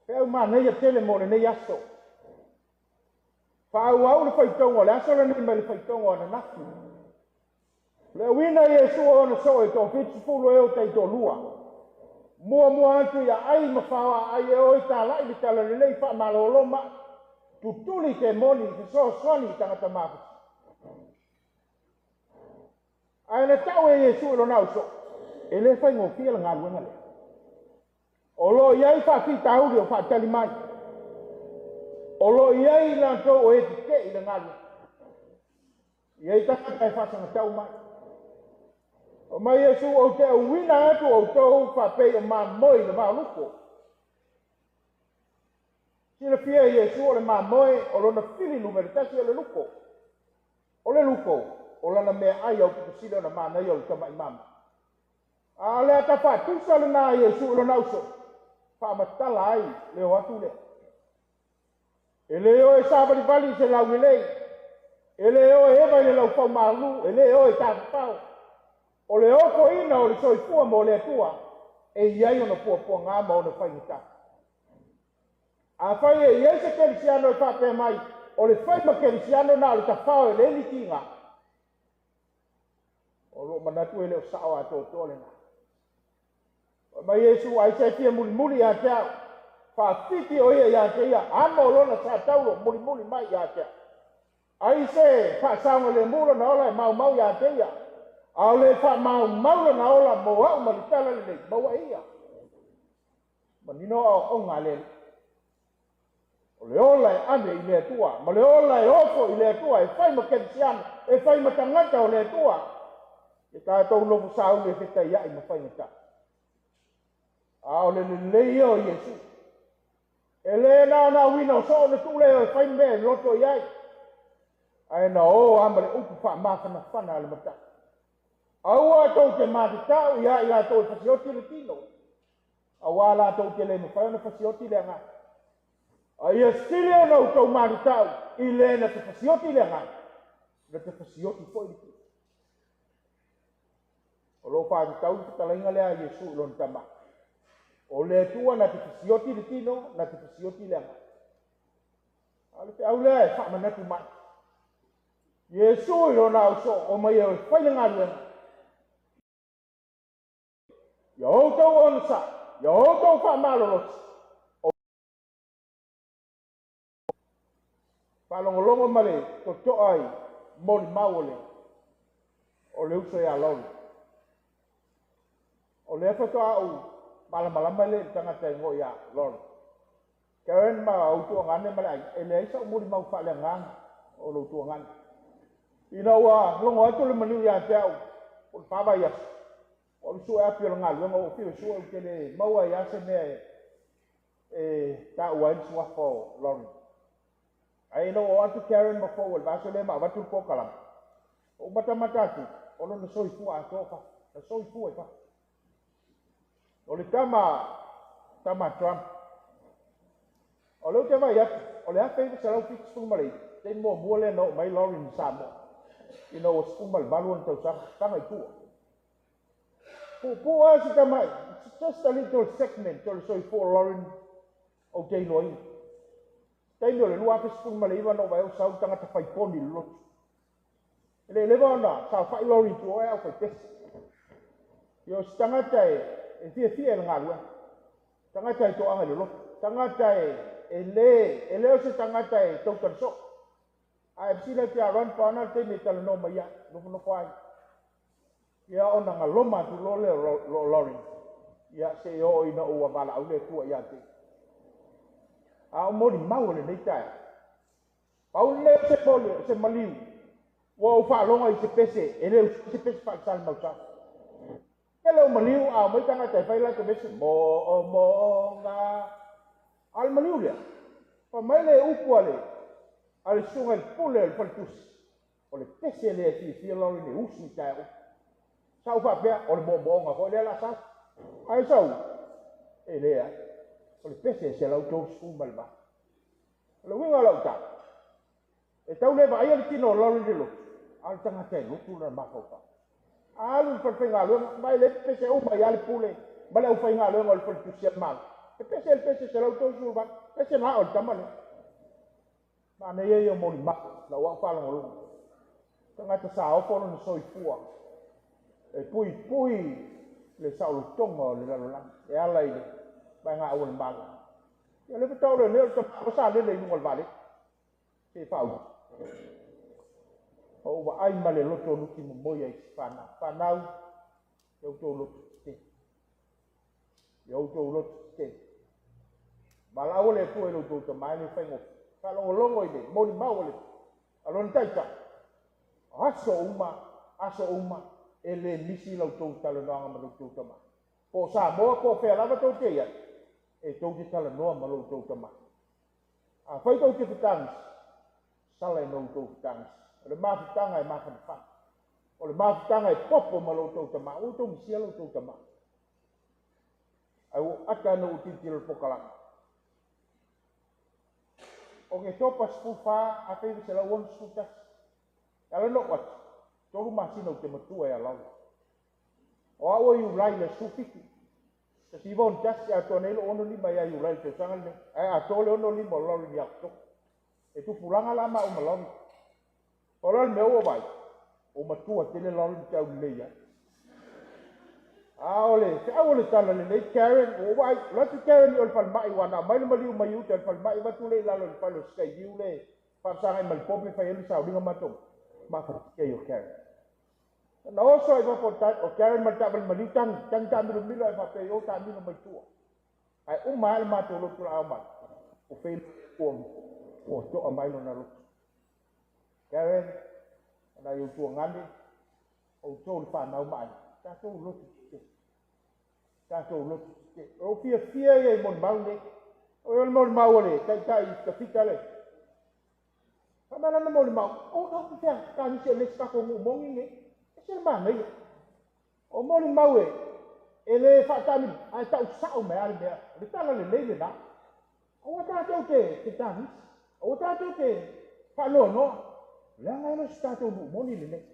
Feau manaia tele mo lenei aso. Faaauau le faitauga o le aso lenei mai le faitauga o ananafi. Le auina Iesu o ona soo e 70 e o taitoalua. Muamua atu ia ai ma faoa ai e o i talai le tala lelei faamalolo mai. Tutuli temoni fesoasoani i tagata mafati. Ae na tau e Iesu i lona ausoo, e le faigofie le galuega lea. O lo o i ai faafitauli o faatali mai. O lo o i ai latou o e tetee i le galuega. I ai tagata e faasagatau mai. O mai Iesu ou te auina atu outou faapei o mamoe i le vaoluko. Silafia e Iesu o le mamoe o lona fili numera 1 o le luko. O le luko, o lana meaai aupito sili ona manaia o le tama'i mama. A o le ata faatusa lena a Iesu i lona ausoo, faamatala ai le o atu lea. E le o e savalivali i se laulelei, e le o e eva i le laufaumalu, e le o e tafafao. O le ofoina o le soifua mo le Atua, e i ai ona puapuaga ma ona faigata. Afai e i ai se kerisiano e faapea mai, o le fai ma kerisiano na o le tafao e le litiga, o loo manatu e le o sao atoatoa lena. Mai Iesu ai se fia mulimuli ia te au, faafiti o ia ia te ia, amo lona sa taulo mulimuli mai ia te au. Ai se faasaogalemu lona ola e maumau ia te ia, a o le faamaumau lona ola mo au ma le tala lelei, maua e ia. Manino aoaoga a le Alii. O le ola e ave i le Atua, ma le ola e ofo i le Atua, e fai ma kerisiano, e fai ma tagata o le Atua. E tatou nofo sauni e fetaiai ma faigata. A o le lelei ia o Iesu. E le na ona auina o soo na tuu lea e fai mea e loto i ai. Ae na o lava ma le upu faamafanafana a le matai. Aua tou te matatau ia i latou e fasioti le tino. Auā latou te le mafai ona fasioti le agaga. A ia sili ona outou malutau i le na te fasioti le agaga, na te fasioti foi le tino. O loo faatatau le fetalaiga lea a Iesu i lona Tama. O le Atua na te fasioti le tino, na te fasioti le agaga. A o le feau lea e faamanatu mai. Iesu i lona ausoo o mai e fai le galuega. Ia outou onosai, ia outou faamalolosi, faalogologo ma le totoa i molimau o le o le uso ia Lori. O lea faatoa ou malamalama lea i le tagata e igoa ia Lori. Karen ma ou tuagane ma le aiga, e leai sau molimau faaleagaga o lou tuagane. Ina ua logo atu le maliu ia te au o le 4 vaiaso, o le sue api o le galuega ua fiu e sue ou te le maua ai lava se mea e taua ai le suafa o Lori. Ae ina ua oo atu Karen ma fou o le vaiaso lea ma avatu le polokalame, ou matamata atu, o lona soifua atoa fafo, na soifua i fafo. O le tama, tama Trump. O lea ou te vaai atu, o le 1979, taimi muamua lea na oo mai Lori i Samoa, ina ua 18 ona tausaga, taga i tua. Puupuu lava si tamai, it's just a little segment o le soifua o Lauren ou te iloaina. Taimi o le 2019 na ou vaai au sau tagata faiponi i le lotu. E le leva ona saofai Lauren i tua e au faipese. Ia o se tagata e fiafia i le galuega. Tagata e toaga i le lotu. Tagata e le o se tagata e tautala soo. Ae fesili atu ia Ron Paona le taimi e talanoa mai ai, nofonofo ai. Ia ona galoma atu loa lea o Lauren. Ia se oo ina ua valaau le Atua ia te. A o molimau o lenei taeao. Pau lenei o se poli, se maliu. Ua ou faalogo i se pese, e le o se pese faalesalemau. E le o maliu a o mai tagata e fai latou pese, mo o mo nga. A o le maliu lea, fa mai le upu a le susuga i le pule o le faletusi. O le pese lea e fiafia Lauren e usu i taeao. Sa ou faapea, o le moomooga foi lea la sau. Ae sau, e leai. O le pese e 138. O le uiga o lau tala, e tau le vaaia le tino o Lauren le lotu, a o le tagata e lotu lona mafaufau. Alu le falefaigaluega, ma e le pese uma ia le pule, ma le aufaigaluega o le faletusi a le Malo. E pese le pese 138, pese na o le tama lea. Manaia ia o molimau, lau au faalogologo. Tagata sa ofo lona soifua, e puipui le saolotoga o le lalolagi, e ala i le vaega au o le Malo. Ia le faatoa o lenei o le tamalo sa lele i luga o le vaalele. Se faau. O ou vaai ma le loto nuti momoi ai si fanau. Fanau, ia outou loto tetele. Ia outou loto tetele. Valaau o le Atua i lo outou tama e le faigofie. Faalogologo i le molimau o le a lona taitai. Aso uma, aso uma, e le misi la outou talanoaga ma lo outou tama. Po o Samoa po o fea lava tou te iai, e tou te talanoa ma lo outou tama. Afai tou te fetagisi, sala ina outou fetagisi. O le mafutaga e mafanafana. O le mafutaga e popo ma lo outou tama. Ua outou misia lo outou tama. Ae ua ata ana ou tilotilo i le polokalame. O Oketopa 14, 1961. E ala na ou atu, 3 masina ou te matua ia Lauren. O au o Iulai le 17. 1961 atoa nei lou 65 ia Iulai le tausaga lenei. Ae atoa le 65 o Lauren ia Oketopa. E tupulaga la maua ma Lauren. O le mea ua vai, o matua tele Lauren te au lelei ai. A o le feau o le tala lenei, Karen, ua vaai, o atu Karen i o le falemai, ua na mai le maliu mai uta i le falemai, avatu le i lalo i le fale o Skyview le faafesagai ma le pope fai ai le sauliga matou. Mafatia i o Karen. Na oso ai fafo o Karen ma le taavale maliu tagi, tagi taamilomilo ae faapea i o taamilo mai tua. Ae uma lava le matou lotu laau mai. O fei ua toa mai lona lotu. Karen, na i outou outou le fanau ma aiga, tatou lotu tetele. Tatou lotu tetele. O fiafia ia i molimau nei. O le molimau o le taitai Tafita le. Famalana molimau, o au fea kanisi o le isi tatou nuu moni nei. E se le manaia. O molimau e le faatamilo, ae tau sao mai lava le mea. O le tala lelei lena. Aua tatou te te tagisi, aua tatou te faanoanoa, leaga e le o se tatou nuu moni lenei.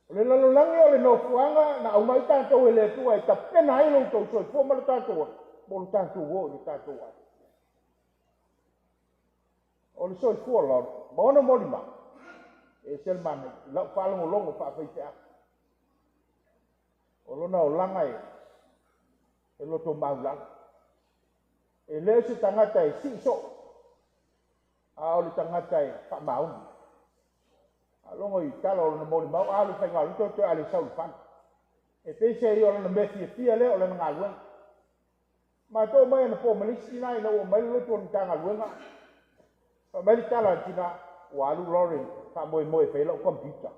O le lalolagi o le nofoaga na aumai tatou e le Atua e tapena ai lo outou soifua ma lo tatou ola mo lo tatou oo i lo tatou aiga. O le soifua o Lord ma ona molimau, e ese le manaia i lau faalogologo faafaifeau. O lona olaga e loto maulalo. E le o se tagata e sii soo, a o le tagata e faamaoni. Faalogo i tala o lona molimau, a alu i faigaluega, toe toe a le sau i le fale. E pei se i o lona mea fiafia lea o lana galuega. Matou omai anapo ma le isi tina ina ua omai le lotu o le Matagaluega, fai mai le tala a le tina, ua alu Lauren faamoemoe e fai ai lau computer.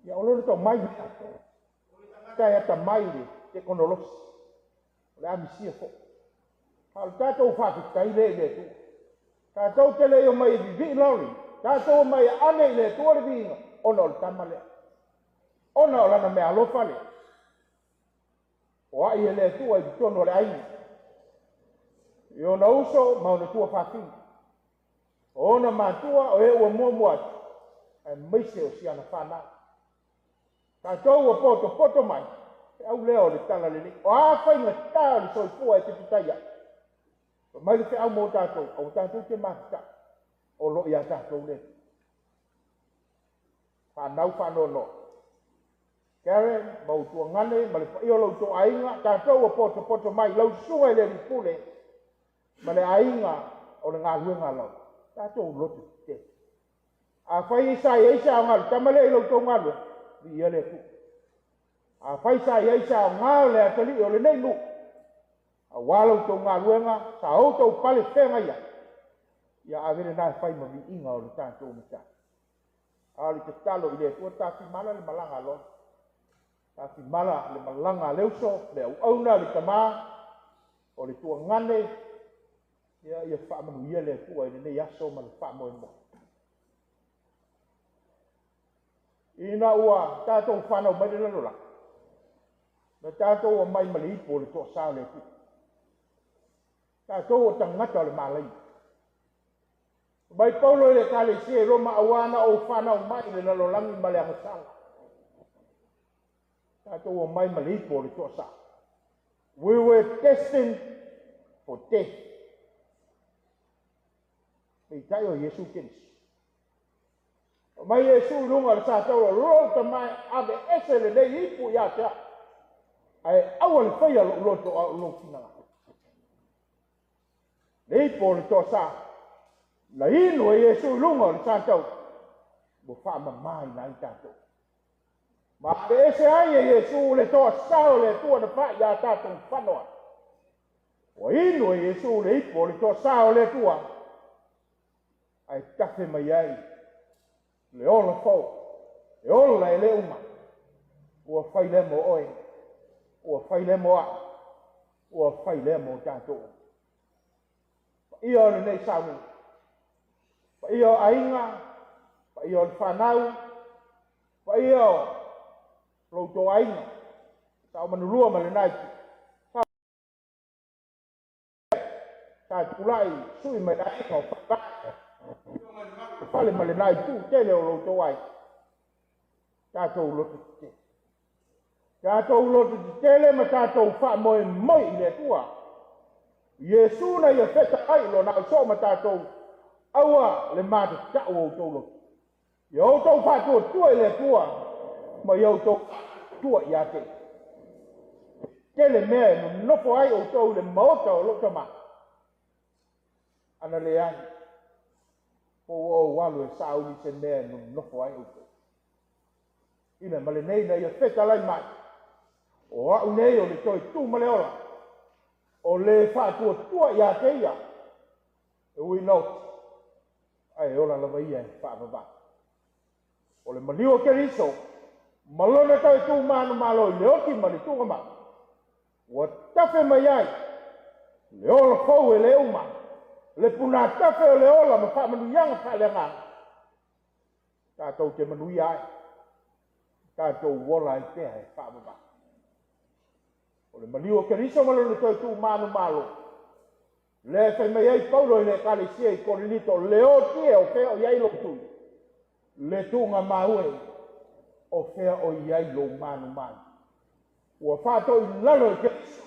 Ia o lona tomai lea. O le tagata e atamai i le tekonolosi, o le amisia foi. A o le tatou faafetai lea i le Atua. Tatou te le i omai e vivii Lauren, tatou omai e ane i le Atua le viiga, ona o le tama lea. Ona o lana meaalofa lea. O ai e le Atua i totonu o le aiga. I ona uso ma ona tuafafine. O ona matua o e ua muamua atu, aemaise o si ana fanau. Tatou ua potopoto mai, feau lea o le tala lelei. O a faigata o le soifua e te fetaia. Fai mai le feau mo tatou, aua tatou te mafuta'i, o lo o ia tatou le Atua. Fanau faanoanoa. Karen, ma ou tuagane ma le paia o lo outou aiga, tatou ua potopoto mai, lau susuga i le alii pule ma le aiga o le galuega a lau, tatou loto tetele. Afai sa i ai se aoga o le tama lea i lo outou galuega, viia le Atua. Afai sa i ai se aoga o le atalii o lenei nuu, aua lo outou galuega, sa outou pale feagai ai, ia ave lena e fai ma viiga o le tatou Matai. A o le tatalo i le Atua, tafimala le malaga a Lona. Tafimala le malaga a le uso, le auauna, le tamā, o le tuagane, ia, ia faamanuia le Atua i lenei aso ma le faamoemoe. Ina ua tatou fanau mai le lalolagi, na tatou omai ma le ipu o le toasā o le Atua. Tatou o tagata o le malaia. Mai Paulo i le Ekalesia i Roma, auā na ou fanau mai i le lalolagi ma le agasala. Tatou omai ma le ipu o le toasā. We were destined for death. Peitai o Iesu Keriso. Mai Iesu i luga o le satauro, lou tama e ave ese lenei ipu ia te au. Ae aua le faia lou loto a o lou finagalo. Le ipu o le toasā, na inu e Iesu i luga o le satauro, ua faamamaina ai tatou. Ma ave ese ai e Iesu le toasā o le Atua na fai ia tatou fanoa. Ua inu e Iesu le ipu o le toasā o le Atua, ae tafe mai ai le ola fou, e ola e le uma. Ua fai lea mo oe, ua fai lea mo au, ua fai lea mo tatou. Paia o lenei sauniga, paia o aiga, paia o le fanau, paia o lo outou aiga, sa o manulua ma lena itu. Sa tulai sui mai le aiga o Faivae, fale ma lena itu tele o lo outou aiga. Tatou loto tetele. Tatou loto tetele ma tatou faamoemoe i le Atua. Iesu na ia fetalai lona ausoo ma tatou, aua le matatau o outou loto. Ia outou faatuatua i le Atua ma ia outou faatuatua ia te ia. Tele mea e nonofo ai outou i le maota o lou tama. Ana leai, po ua ou alu e sauni se mea e nonofo ai outou. Ina ma lenei na ia fetalai mai, o au nei o le toe tu ma le ola, o le faatuatua ia te ia, e ui ina oti, ae ola lava ia e faavavau. O le maliu o Keriso, ma lona toe tu manumalo i le oti ma le tuugamau, ua tafe mai ai le ola fou e le uma, le punatafe o le ola ma faamanuiaga faaleagaga, tatou te manuia ai, tatou ola ai pea e faavavau. O le maliu o Keriso ma lona toe tu manumalo, Lea e fai mai ai Paulo i le Ekalesia i Korinito, le oti e o fea o i ai lou tui, le tuugamau e o fea o i ai lou manumanu. Ua faatoilalo e Keriso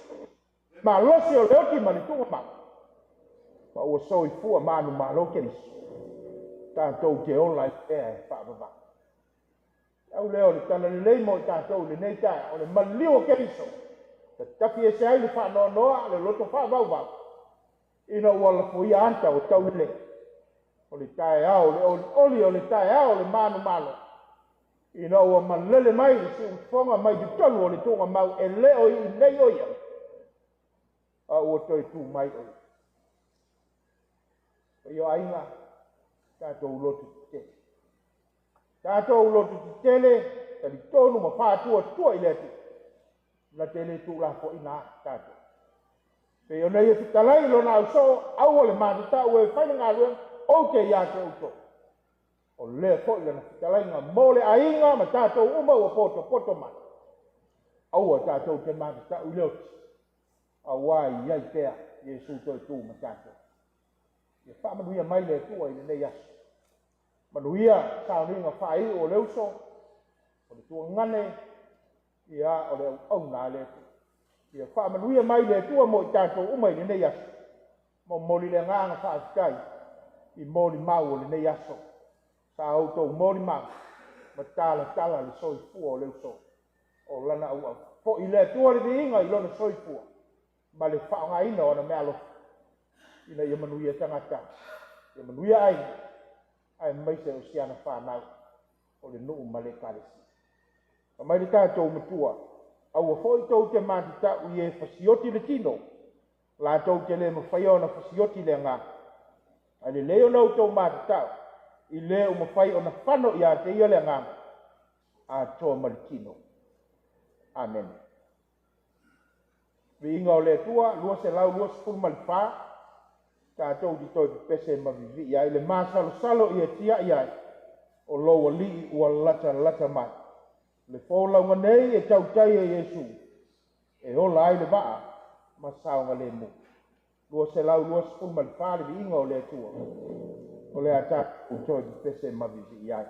le malosi o le oti ma le tuugamau, ma ua soifua manumalo Keriso, tatou te ola ai pea e faavavau. Au lea o le talalelei mo i tatou i lenei taeao, o le maliu o Keriso, tatafi ese ai le faanoanoa, le loto faavauvau, ina ua lafoia ata o taulelei. O le taeao o le olioli, o le taeao o le manumalo, ina ua malele mai le siufofoga mai totonu o le tuugamau, e le o i nei o ia, a ua toe tu mai o ia. Paia o aiga, tatou loto tetele. Tatou loto tetele, talitonu ma faatuatua i le Atua, na te le tuulafoaiina a tatou. Pei ona ia fetalai lona ausoo, aua le matatau e fai le galuega, ou te ia te outou. O lea foi lana fetalaiga mo le aiga ma tatou uma ua potopoto mai. Aua tatou te matatau i le oti, auā i ai pea Iesu toe tu ma tatou. Ia faamanuia mai le Atua i lenei aso. Manuia sauniga faaiu o le uso, o le tuagane, ia o le auauna a le Atua. Ia faamanuia mai le Atua mo i tatou uma i lenei aso. Momoli le agaga faafetai i molimau o lenei aso. Sa outou molimau ma talatala le soifua o le uso o lana auau. Foi le Atua le viiga i lona soifua ma le faaaogaina o ana meaalofa ina ia manuia tagata, ia manuia aiga, aemaise o si ana whanau o le nuu ma le ekalesia. Fai mai le tatou matua, aua foi tou te matatau i e fasioti le tino, latou te le mafaia ona fasioti le agaga. Ae lelei ona outou matatau i le ua mafai ona fano ia te ia le agaga, atoa ma le tino. Amene. Viiga o le Atua, 224, tatou te toe pepese ma vivii ai le masalosalo ia tiai ai, o lou alii ua latalata mai. Le folauga nei e tautai e Iesu, e ola ai le vaa ma saogalemu. 224 le viiga o le Atua, o le a tatou toe pepese ma vivii ai.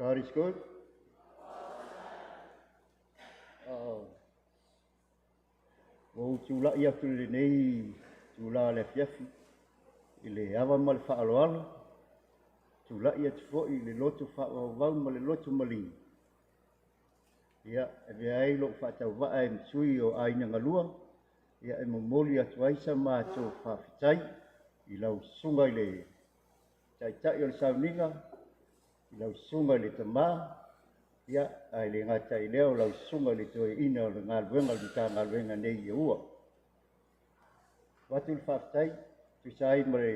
God is good. Ua ou tulai atu i lenei itula o le afiafi i le ava ma le faaaloalo, tulai atu foi i le loto faavauvau ma le loto maliu, ia, e avea ai lou faatauvaa e sui o Aiga na Lua, ia, e momoli atu ai sa matou faafetai i lau susuga i le Taitai o le Sauniga, i lau susuga i le Tama, ia, ae le gata i lea o lau susuga i le Toeaina o le galuega o le Matagaluega nei i Aua. Avatu le faafetai, tusa ai ma le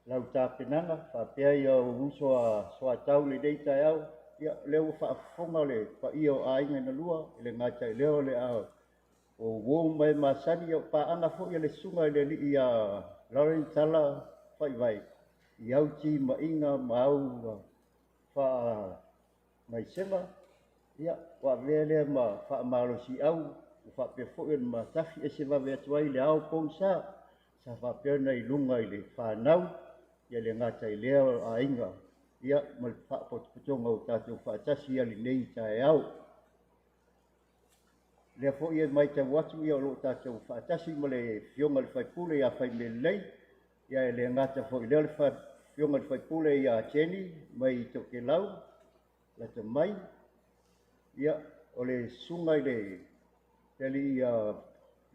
lau tapenaga, faapea ia ou uso a soatau i lenei taeao, ia, o lea ua faafofoga le paia o aiga na lua, e le gata i lea o le a o uo ma e masani, o paaga foi a le susuga i le alii ia Lawrence Tala Faivae, i au timaiga ma au faamaisega, ia, ua avea lea ma faamalosiau, ua faapea foi ona matafi ese vave atu ai le ao pogisa, sa faapea ona i luga i le fanau, ia le gata i lea o aiga, ia, ma le faapotopotoga o tatou faatasi i lenei taeao. Lea foi e matau atu ia o lo o tatou faatasi ma le afioga i le faipule ia Faimea ia e le gata foi lea o le afioga i le faipule ia Jenny mai Tokelau, lata mai, ia o le susuga i le alii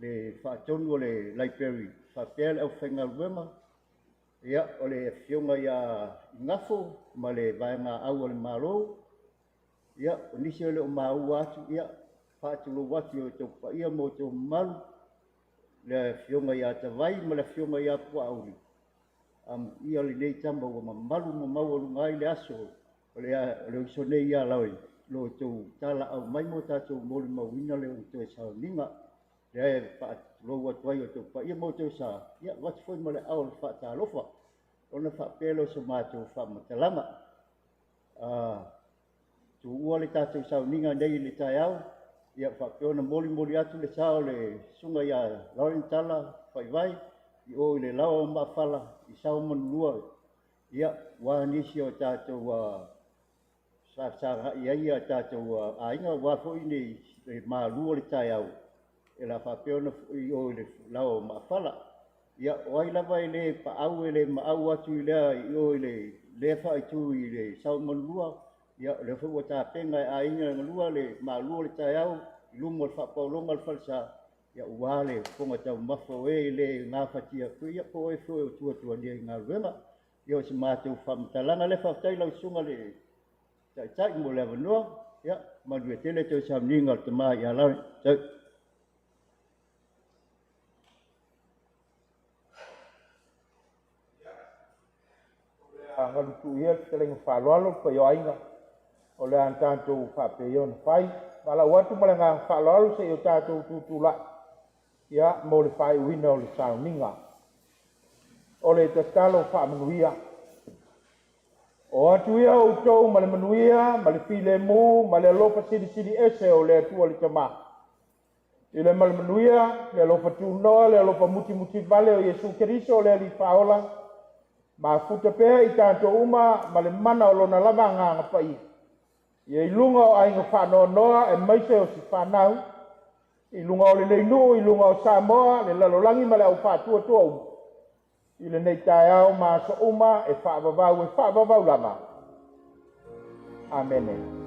le faatonu o le library faapea le aufaigaluega, ia o le afioga ia Igafo ma le vaega au o le Malo, ia o nisi o le o maua atu, ia faatulou atu i o outou paia ma outou mamalu, le afioga ia Tavai ma le afioga ia Puaauli, ia lenei tama ua mamalu ma maualuga ai le aso o le uso nei ia Laoi, lo outou talaau mai mo tatou molimauina le toe sauniga. Lea e faatulou atu ai o outou paia ma outou sa, ia avatu foi ma le ao o le faatalofa, ona faapea lea o so matou faamatalaga. Tuua le tatou sauniga nei i le taeao, ia faapea ona molimoli atu le sa o le susuga ia Lawrence Tala Faivae, i o i le laoa o Maafala, i Sao Manulua, ia, ua nisi o tatou sagai ai ia tatou aiga, ua foi nei le malu o le taeao, e la faapea ona i o i le laoa o Maafala. Ia, o ai lava e le paau e le maau atu i lea i o i le lea faaitu i le Sao Manulua, ia, o lea foi ua tapena e aiga na lua le malu o le taeao, i luma o le faapaologa o le falesa, ia ua le fofoga taumafa o e le gafatia atu, ia po o e foi o tuatualia i galuega. Ia o se matou faamatalaga lea, faafetai lau susuga le Taitai mo le avanoa, ia manuia tele toe sauniga o le tama ia Lawrence. Tau. Galutu ia le fetalaiga faaaloalo le paia o aiga o le a tatou faapea ona fai. Valaau atu ma le agaga faaaloalo seia o tatou tutulai ia mo le faaiuina o le sauniga. O le tatalo faamanuia. O atu ia outou ma le manuia, ma le filemu, ma le alofa silisili ese o le Atua le Tama. I le ma le manuia, le alofa tunoa, le alofa mutimuti vale o Iesu Keriso le Alii Faaola, mafuta pea i tatou uma ma le mana o lona lava agaga paia. Ia i luga o aiga faanoanoa e maise o si whanau, i luga o le nuu, i luga o Samoa, le lalolagi ma le au faatuatua uma. I lenei taeao ma aso uma e faavavau lava. Amene.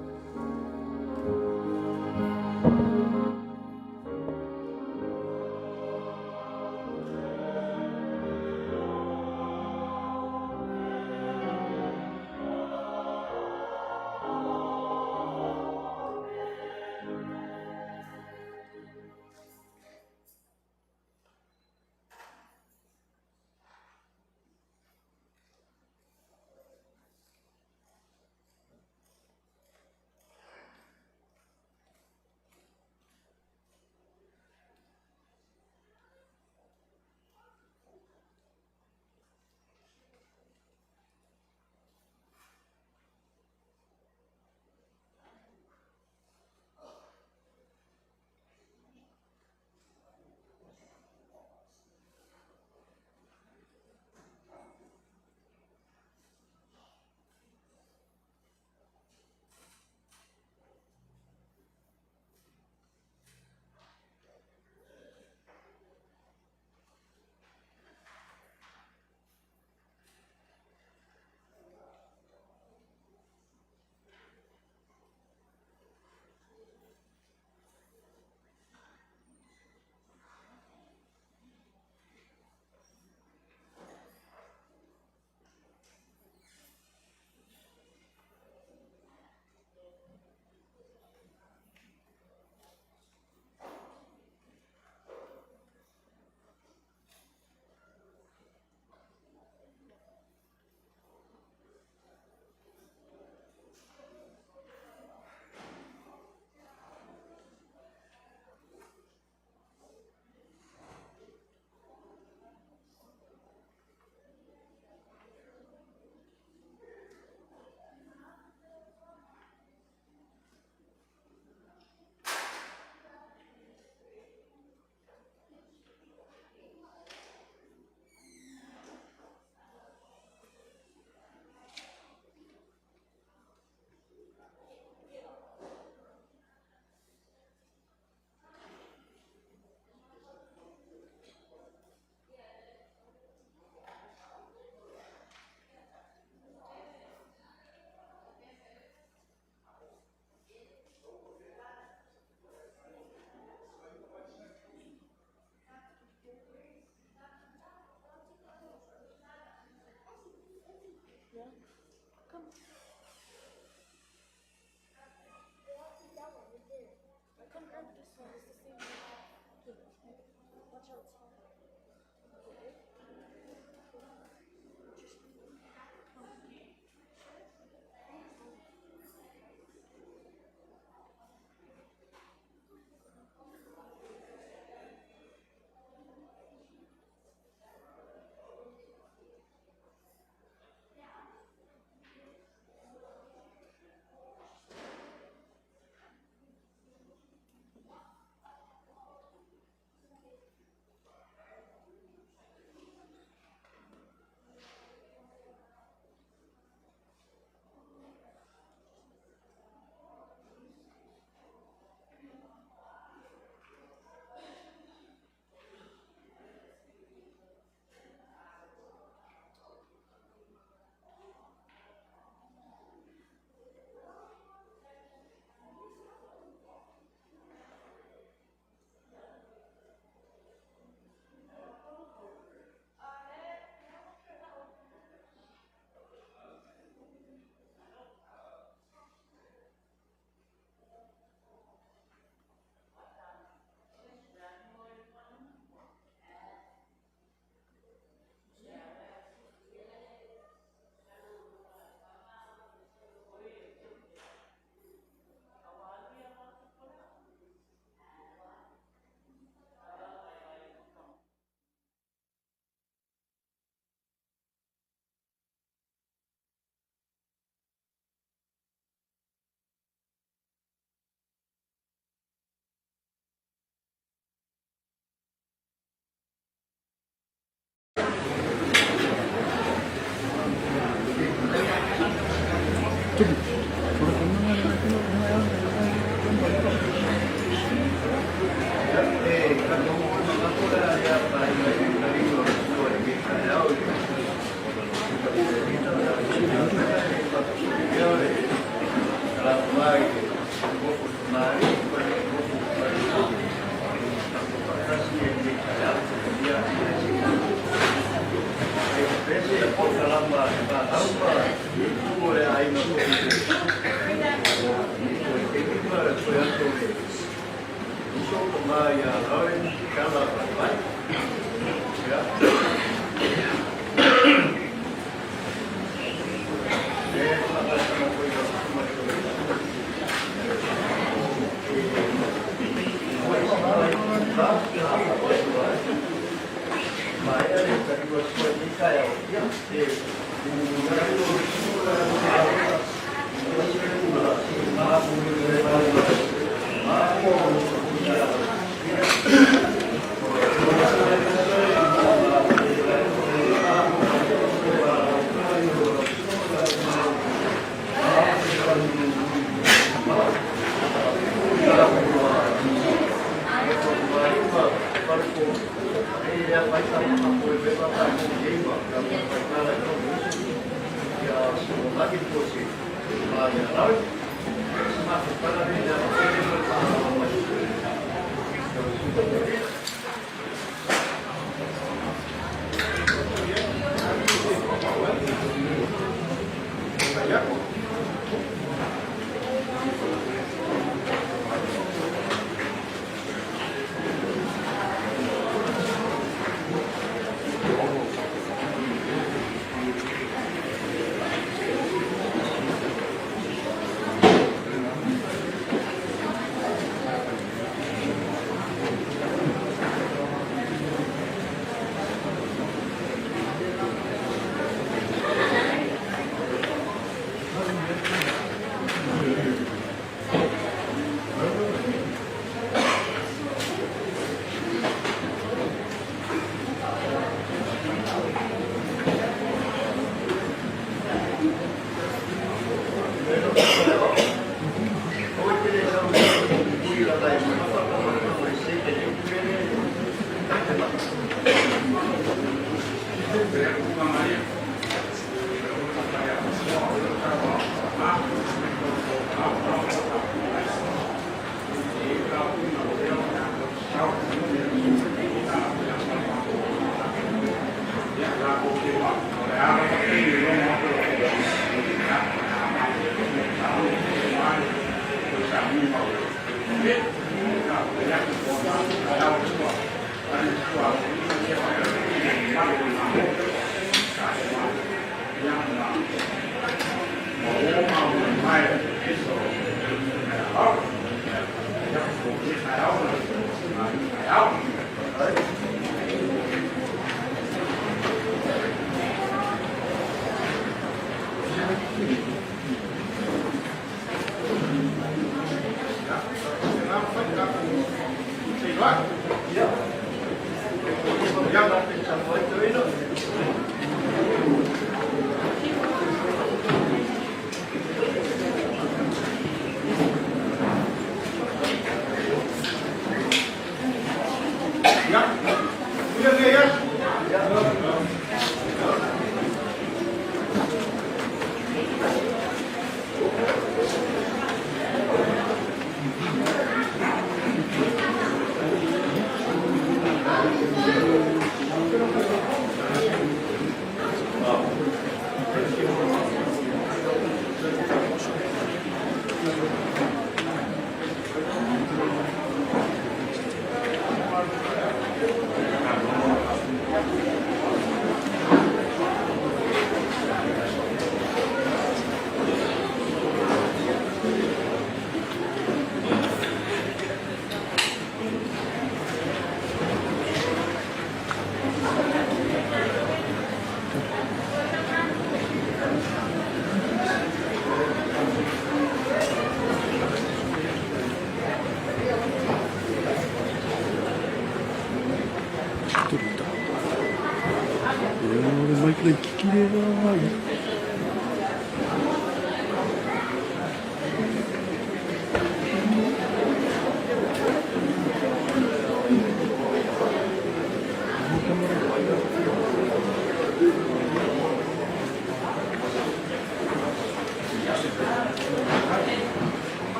Ia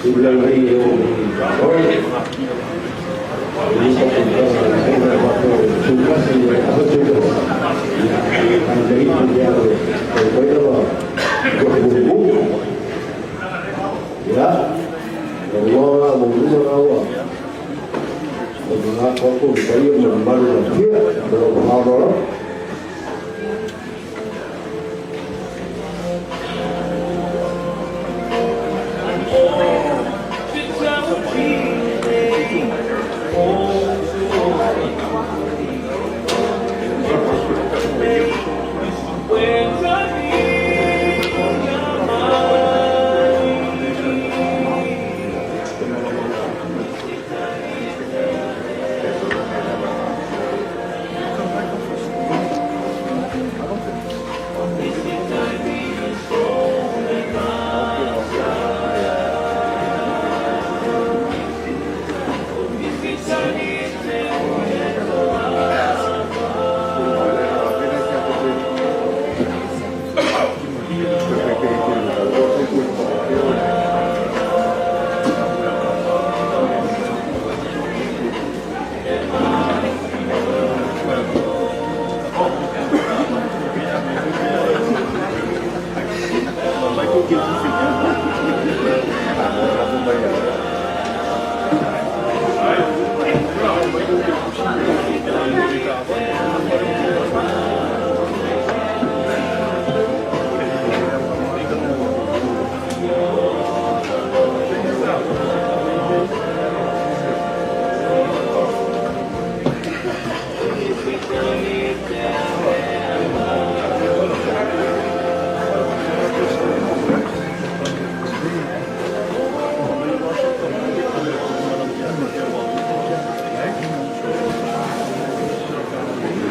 Tulaga i o oe, i ka tulaga o le wako tūkasi e ahatu ia ai lei ia o koe lava ko ku ia o loa o luma rawa o ngā koko i o maru la fia o lo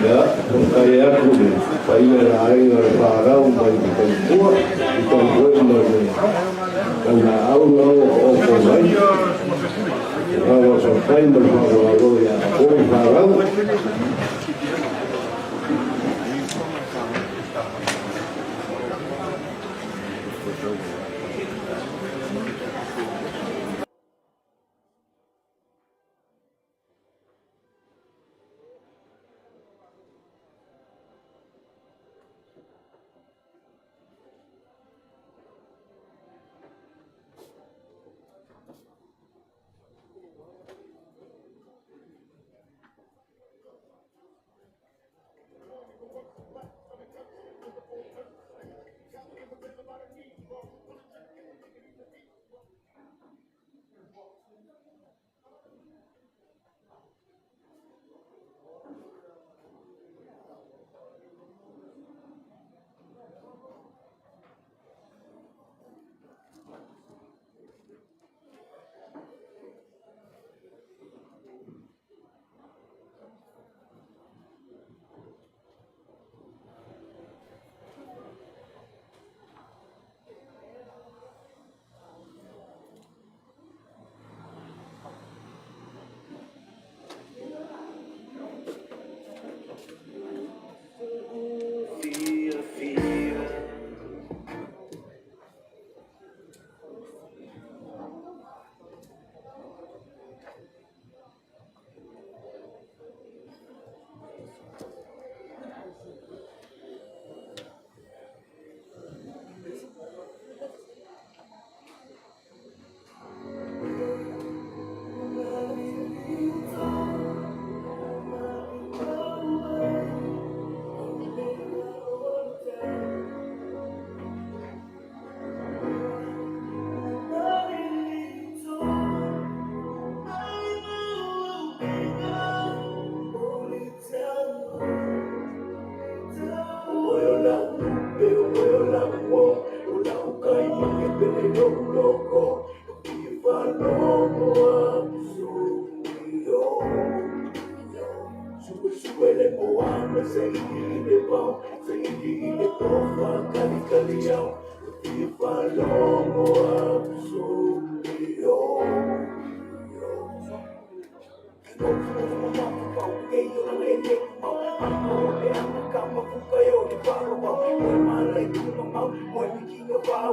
Ia, o tai atu le paia la aiga le whārau mai te taupua, i tau ma le tau la au lau o o mai. Rawa sa whai ma le whārau ia o whārau.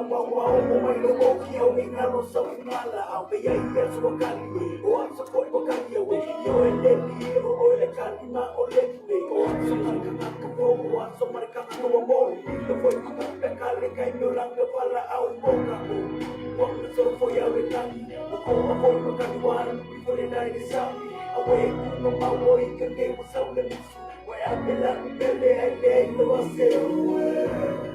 Au mai lo ki au ngi ngalo sa ngala au pe ia ia so kali o so ko ko kali o yo e le li o o le kali ma o le le o so marka ka ko o so marka ko o mo lo foi ka pe kali kai me langa pala au mo ka o o so fo ia le kali o ko o ko ko kali wa ni fo le dai sa awe no ma o i ka ke o sa le misu wa ya pe la pe le ai le ai lo se o.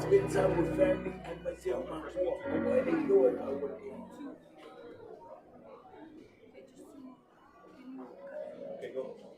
Spend time with family and myself, my Okay, go.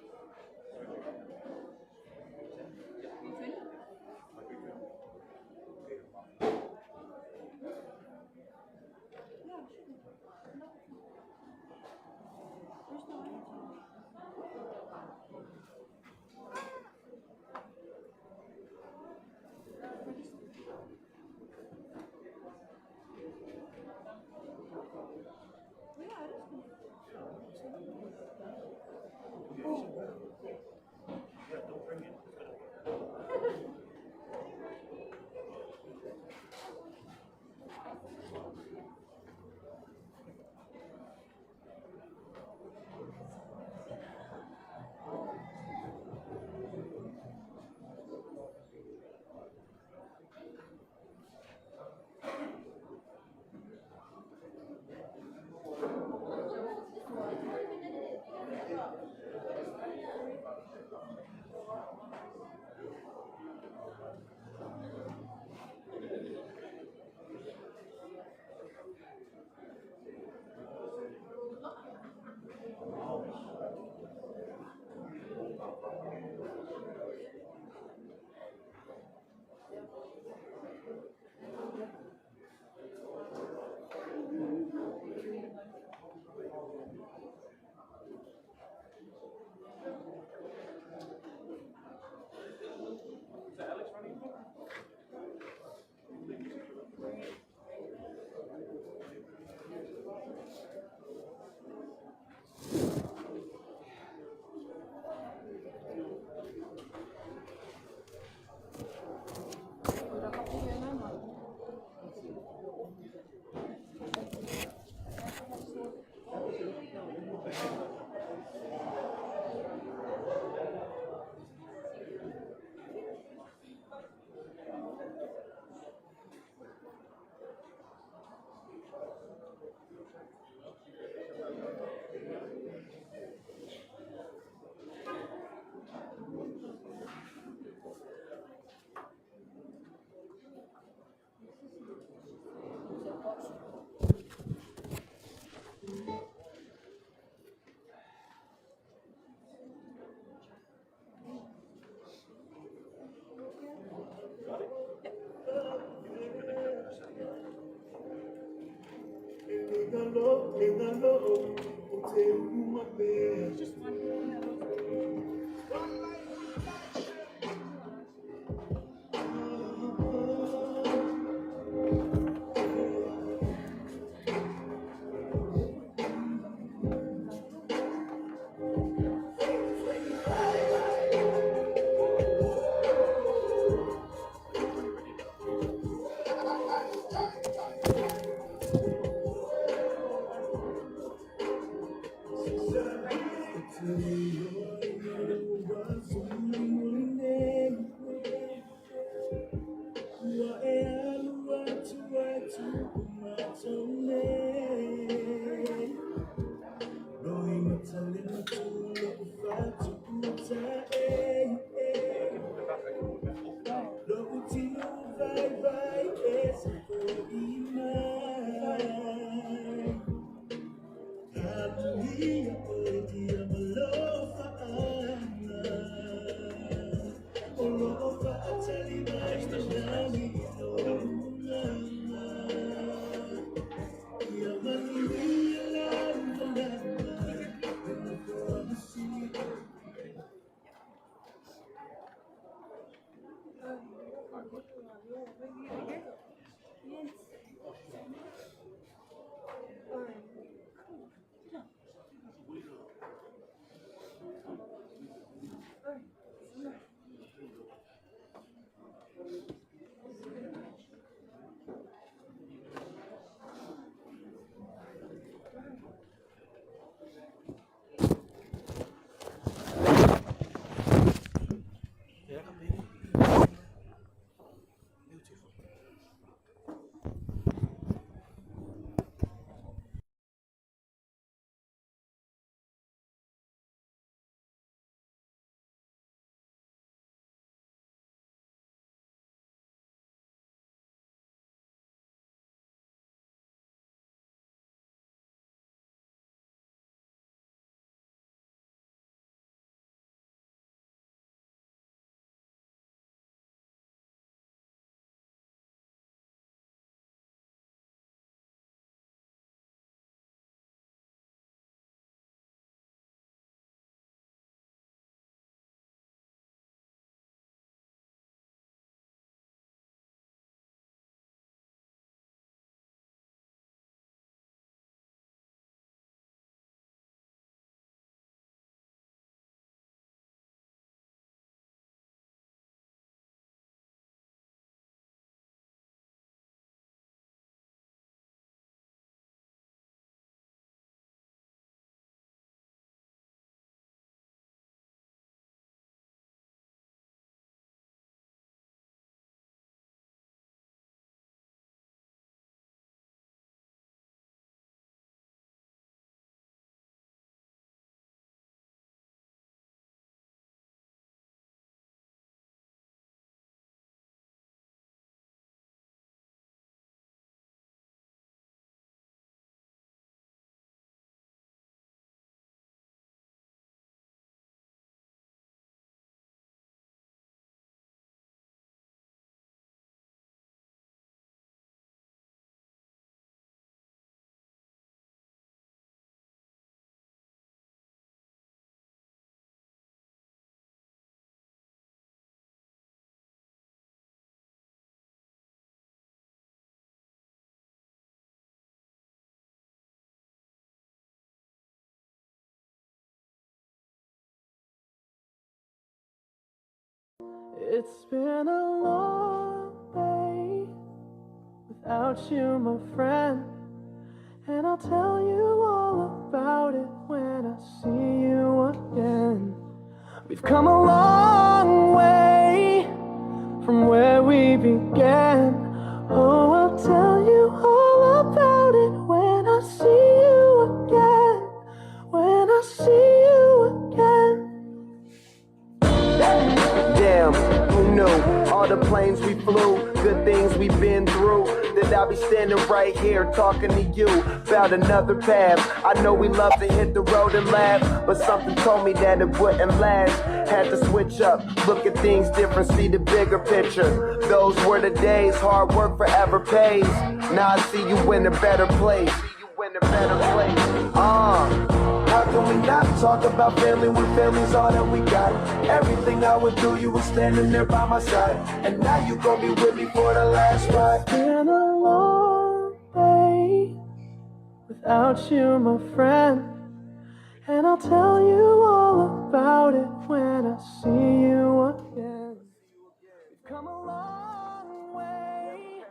Just one. Beautiful. It's been a long day without you, my friend. And I'll tell you all about it when I see you again. We've come a long way from where we began. Oh, I'll tell you all about it when I see you again. When I see you again. Damn, who knew? All the planes we flew, good things we've been through. That I'll be standing right here talking to you about another path. I know we love to hit the road and laugh, but something told me that it wouldn't last. Had to switch up, look at things different, see the bigger picture. Those were the days, hard work forever pays. Now I see you in a better place. See you in a better place. How can we not talk about family when family's all that we got? Everything I would do, you were standing there by my side. And now you gon' be with me for the last ride. It's been a long day without you, my friend. And I'll tell you all about it when I see you again. We've come a long way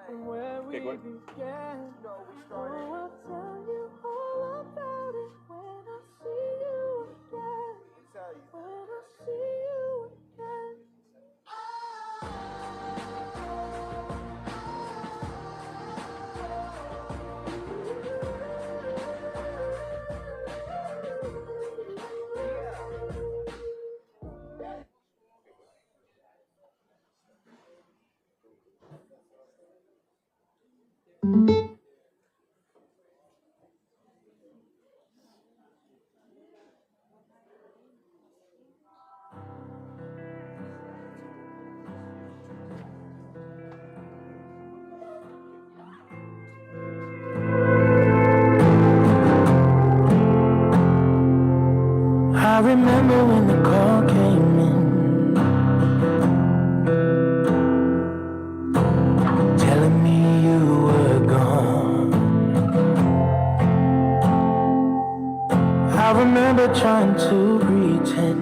from where we began. Oh, I'll tell you all about it when I see you again. When I see you again. I remember when the call came in, telling me you were gone. I remember trying to pretend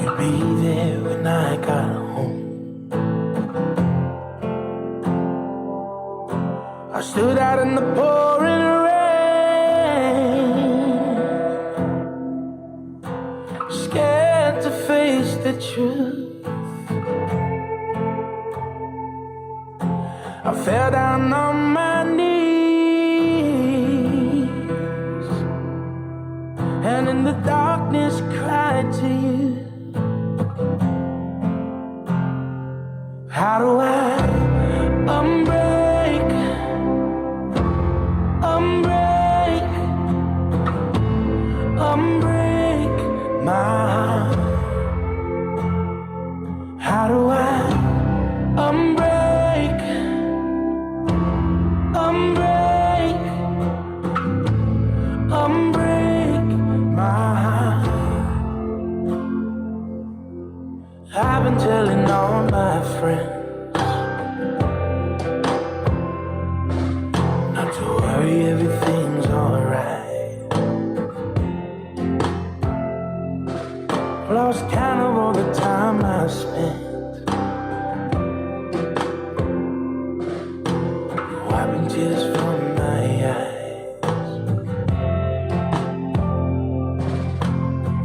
you'd be there when I got home. I stood out in the pouring rain, scared to face the truth. I fell down on my knees and in the darkness cried to you. How do I unbreak, unbreak, unbreak my heart? How do I unbreak, unbreak, unbreak my heart? I've been telling all my friends not to worry, everything's alright. Lost count of all the time I spent wiping tears from my eyes.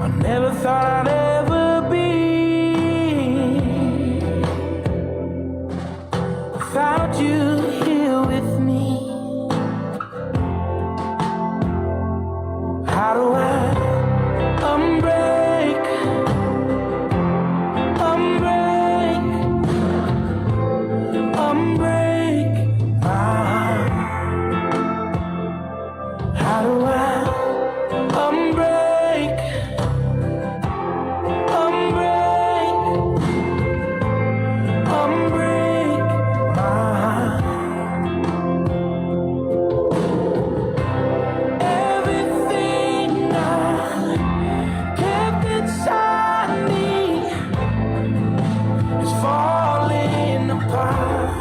I never thought I'd ever be without you here with me. How do I unbreak, unbreak, unbreak my heart? How do I unbreak, unbreak, unbreak my heart? Everything I kept inside me is falling apart.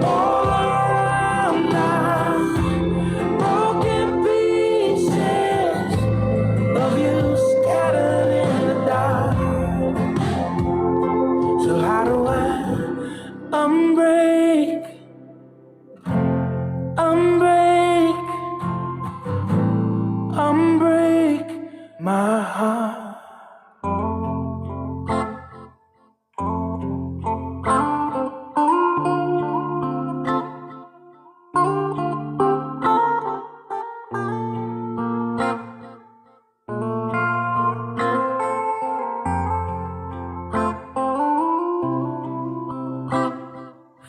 All around now, broken pieces of you scattered in the dark. So how do I unbreak, unbreak, unbreak my heart?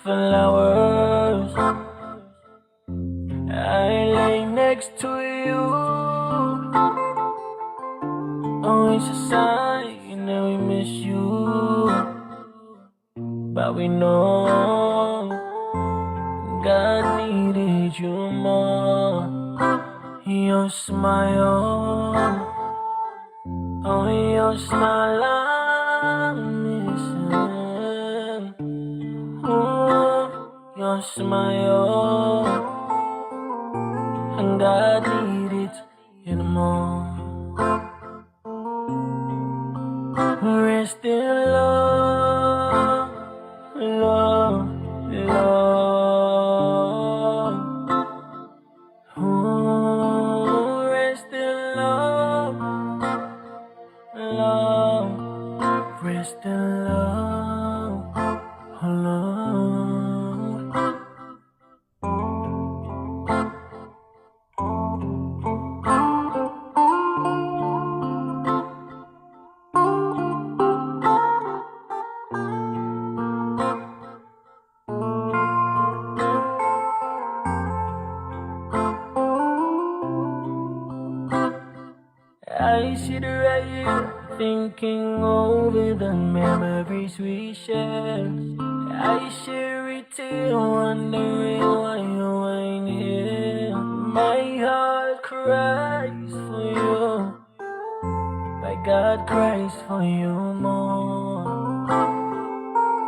Flowers, I lay next to you. Oh, it's a sign that we miss you, but we know God needed you more. Your smile, oh, your smile I'm missing. Oh, your smile, and God needed you more. Rest in love, love, love. Oh, rest in love, love. Rest in love, oh, love. I sit right here thinking over the memories we shared. I share it till wondering why you ain't here. My heart cries for you, but God cries for you more.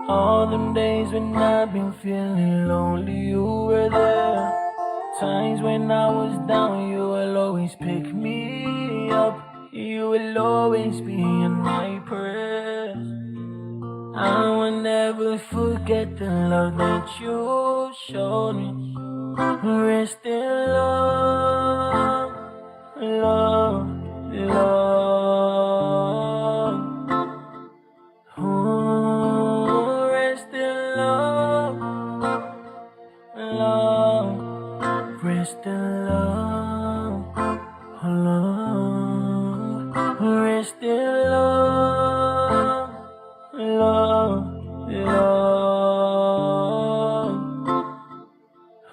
All them days when I've been feeling lonely, you were there. Times when I was down, you will always pick me up. You will always be in my prayers. I will never forget the love that you showed me. Rest in love, love, love. Rest in love, love, love.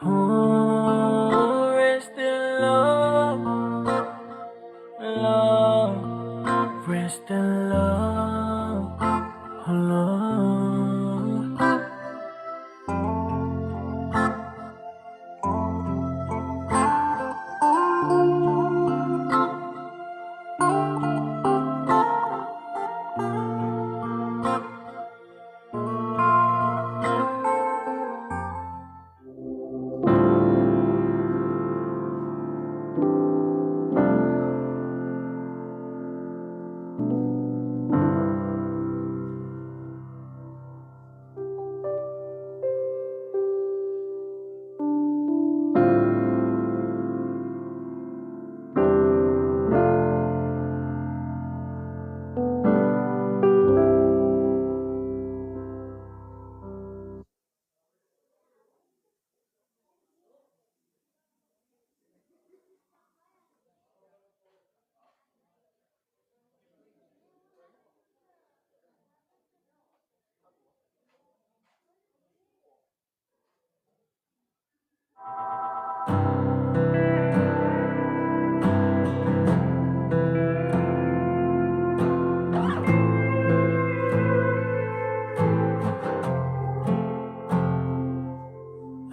Ooh, rest in love, love. Rest in love, love.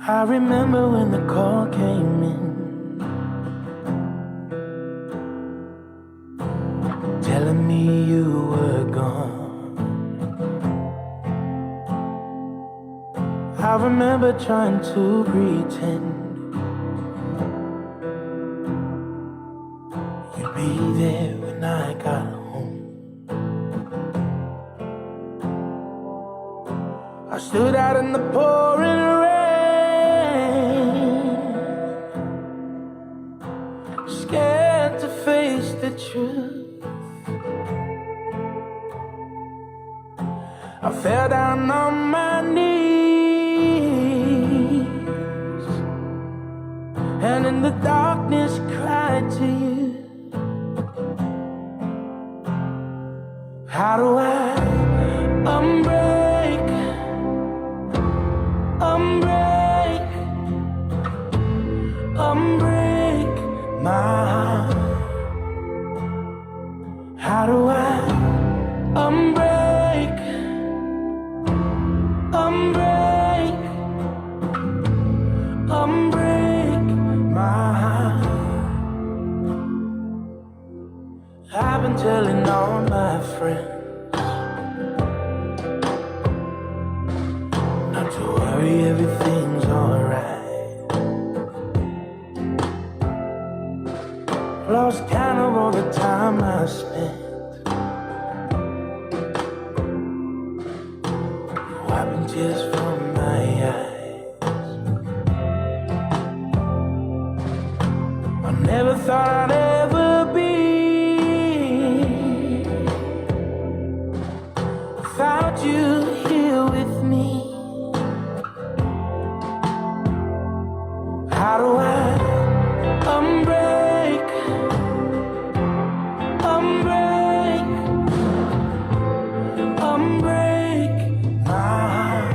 I remember when the call came in, telling me you were gone. I remember trying to pretend you'd be there when I got home. I stood out in the pouring rain, scared to face the truth. I fell down on my knees and in the darkness cried to you. How do I unbreak, unbreak, unbreak my heart? How do I unbreak, unbreak, unbreak my heart? I've been telling all my friends not to worry, everything's alright. Lost count of all the time I spent wiping tears from my eyes. I never thought I'd ever be without you here with me. How do I unbreak, unbreak, unbreak my heart?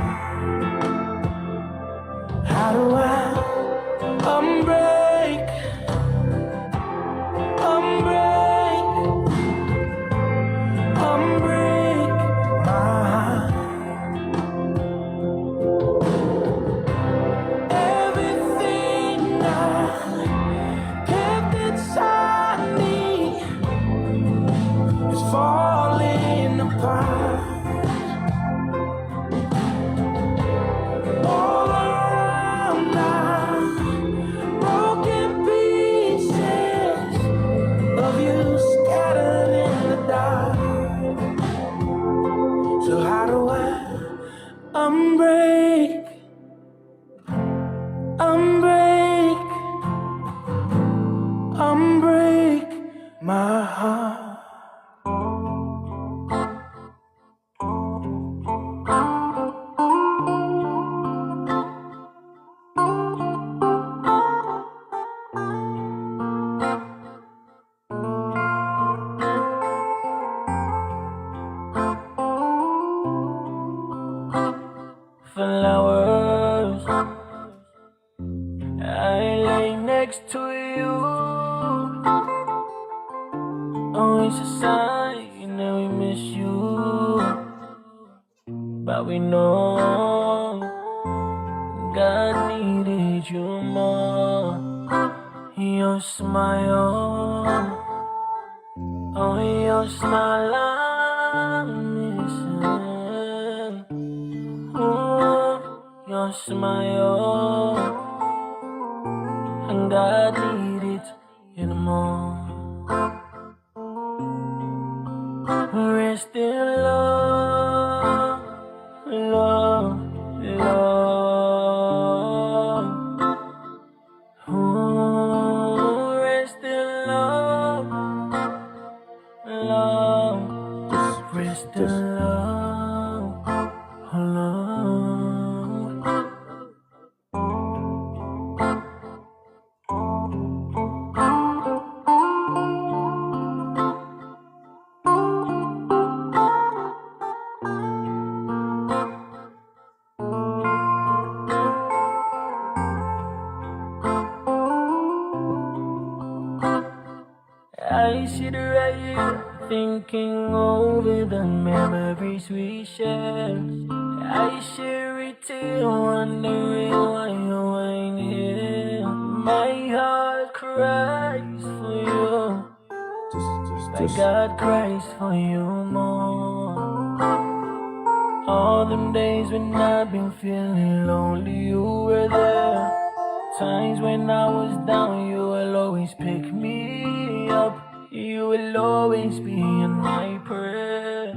But we know God needed you more. Your smile, oh, your smile I'm missing. Oh, your smile, and God needed you more. Rest in love, love, love. Oh, rest in love, love. Rest in love, love. I sit right here thinking over the memories we shared. I share it till wondering why you ain't here. My heart cries for you. My God cries for you more. All them days when I've been feeling lonely, you were there. Times when I was down, you will always pick me up. You will always be in my prayers.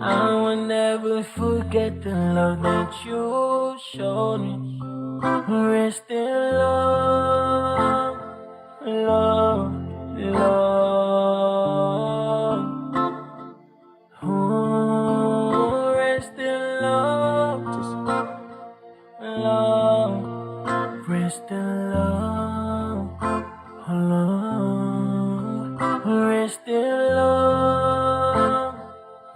I will never forget the love that you showed me. Rest in love, love, love. Oh, rest in love, love. Rest in love, love. Rest in love,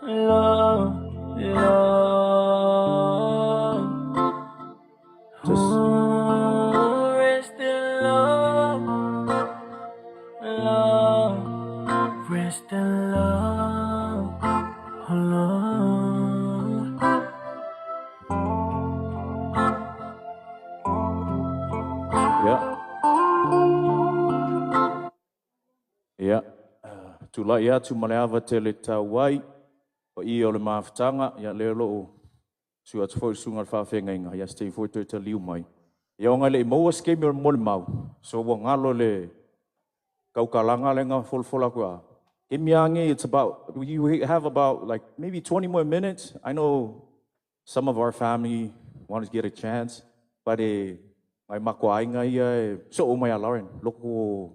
love, love. Oh, rest in love, love. Rest in love, love. Ia. Ia. Tulai atu ma le ava tele tau ai, o i o le mafutaga, ia lea o loo susu atu foi le susuga i le faafeagaiga, ia se taimi foi toe taliu mai. Ia ona e le i maua se taimi o le molimau, so ua galo le tautalaga lea na folafola atu a. Taimi lava nei, it's about, we have about like maybe 20 more minutes. I know some of our family want to get a chance, but e nai matou aiga ia e soo mai a Lauren, loko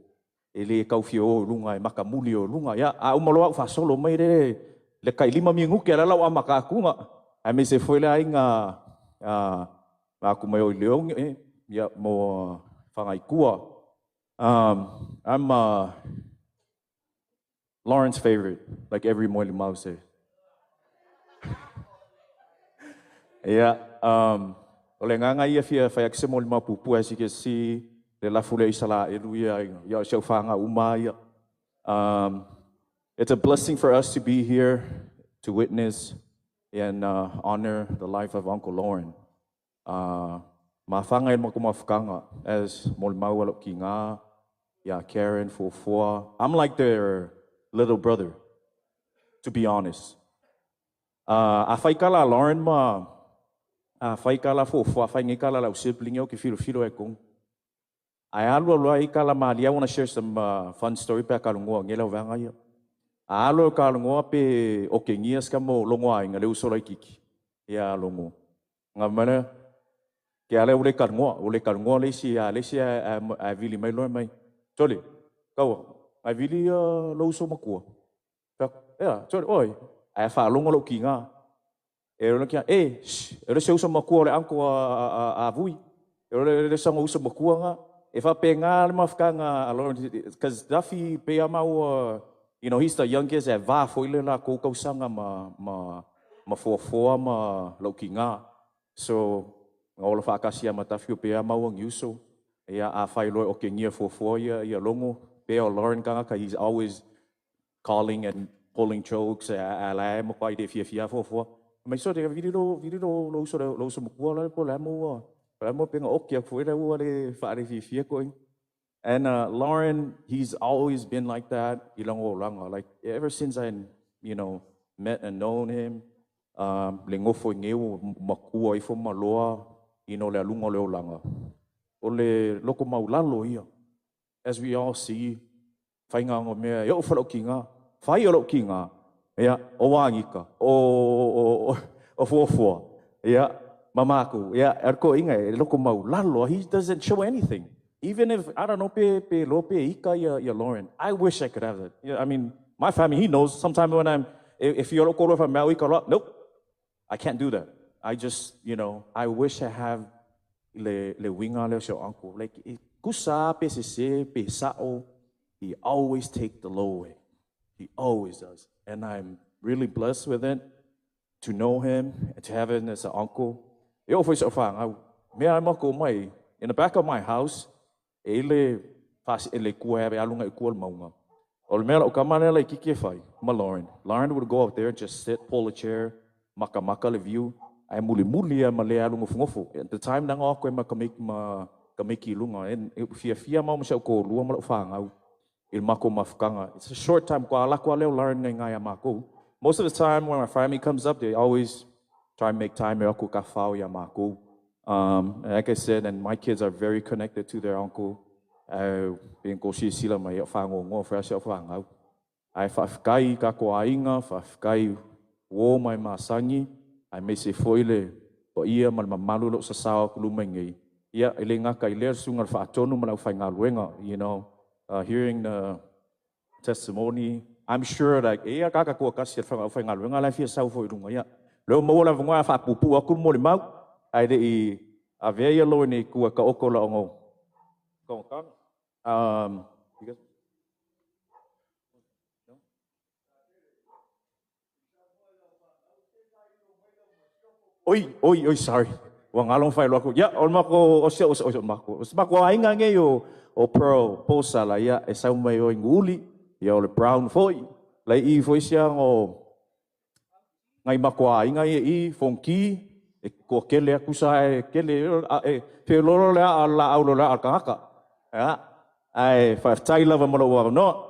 e le tau fia o i luga e matamuli o luga. Ia, a uma loa au faasolo mai le le tai 5 minute la lau amata atuga. Aemaise foi le aiga a atu mai o i Leone, ia, mo Fagaitua. I'm Lauren's favorite, like every molimau say. Ia, o le agaga ia fia fai atu se molimau puupuu, as you can see, le lafu lea Isaraelu ia, ia o si au fanau uma ia. It's a blessing for us to be here to witness and honor the life of Uncle Lauren. Mafaga i le matou mafutaga as molimau a lou tiga, ia Karen, Fuafua. I'm like their little brother, to be honest. A fai tala a Lauren ma a fai tala Fuafua, a fai nei tala a lau sibling ia ou te filofilo ai i totonu. Ae alu alu ai tala malie, I want to share some fun story pe a talanoa nei lau vaega ia. A alu au talanoa pe okegia se tama o logo aiga le uso laitiiti ia logo. Na fai mai lea, ke ale ua le talanoa, ua le talanoa le isi a le isi ae vili mai loa mai. Tole, taua, nai vili lou uso matua. Fai atu, ea, tole, oi, ae faalogo lou tiga. E ona kia, e, shh, e le se uso matua o le uncle a Vui. E le le sana uso matua na. E faapena le mafutaga a Lawrence, cause Duffy pei a maua, he's the youngest, e va foi le latou tausaga ma Fuafua ma lou tiga. So, na ola faatasi ia ma Duffy o pei a maua ni uso. Ia, a fai loa e okegia Fuafua ia, ia logo, pei o Lauren tagata, he's always calling and pulling jokes, a la e makuai le fiafia Fuafua. Mai so te vili lo vili lo lo uso lo uso makua la po la mo la mo penga oki aku foi la ua le whaare fiafia koe. And Lauren, he's always been like that. Ilango langa. Like ever since I, met and known him, le ngofo i ngeu makua ifo maloa, le alunga o le olanga. O le loko maulalo ia. As we all see, whainga ngo mea, e o whalau ki ngā, whai o lau ki ngā, ia, o wāngika, o fuafua, ia, mamaku, ia, ar ko inga, e loko maulalo, he doesn't show anything. Even if, I don't know, pe lo pe ika ia Lauren, I wish I could have that. Yeah, I mean, my family, he knows, sometimes when I'm, if you're local from Maui, nope, I can't do that. I just, I wish I have le winga le o uncle. Like, kusa, pe se pe sao, he always take the low way. He always does. And I'm really blessed with it, to know him, and to have him as an uncle. E o fai whangau, mea ai mako mai, in the back of my house, e le fasi e le kua e alunga i kua le maunga. O le mea lau kamane lai kiki e whai, ma Lauren. Lauren would go up there and just sit, pull a chair, maka maka le view, ai muli muli a ma le alunga fungofu. At the time nanga ako e ma kamiki lunga, e fia fia mau masa ko lua ma lau whangau, il mako mafukanga. It's a short time, kwa ala kwa leo Lauren ngai ngai a mako. Most of the time when my family comes up, they always try and make time e aku ka whao ia mako. Like I said, and my kids are very connected to their uncle. Being ko si sila mai o whango ngo whea se o whangau. Ai whawhikai ka ko ainga, whawhikai wō mai masangi, ai me se foile po ia ma le mamalu lo sa sao ku luma ngai. Ia ele ngaka i lea sunga le whaatonu ma lau whainga luenga, hearing the testimony, I'm sure like, e ia kaka kua kasi at whainga luenga lai fia sau fo i lunga ia. Leo maua la vunga whaapupu aku mo le mau, ai le i a vea ia loe nei kua ka oko la ongo. Kong you guys? No? Oi, oi, oi, sorry. Wa ngalong fai loako. Ya, o mako o se o se o mako. O se mako ainga nge o o Pearl Posala ia e sau mai o nguli ia o le Brown foi. Lai i foi sia ngo ngai mako ainga ia i fonki e ko kele akusa e kele e fe lolo le a la au lo la kaka. Ya. Ai fa tai lava mo lo no.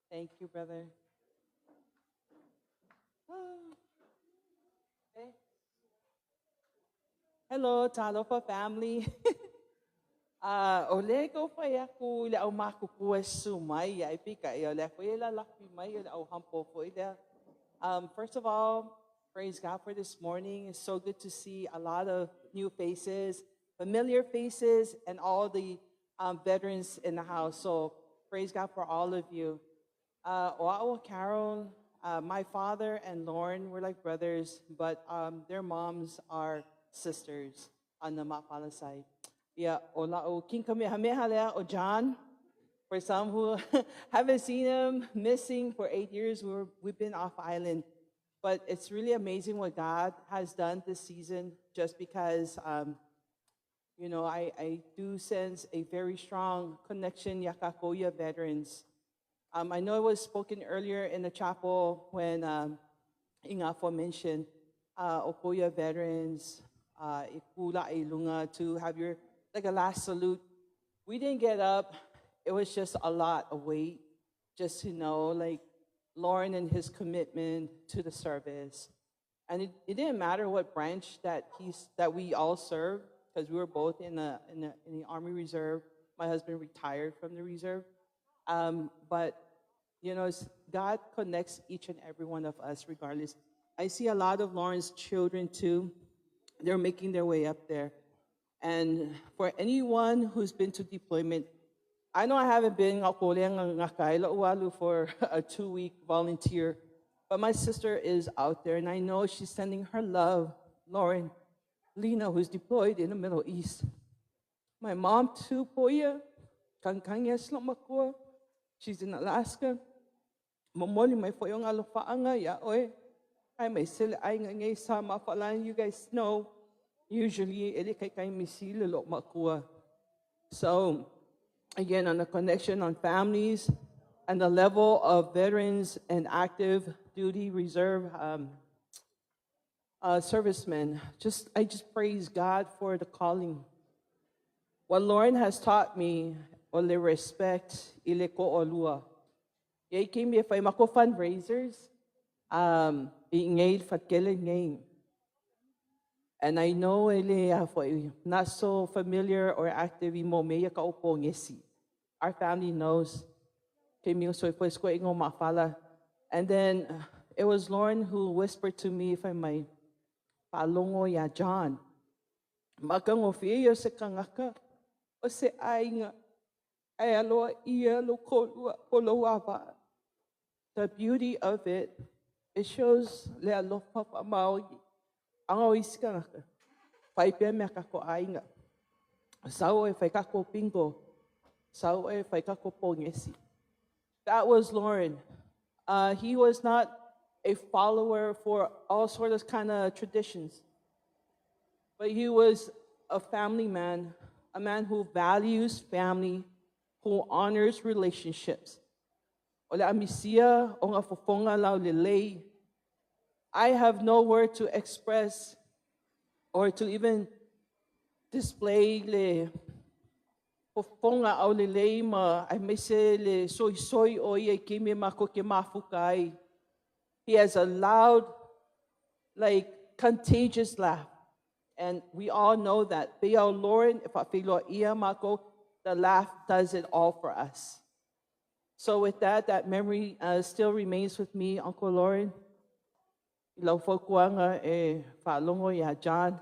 Thank you, brother. Okay. Hello, Talofa family. Ole ko pa aku le au makuku e sumai ai pika e ole ko ela lapi mai le au hampo fo ile. First of all, praise God for this morning. It's so good to see a lot of new faces, familiar faces, and all the veterans in the house. So praise God for all of you. Oa'o Carol, my father and Lauren were like brothers, but their moms are sisters on the Mapala side. Yeah, ola'o King Kamehameha lea o John. For some who haven't seen him, missing for 8 years, we've been off island. But it's really amazing what God has done this season, just because, I do sense a very strong connection, Yakakoya veterans. I know it was spoken earlier in the chapel when Ingafo mentioned Okoya veterans, Ikula Ilunga, to have your, like a last salute. We didn't get up. It was just a lot of weight, just to know, like, Lauren and his commitment to the service. And it didn't matter what branch that we all served, because we were both in the Army Reserve. My husband retired from the Reserve. But, you know, God connects each and every one of us regardless. I see a lot of Lauren's children, too. They're making their way up there. And for anyone who's been to deployment, I know I haven't been for a 2-week volunteer, but my sister is out there, and I know she's sending her love, Lauren, Lena, who's deployed in the Middle East. My mom, too, Poya, she's in Alaska. Momoli mai foyong alofaanga ya oe. Aemaise le aiga nei sa mafalani. You guys know, usually, e le kaikai misi le lo makua. So, again, on the connection on families and the level of veterans and active duty reserve servicemen, I just praise God for the calling. What Lauren has taught me, o le respect, i le ko'olua. Ia i kimi e whai mako fundraisers, i ngei whakele ngei. And I know ele a not so familiar or active i mo meia ka opo ngesi. Our family knows. Ke mi so fo sko ingo mafala. And then it was Lauren who whispered to me if I might palongo ya John. Makango fia se kangaka o se ainga ai aloa ia lo kolua o lo ava. The beauty of it, it shows le alofa pa maui. Anga o isi kangaka. Whai pia mea kako ainga. Sau e whai kako bingo. Sau e whai kako pongesi. That was Lauren. He was not a follower for all sort of kind of traditions, but he was a family man, a man who values family, who honors relationships. O le amisia o ngā fofonga lau le lei. I have no word to express or to even display le fofonga au le lei ma ai mese le soi soi o ia ki me mako ke mafuka ai. He has a loud, like contagious laugh. And we all know that. Pea o Lauren, if I feel ia mako, the laugh does it all for us. So with that, that memory still remains with me, Uncle Lauren. I lau faukuanga e whaalongo ia John.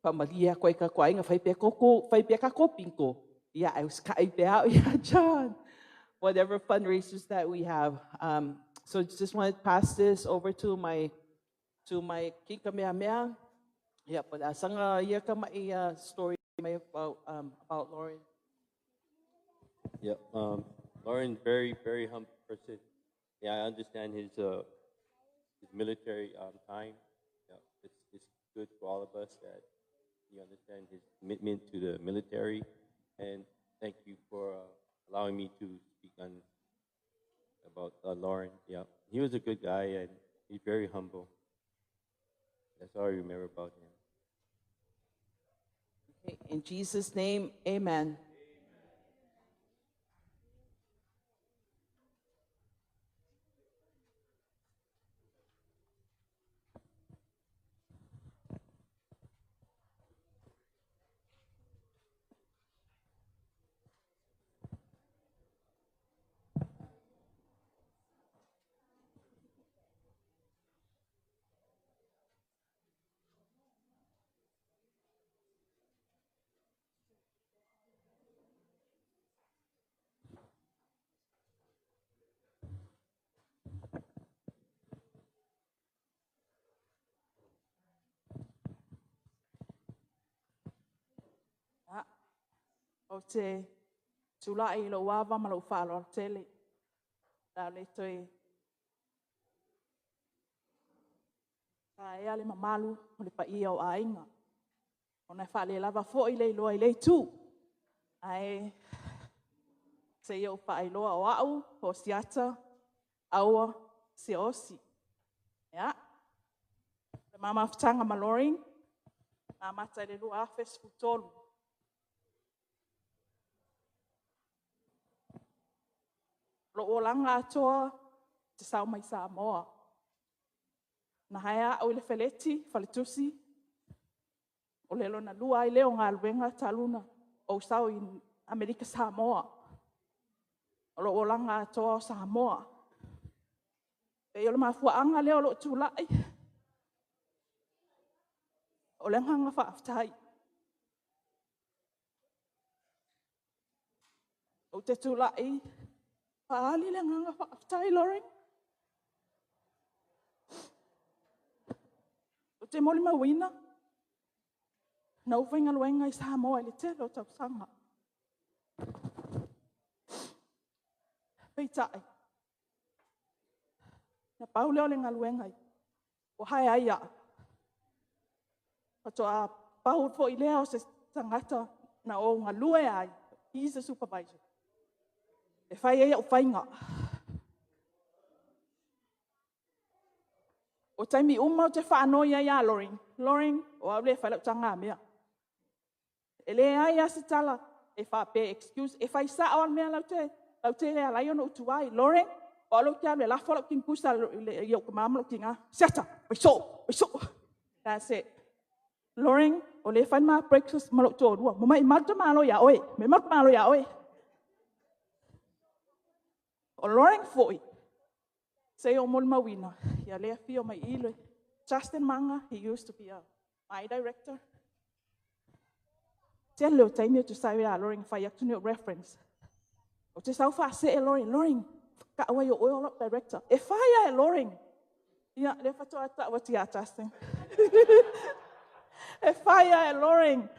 Whamalia koe ka koainga, whai pea koko, whai pea ka kopinko. Ia, I was kai pea au ia John. Whatever fundraisers that we have. So just want to pass this over to my kika mea mea. Yeah, but asanga ia ka mai story mai about Lauren. Yeah, Lauren's very, very humble person. Yeah, I understand his military time. Yeah, it's good for all of us that you understand his commitment to the military. And thank you for allowing me to speak on about Lauren. Yeah, he was a good guy and he's very humble. That's all I remember about him. Okay, in Jesus' name, amen. O te tūlai i lo ava ma lo whalo al tele. La le toe taea le mamalu o le paia o aiga. Ona e whaale lava fo i le iloa i le tū. Ae se i o whaailoa o au, o siata, aua, se osi. Ia. Le mamafutanga ma Lauren, nā mata i le lua afe sefutolu. Lo o langa atoa te sau mai Samoa. Na haea au i le feleti, faletusi, o le lona lua ai leo ngā luenga taluna o sau i Amerika Samoa. O lo o langa atoa o Samoa. Pe i o le mafuaanga leo lo tūlai. O le nganga whaaftai. O te tūlai, Paali le nganga whaaftai, Lauren. O te moli mawina, na uwhainga luenga i Samoa i le tele o tausanga. Peitai, na paule o le ngaluenga i. Ua hae ai aa. Faatoa pau foi lea o se tagata na ou galue ai, he's a supervisor. E fai ai au faiga. O taimi uma ou te faanoi ai ia Loring, Loring, o au lea e fai lau tagamea. E leai lava se tala e faapea e excuse, e fai sao lava le mea la e ala ai ona ou tuai. Loring, o au lea ou te alu e lafo lau kinikuse i ou tama ma lou tina. Siata, fai soo, fai soo. That's it. Loring, o lea e fai le ma breakfast ma lou toalua. Maumau le tamaloa ia oe, maumau le tamaloa ia oe. O Loring foi, se i ou molimauina, ia lea e afio mai i i Justin Maga, he used to be my director. Tele o taimi ou te sau ai ia Loring e fai atu ni ou reference. Ou te sau faasee Loring, Loring, tau ai o oe o lau director. E fai lava e Loring. Ia, lea faatoa tau atu ia Justin. E fai lava e Loring.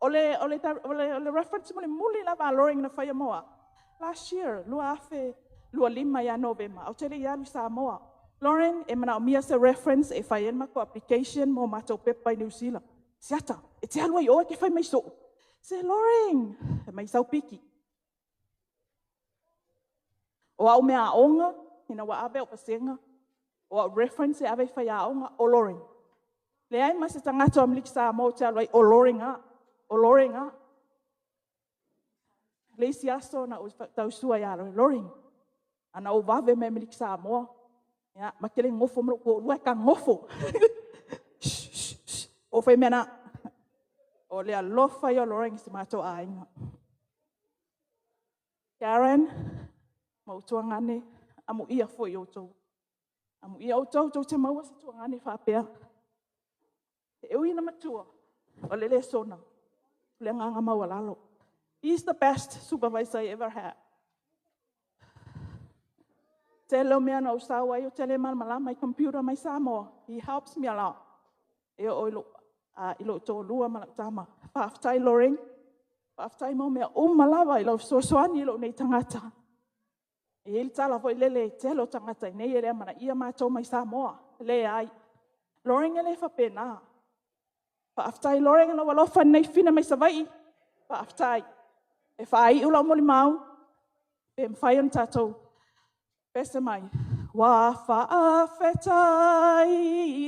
O le reference mulimuli lava a Loring na faia mo au, last year, 2025 ia Novema, ae ou te le i alu i Samoa. Loring, e manaomia se reference e fai ai le matou application mo matou pepa i Niu Sila. Siata, e te alu ai i o e te fai mai soo. Se Loring, fai mai sau piki. O au meaaoga, ina ua ave au vasega, o au reference e ave i faiaoga, o Loring. Leai ma se tagata o Amerika Samoa ou te alu ai, o Loring lava, o Loring lava. Le isi aso na ou tau sue ia Loring, Loring, ana ou vave mai Amerika Samoa, ia, ma te le nofo ma lou toalua, e ta nofo. O fai mea na. O le alofa ia o Loring i si o matou aiga. Karen ma ou tuagane, amuia foi outou. Amuia outou tou te maua se tuagane faapea. E ui ina matua, o le le soona, o le agaga maualalo. He is the best supervisor I ever had. Tele o mea na ou sau ai ou te le malamalama i computer mai Samoa. He helps me a lot. E oo i lou toalua ma lau tama. Faafetai Loring, faafetai mo mea uma lava i lau fesoasoani i lou nei tagata. E i ai le tala foi lele, tele o tagata i nei e le amanaia matou mai Samoa. Leai. Loring e le faapena. Faafetai Loring i lou alofa i lenei fafine mai Savaii. Faafetai. E faaiu lau molimau, pe mafai ona tatou pese mai. Ua faafetai,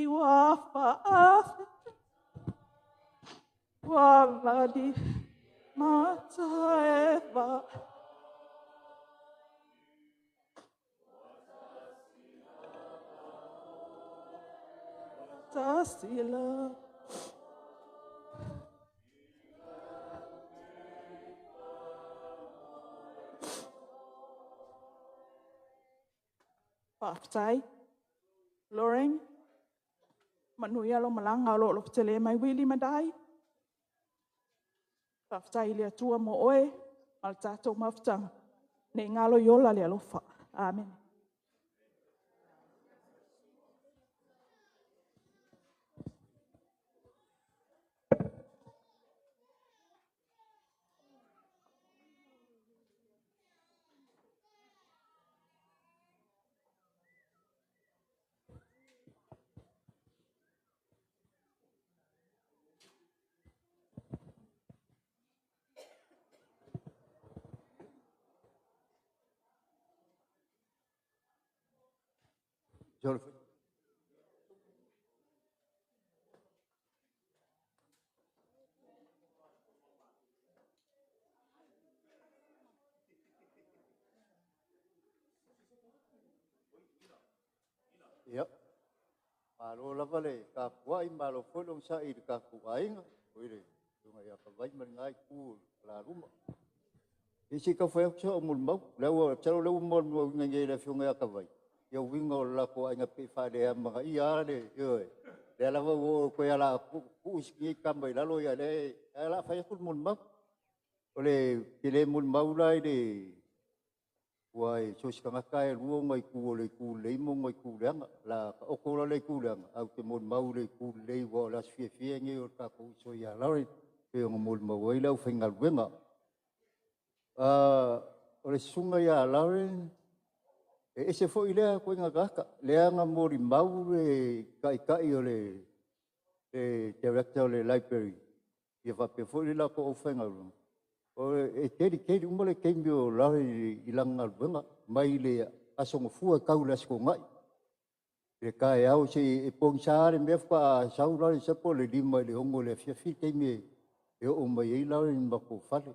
ua faafetai, ua vali mata e va. Tasila. Faafetai. Loring, manuia lou malaga o lo o lofotele mai Willie ma Dai. Faafetai i le Atua mo oe ma le tatou mafutaga. Ne i galo i ola le alofa. Amen. Ia, malo lava le tapuai, malo foi le onosai i le tatou aiga, o le susuga ia Kavai ma lena itu o Laluma. Ia se i tau fai atu se molimau. Lea ua, masalo o lea ua molimauina nei e le afioga ia Kavai, ia uiga o le latou aiga e pei e faaleamanaia lava le, ioe. Lea lava ua oo atu ai o le a tuu isi nei tama i lalo, ia lea, ae o le a fai atu le molimau. O le tele molimau la i le, ua so o se tagata e lua ona itu, o le itu lelei ma ona itu leaga. O le a taoto la le itu leaga, ae ou te molimau i le itu lelei, aua o le aso fiafia lenei o le tatou uso ia Lawrence, pei ona molimau ai le aufaigaluega. O le susuga ia Lawrence, E ese fo'i lea koiga tagata, lea na molimau le Taitai o le Director o le Library ia faapea foi le latou aufaigaluega, e dedicate uma le taimi o Larry i lana galuega, mai le Aso Gafua e tau i le Aso Toonai, i le taeao e pogisa lava le mea faatoa sau Larry masalo po o le 5 i le 6 i le afiafi le taimi e oo mai ai Larry i le matou fale.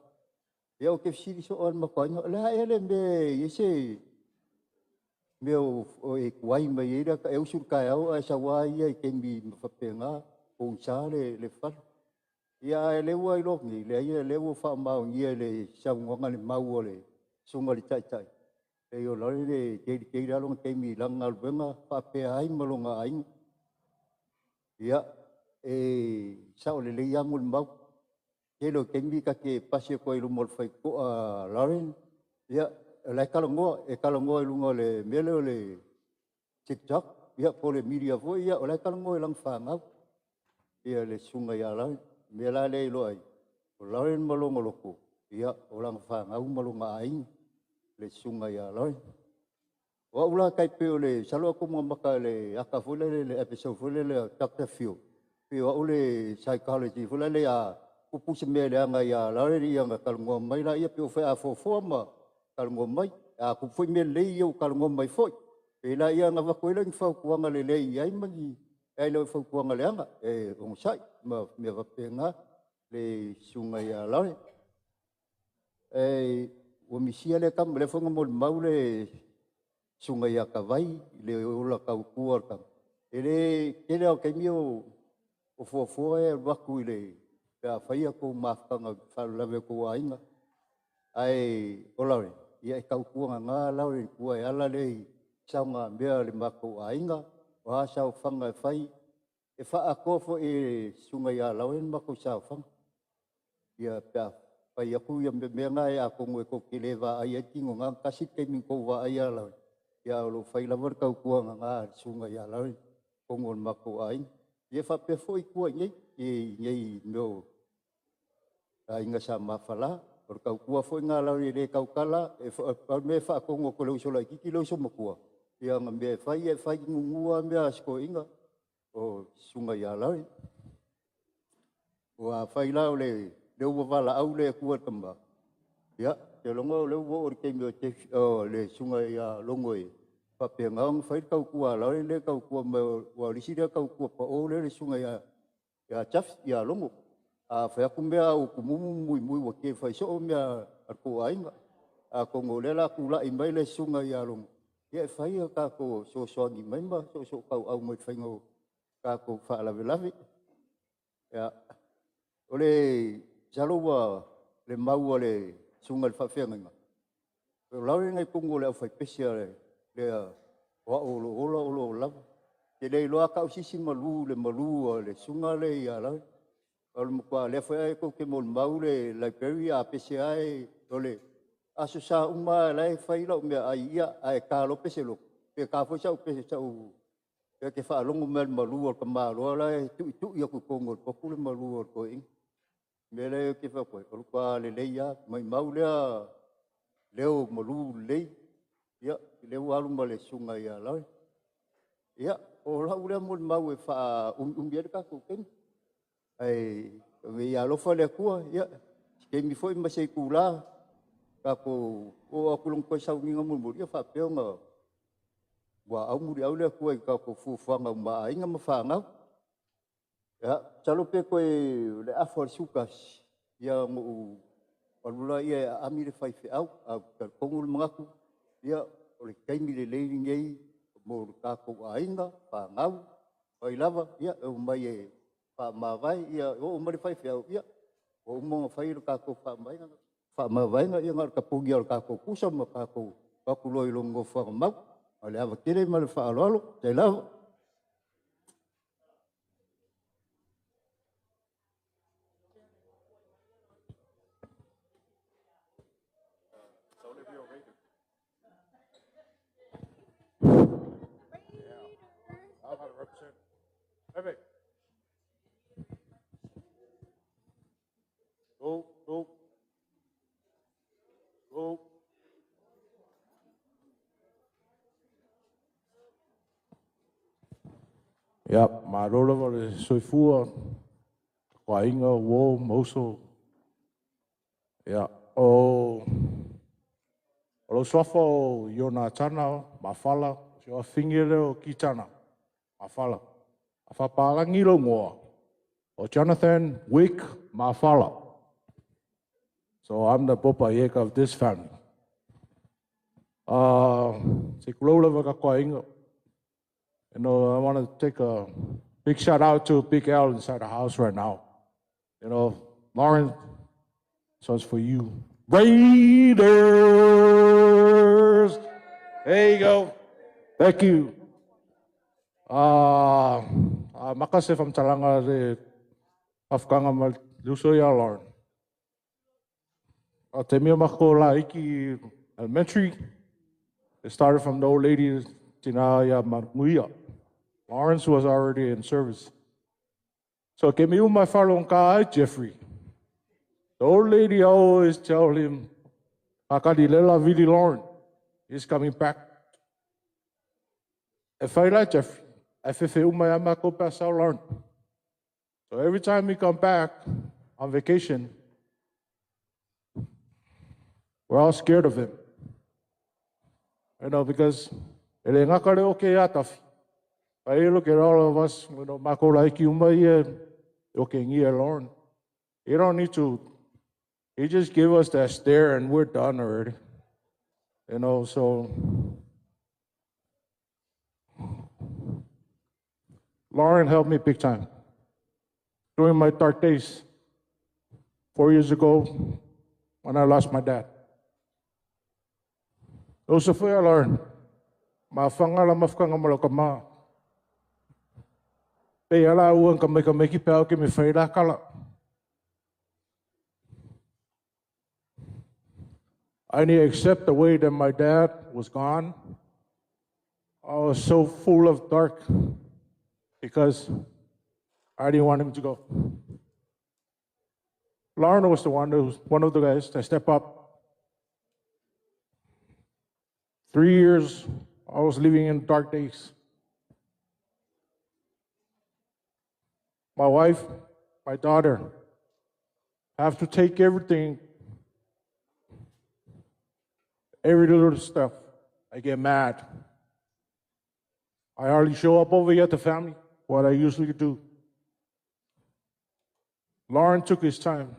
Ia ou te fesili soo lava i le matou aiga, o le a ea le mea e i ai se mea o e tuai mai ai le ata e usu i le taeao ae sau lava ia i taimi uma faapena, pogisa le fale. Ia a o lea ua iloa atu nei, leai o lea ua faamaonia e le saunoaga le mau a le Susuga i le Taitai, leai o Larry e dedicate lava lona taimi i lana galuega faapea ai ma lona aiga. Ia, e sao lelei lava molimau. Tele o taimi ta te pasi atu ai i luma o le faitotoa a Laren, ia, o la e talanoa, e talanoa i luga o le mea lea o le TikTok po o le media foi ia, o la e talanoa i lana fanau le susuga ia Laren. O le mea la lea e iloa ai, o Laren ma lona loto, ia, o lana fanau ma lona aiga, le susuga ia Laren. O au la e tai pei o le… masalo atonu na mata i le ata foi lele i le episode foi lele a Dr. Phil, pei o au le psychology foi lele a tupu se mea leaga ia Laren ona talanoa mai lea, pei a fuafua ma talanoa mai. A tupu foi mea lelei, ia ua talanoa mai foi. Pei la ona avatu ai lea o ni fautuaga lelei i ai ma ni, ae le o ni fautuaga leaga, e onosai ma mea faapena le susuga ia Laren. Ua misia lea tama, lea foi na molimau le susuga ia Tavai i le ola tautua o le tama. E le tele lava o taimi o fuafua e alu atu pe a fai a outou mafutaga i faalavelave o outou aiga. Ae o Laren, ia e tautuagana Laren i tua e ala lea i saogamea a le matou aiga, o a saofaga e fai, e faaatoa foi e le susuga ia Laren le matou saofaga pe a fai atu mea na, atonu tou te le vaaia ai le tino i lena tasi le taimi na tou vaai ia Laren, ae o lo o fai lava le tautua nana a le susuga ia Laren i totonu o le matou aiga. Ia faapea foi tua i inei i mea o aiga sa ma fala. O le tautua foi lena a Laren e le tautala, pau le mea e faatonu atu e le uso laitiiti le uso matua ana mea e fai, ia e fai gugu lava mea a si toeaina, o le susuga ia Laren. Aua afai la o lea ua valaau le Atua i le tama, ia, ou te lagona o lea ua oo i le taimi o le susuga ia Logo e faapena ona fai le tautua a Laren lea e tautua mai, aua o le isi lea tautua pao lea e le susuga ia Jaffy ia Logo. A fai atu mea ae ua tumumu ma muimui ua tele fai soo mea a le tou aiga. Atonu o lea o le a tulai mai le susuga ia Logo e fai a tatou fesoasoani mai ma soosootauau mai i le faiga o tatou faalavelave. Ia, masalo ua le mau a le susuga i le faafeagaiga, o Laren na i totonu o le aufaipese o au o lo o ola o lo o lava. Ou te le iloa lava tau se isi malu i le malu a le susuga lea ia Laren. O le matua, o lea foi tou te molimau le library a pese lava, o le Aso Sa uma lava o la e fai lau meaai, ae ta loa pese lotu, pe ta foi sau pese, e te faalogo mai lava i le malu o le tamaloa la e tuitui atu i totonu o le potu le malu a le toeaina. O le mea lea ou te fai atu ai, o le matua lelei lava, maumau lea leo malu lelei, ia, lea ua alu ma le susuga ia Laren. Ia, o lau lea molimau e faaumiumi ai le tatou taimi. Ae ia alofa le Atua, ia, se taimi foi ma se itula tatou oo atu i lona toe sauniga mulimuli, ia faapea ona muaau muliau le Atua i tatou fuafuaga mo aiga ma fanau. Ia, masalo pe toe o le afa o le 11 ona ou alu lea e aami le faifeau, ae ou te talitonu le manatu, ia, o le taimi lelei lenei mo le tatou aiga, fanau, o ai lava, ia e omai e faamavae. E oo mai le faifeau, ia ua uma ona fai le tatou faamavaega, ia na o le tapuni lava o le tatou pusa ma tatou o atu loa i lona nofoaga mau. Ma le ava tele ma le faaaloalo. Faafetai lava. Perfect. Go, go, go. Ia, malo lava le soifua, o aiga, uo ma uso. Ia, o lou suafa o Ionatana Mafala, si o afafine lea o Kitana Mafala. A faapalagi lou igoa, o Jonathan Wick Mafala. So I'm the Bopaieka of this family. Se kulou lava ka kwa inga. I want to take a big shout out to Big L inside the house right now. Lauren, this one's for you. Raiders! There you go. Thank you. Maka se whamtalanga le afkanga ma luso ia Lauren. Te mea mako la iki elementary. It started from the old lady tina ia Manuia. Lawrence was already in service. So ke mi uma whalong ka Jeffrey. The old lady always tell him, Akadi lela vili Lauren is coming back. E whaila Jeffrey, e fefe uma ia mako pa sao Lauren. So every time he come back on vacation, we're all scared of him. Because ele ngakare o ke atafi. I look at all of us, mako laiki uma ia, o ke ngia Lauren. You don't need to, he just give us that stare and we're done already. So Lauren helped me big time. During my dark days, 4 years ago, when I lost my dad. Joseph Lauren, ma whangala mawhakanga maloka ma. Pe ala uan ka mai ka mai ki pēo ke me whaira kala. I didn't accept the way that my dad was gone. I was so full of dark because I didn't want him to go. Lauren was the one who was one of the guys that stepped up. 3 years, I was living in dark days. My wife, my daughter, have to take everything, every little stuff. I get mad. I hardly show up over here at the family, what I usually do. Lauren took his time.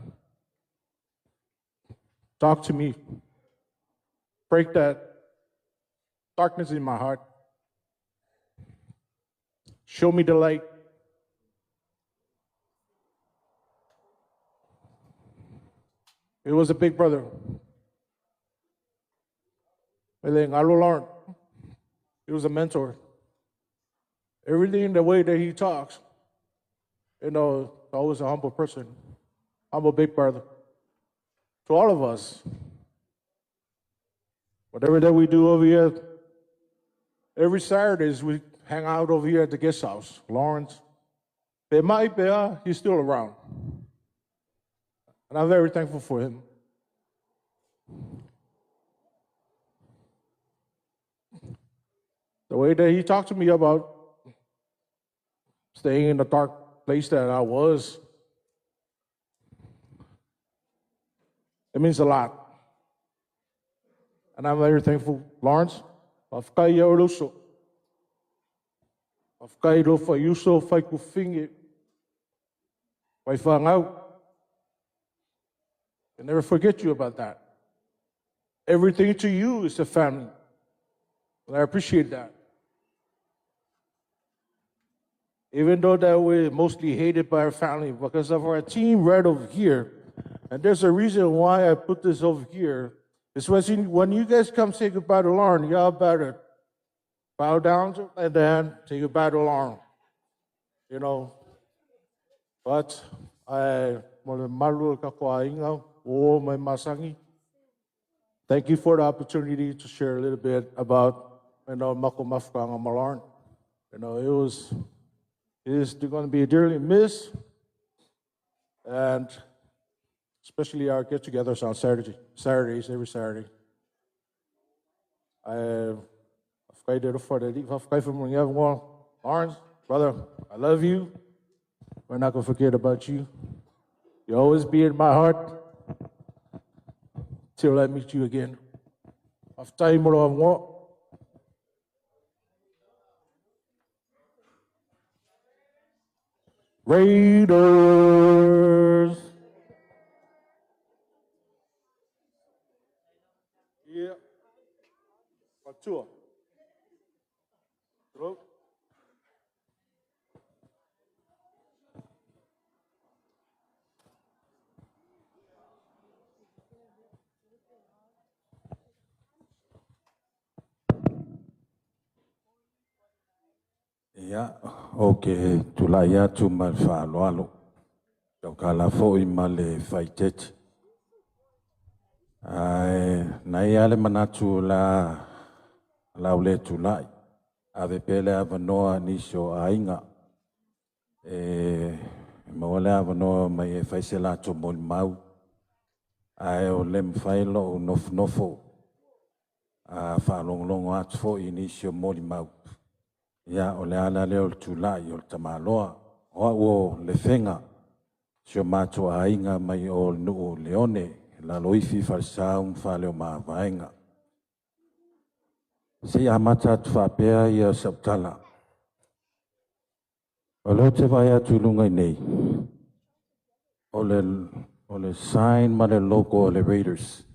Talk to me. Break that darkness in my heart. Show me the light. It was a big brother. He was a mentor. Everything the way that he talks, always a humble person, humble big brother. To all of us, whatever that we do over here, every Saturdays we hang out over here at the guest house. Lawrence, he's still around. And I'm very thankful for him. The way that he talked to me about staying in the dark place that I was, it means a lot. And I'm very thankful, Lawrence. Whai ia uruso. Whai ro whai uso, whai ku fingi. Whai whangau. I never forget you about that. Everything to you is a family. And I appreciate that. Even though that we're mostly hated by our family because of our team right over here, and there's a reason why I put this over here, is when you guys come say goodbye to Lauren, you all better bow down to, and then say goodbye to Lauren. But I, thank you for the opportunity to share a little bit about Mako Mafukanga Malarn. It is going to be dearly missed, and especially our get-togethers on Saturdays, every Saturday. I Brother, I love you. We're not going to forget about you. You'll always be in my heart till I meet you again. Faafetai mo lou avanoa. Raiders! Yeah. Fatua. Throat. Ia, ou te tulai atu ma le faaaloalo, taukala foi ma le faaeteete. Ae na i ai lava le manatu o le a ou le tulai, ave pea le avanoa i nisi o aiga e maua le avanoa mai e fai se latou molimau, ae o le mafai lou nofonofo a faalogologo atu foi i nisi o molimau, ia o le ala lea o le tulai o le tamaloa. O au o Lefega, si o matou aiga mai o le nuu o Leone, Laloifi, Falesau ma Faleomavaega. Se i amata atu faapea ia sau tala. O lea ou te vaai atu i luga i nei, o le sign ma le logo o le Raiders.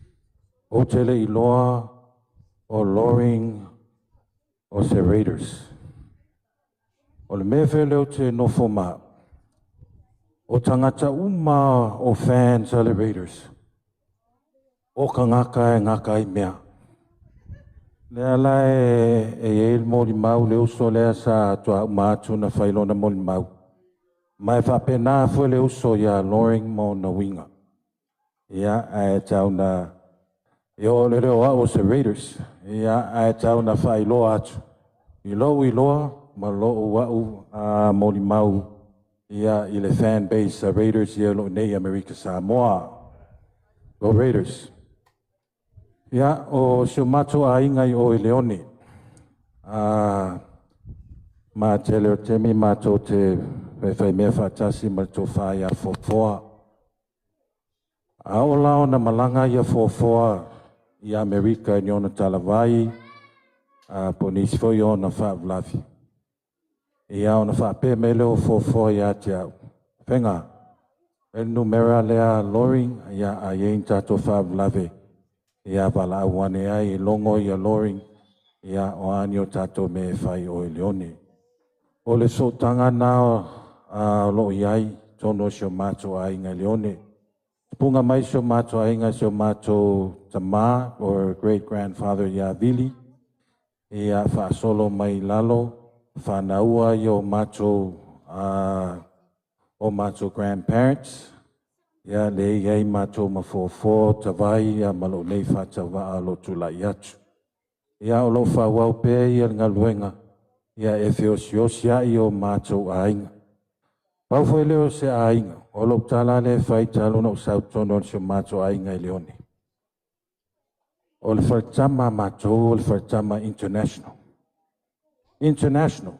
Ou te le iloa o Loring o se Raiders. O le mea foi lea ou te nofo ma au, o tagata uma o fans a le Raiders, o tagata e gata ai mea. Lea la e i ai le molimau, le uso lea sa toa uma atu na fai lona molimau. Ma e faapena foi le uso ia Loring ma ona uiga. Ia, ae tau na... E o le leo au o se Raiders. Ia, ae tau na faailoa atu. I lou iloa ma lou au a molimau ia i le fan base a Raiders ia lo nei Amerika Samoa. Go Raiders. Ia, o si o matou aiga i o i Leone. A ma tele o temi matou te faifai mea faatasi ma le tofa ia Foafoa. A oo la ona malaga ia Foafoa i Amerika i ni ona talavai, a po o nisi foi o ona faalavelave. Ia ona faapea mai lea o Foafoa ia te au, Fega, e le numera lea Loring, ia a i ai ni tatou faalavelave, ia valaau ane ai e logo ia Loring, ia o a ni o tatou mea e fai i o i Leone. O le sootaga na o lo o i ai totonu o si o matou aiga i Leone. Tupuga mai si o matou aiga, si o matou tama or great grandfather ia Vili, ia faasolo mai i lalo, fanaua i o matou o matou grandparents, ia le i ai matou ma Foafoa, Tavai ia ma lou nei faatauvaa o lo o tulai atu. Ia o lo o faaauau pea ia le galuega ia e feosiosi ai o matou aiga. Pau foi lea o se aiga, o lou tala lea e fai talu ona ou sau totonu o si o matou aiga i Leone. O le faletama a matou o le faletama international. International.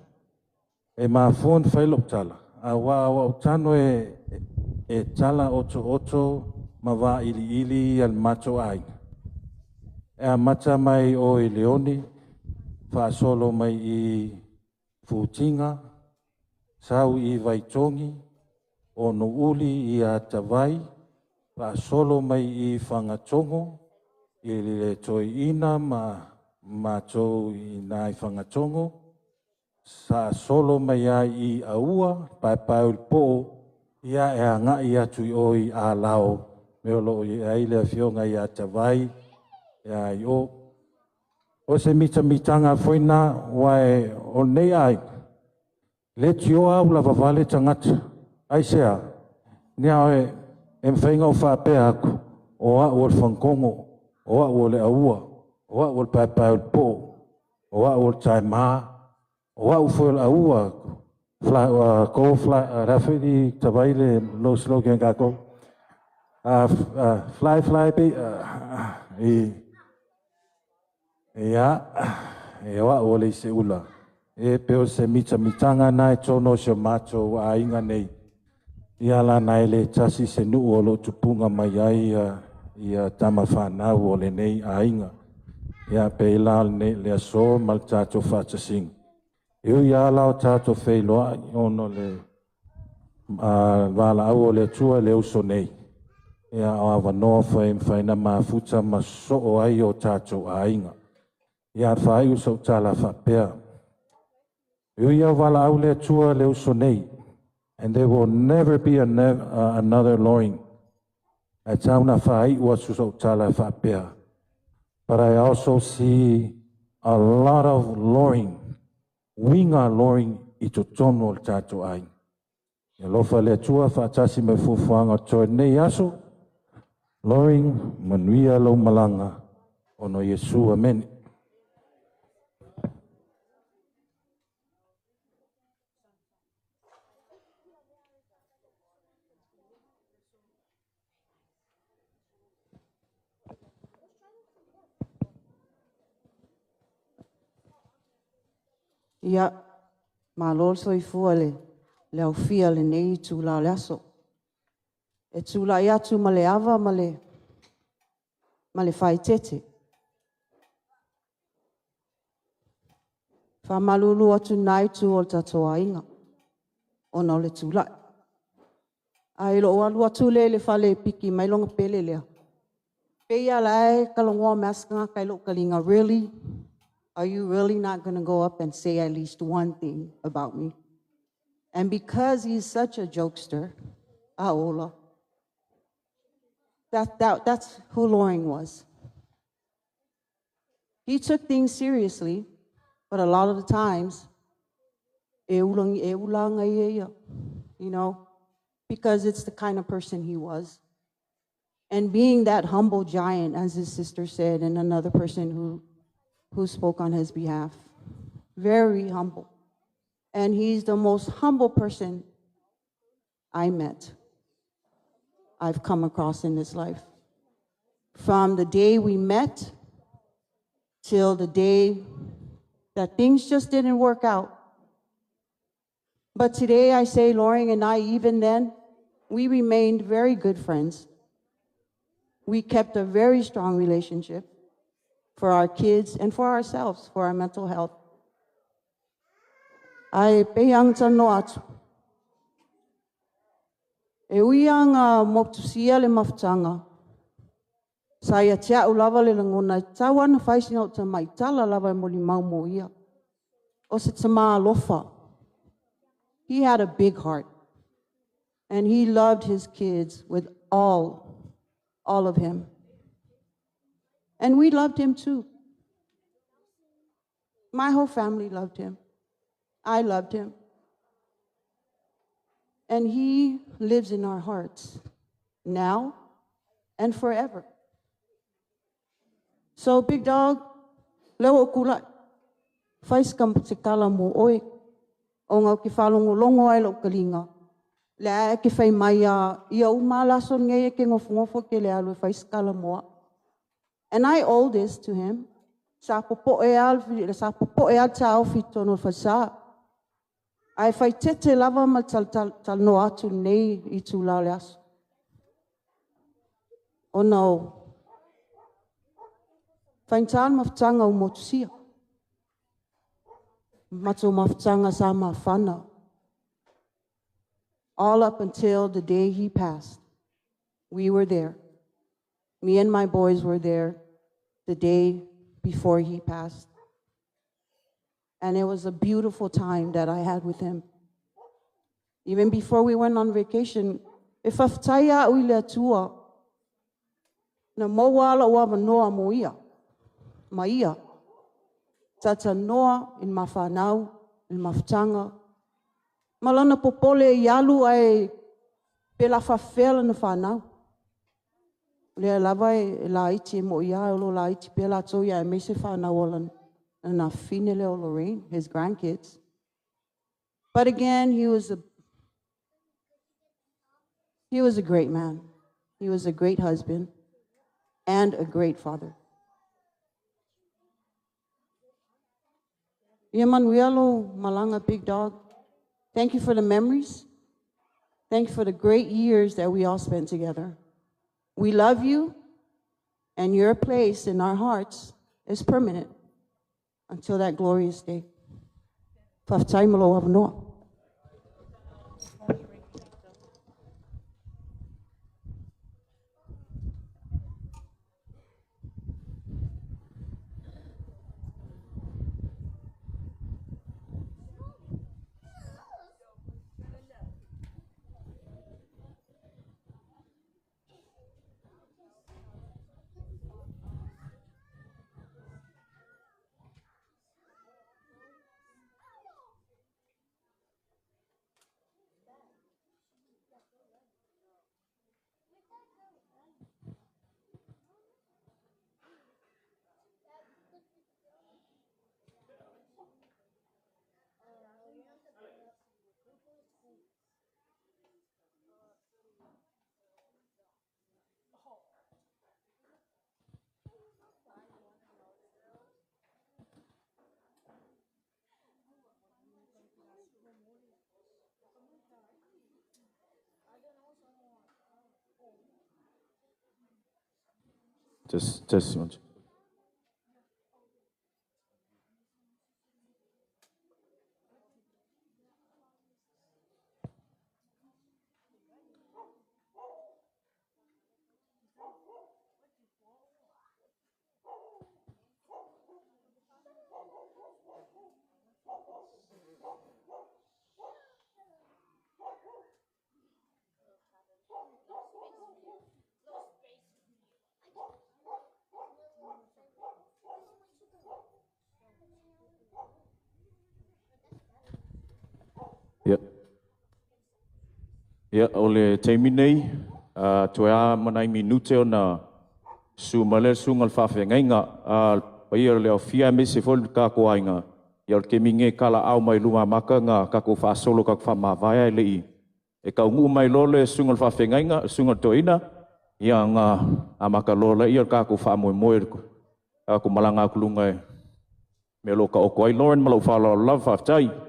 E mafua ona fai lou tala, aua o au tano e tala otooto ma vailiili ia le matou aiga. E amata mai o i Leone, faasolo mai i Futiga, sau i Vaitogi, o Nuuuli i Atawai, faasolo mai i Fagatogo, i le Toeaina ma matou i ina i Fagatogo, faasolo mai ai i Aua, paepae o le poo, ia e agai atu i o i Alao, me o loo i ai le afioga ia Tavai, ia i o. O se mitamitaga foi na, ua e o lenei aiga, le tioa au lava vale tagata. Aisea, nia oe, e mawhai ngau whaapea aku, o au o le whankongo, o au o le aua, o au o le paepae o le poo, o au o le taimā, o au foi o le aua, fly, go fly, rafiri tavai le low slogan kako, fly, fly, be, i, ia, e o au o le ise ula. E pe o se mitamitaga na e tonu o si o matou aiga nei. Ia lana e le tasi se nuu o loo tupuga mai ai ia tama fanau o lenei aiga. Ia pe la le le aso ma le tatou faatasiga. E ui lava la o tatou feiloai ona o le valaau o le Atua i le uso nei. Ia o avanoa foi e mafai ona mafuta ma sosoo ai o tatou aiga. Ia faaiu sau tala faapea. E ui lava valaau le Atua i le uso nei, and there will never be another Loring. Ae tau na faaiu atu sau tala faapea. But I also see a lot of Loring, uiga Loring i totonu o le tatou aiga. E alofa le Atua faatasi mai fuafuaga o totoe nei aso. Loring, manuia lou malaga, ona o Iesu, amene. Ia, malo le soifua i le aufia o lenei itula o le aso. E tulai atu ma le ava ma le faaeteete. E faamalulu atu i lena itu o le tatou aiga ona o le tulai. Ae i lou alu atu lea i le fale e piki mai lona pele lea, pei lava o la e talanoa mai lava se tagata i lou taliga, "Really? Are you really not going to go up and say at least one thing about me?" And because he's such a jokester, aola, that's who Loring was. He took things seriously, but a lot of the times, e ulanga ia ia, because it's the kind of person he was. And being that humble giant, as his sister said, and another person who spoke on his behalf, very humble. And he's the most humble person I met, I've come across in this life. From the day we met till the day that things just didn't work out. But today I say Loring and I, even then, we remained very good friends. We kept a very strong relationship for our kids and for ourselves, for our mental health. Ae pei ang tano atu. E ui anga motusia le mafutanga. Sa ia tia au lava le lagona e tau ana fai sina o tamaitala lava e moli mau mo ia. O se tama alofa. He had a big heart. And he loved his kids with all of him. And we loved him too. My whole family loved him. I loved him. And he lives in our hearts now and forever. So, big dog, leo o kula, fai se se kala mo oe, o ngau ke whalongolongo ai lo kalinga. Le ae ke fai mai a, ia u malaso ngei e ke ngofongofo ke le alu e fai se kala moa. And I owe this to him. Sa popo e al, sa popo e al tau fitono fasa. Ae fai tete lava ma tal, tal, tal no atu nei i tū le aso. Ona o, faintā le mafutaga o motusia. Matou mafutaga sa mafana. All up until the day he passed, we were there. Me and my boys were there the day before he passed. And it was a beautiful time that I had with him. Even before we went on vacation, e faafetai au i le Atua, na maua ala ua manoa mo ia, ma ia, tata noa i le mafanau, i le mafutaga, ma lana popole i alu ae pe la faafefea lana fanau. Lea lava e laiti e mo ia o lo laiti pe latou ia e me se whanau o lana na fine leo Lorraine, his grandkids. But again, he was a great man. He was a great husband and a great father. Ia manuia lou malaga, big dog. Thank you for the memories. Thank you for the great years that we all spent together. We love you, and your place in our hearts is permanent until that glorious day. Faafetai ma lou avanoa. Test, test, one, two. Ia. Ia, o le taimi nei, toe a manai minute ona su ma le susuga le faafeagaiga a paia o le aofia aemaise foi le kako aiga. Ia o le taimi nei kala au mai luma maka nga kako faasolo kako faamavae e lei e kauguu mai loa le susuga le faafeagaiga, le susuga le toeaina, ia nga amaka loa laia le kako faamoemoe kako malaga atu luga e mea o lo o taoto ai Lauren ma lou faaaloalo lava. Faafetai.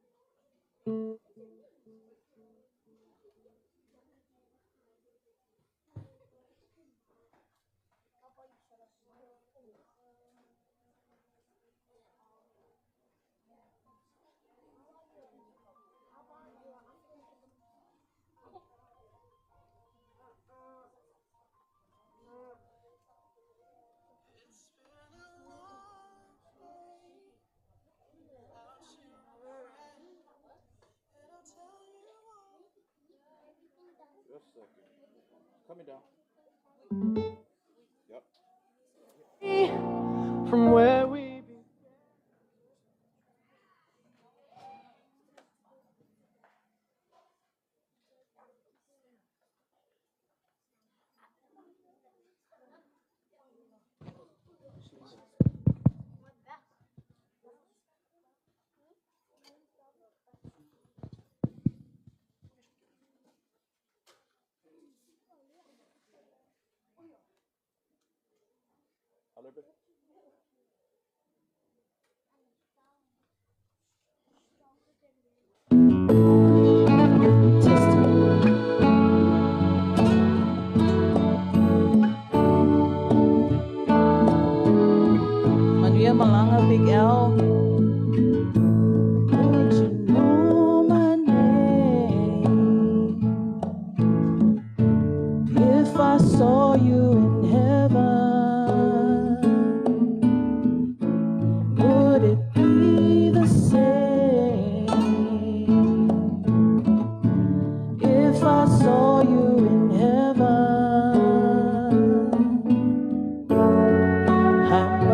Just a second. Coming down. Yep. From where we Manuia Malanga, Big L. Would you know my name if I saw you in heaven? Would it be the same if I saw you in heaven? I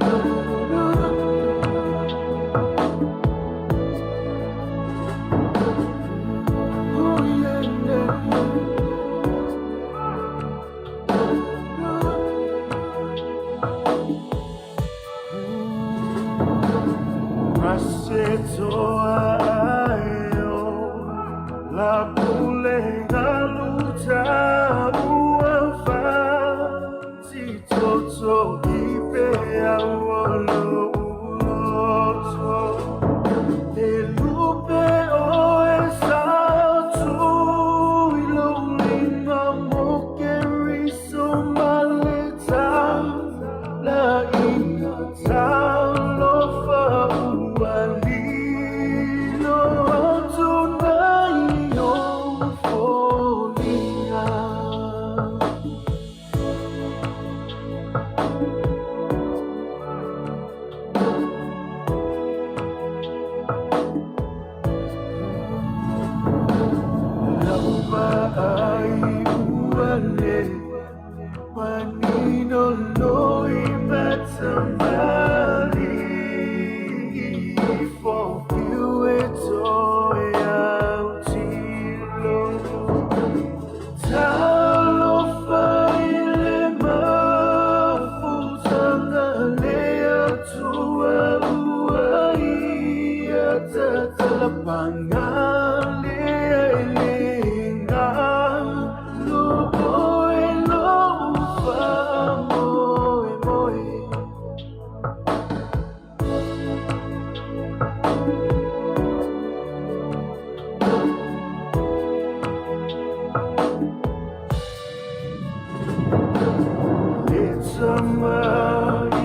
Oh,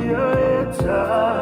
yeah, yeah.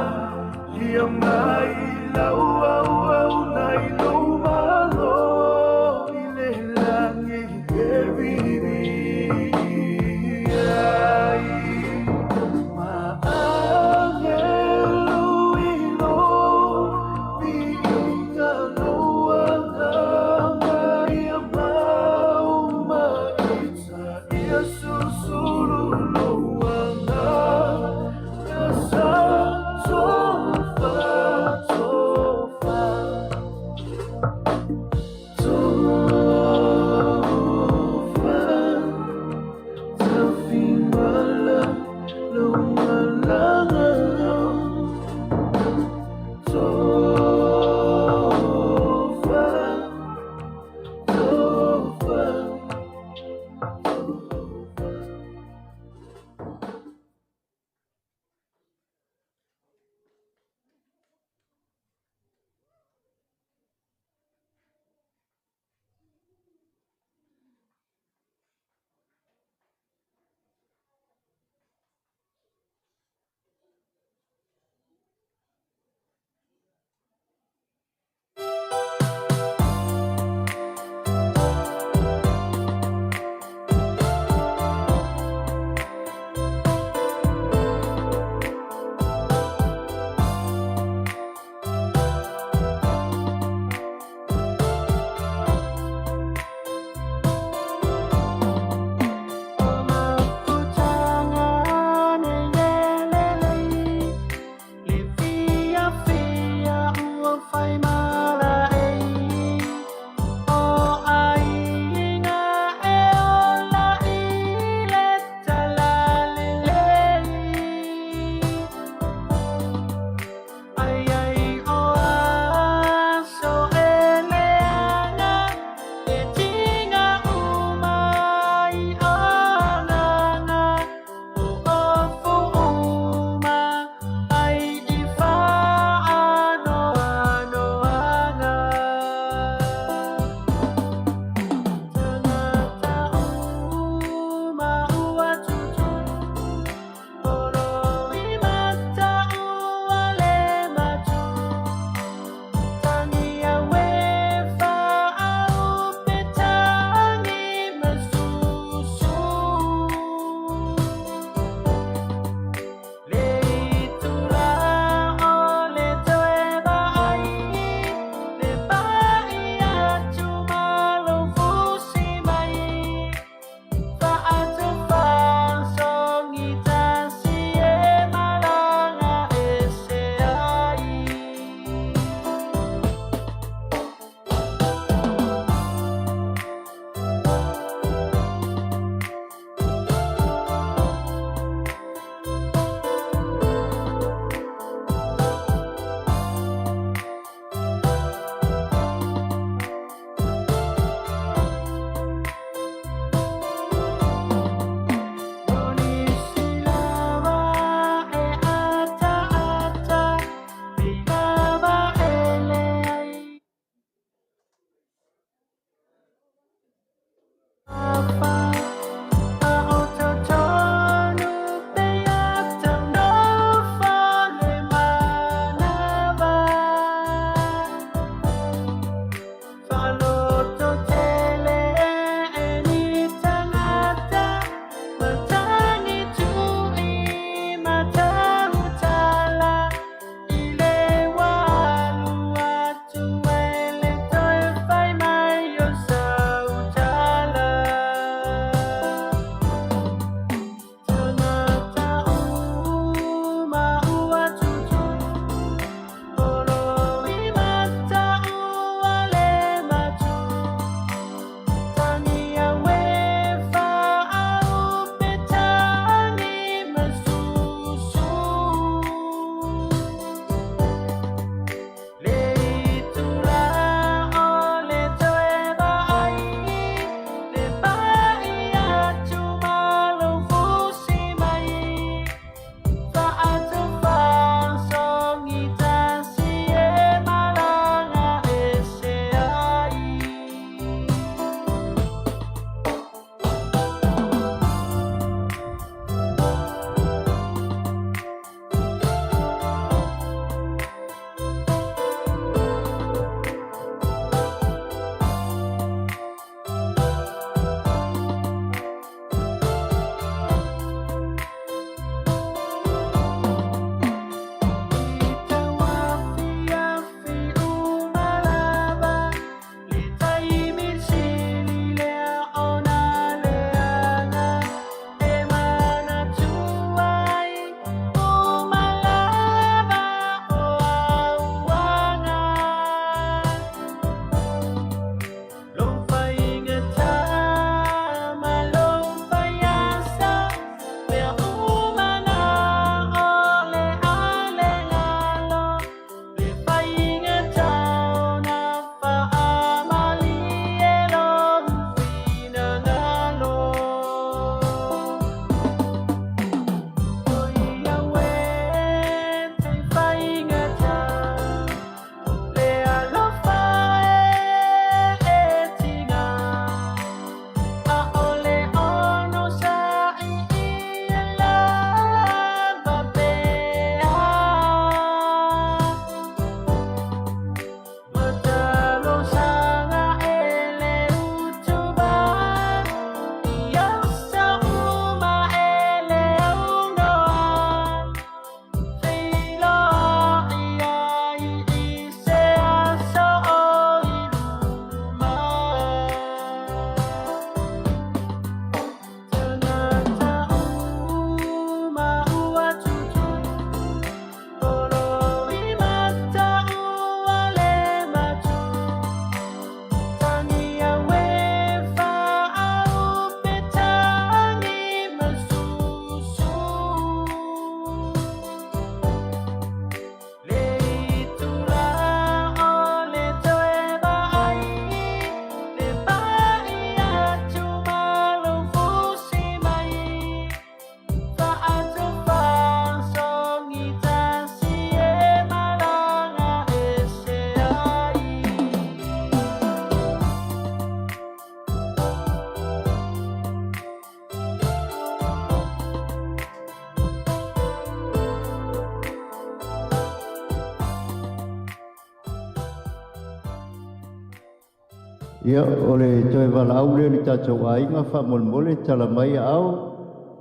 Ia, o le toe valaau lea i le tatou aiga faamolemole tala mai aao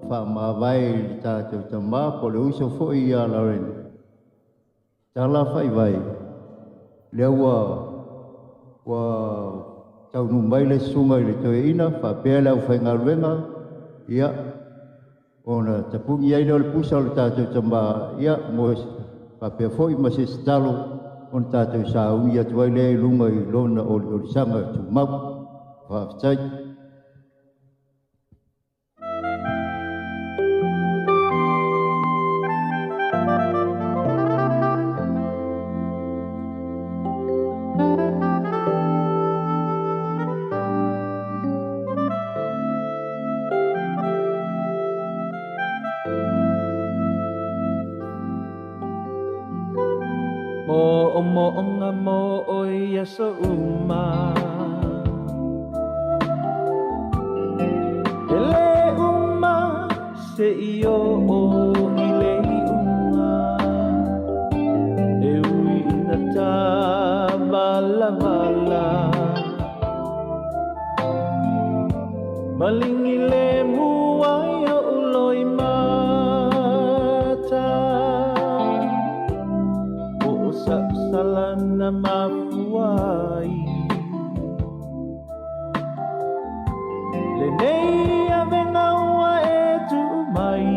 faamavae i le tatou tamā po o le uso foi ia Lauren. Tala faaivae, lea ua ua taunuu mai le susuga i le toeaina faapea le aufaigaluega, ia ona tapuni ai lea o le pusa o le tatou tamā, ia mo faapea foi ma se isi talo ona tatou sauni atu ai lea i luga i lona oliolisaga tumau. Faafetai. Mo o mo o nga mo o ia so uma. Ele uma se i o o i le unga. E ui ina tā vala vala. Malingi le mua ia uloi mata. O o sa salana mafuai. Le nei avenga ua e tu mai.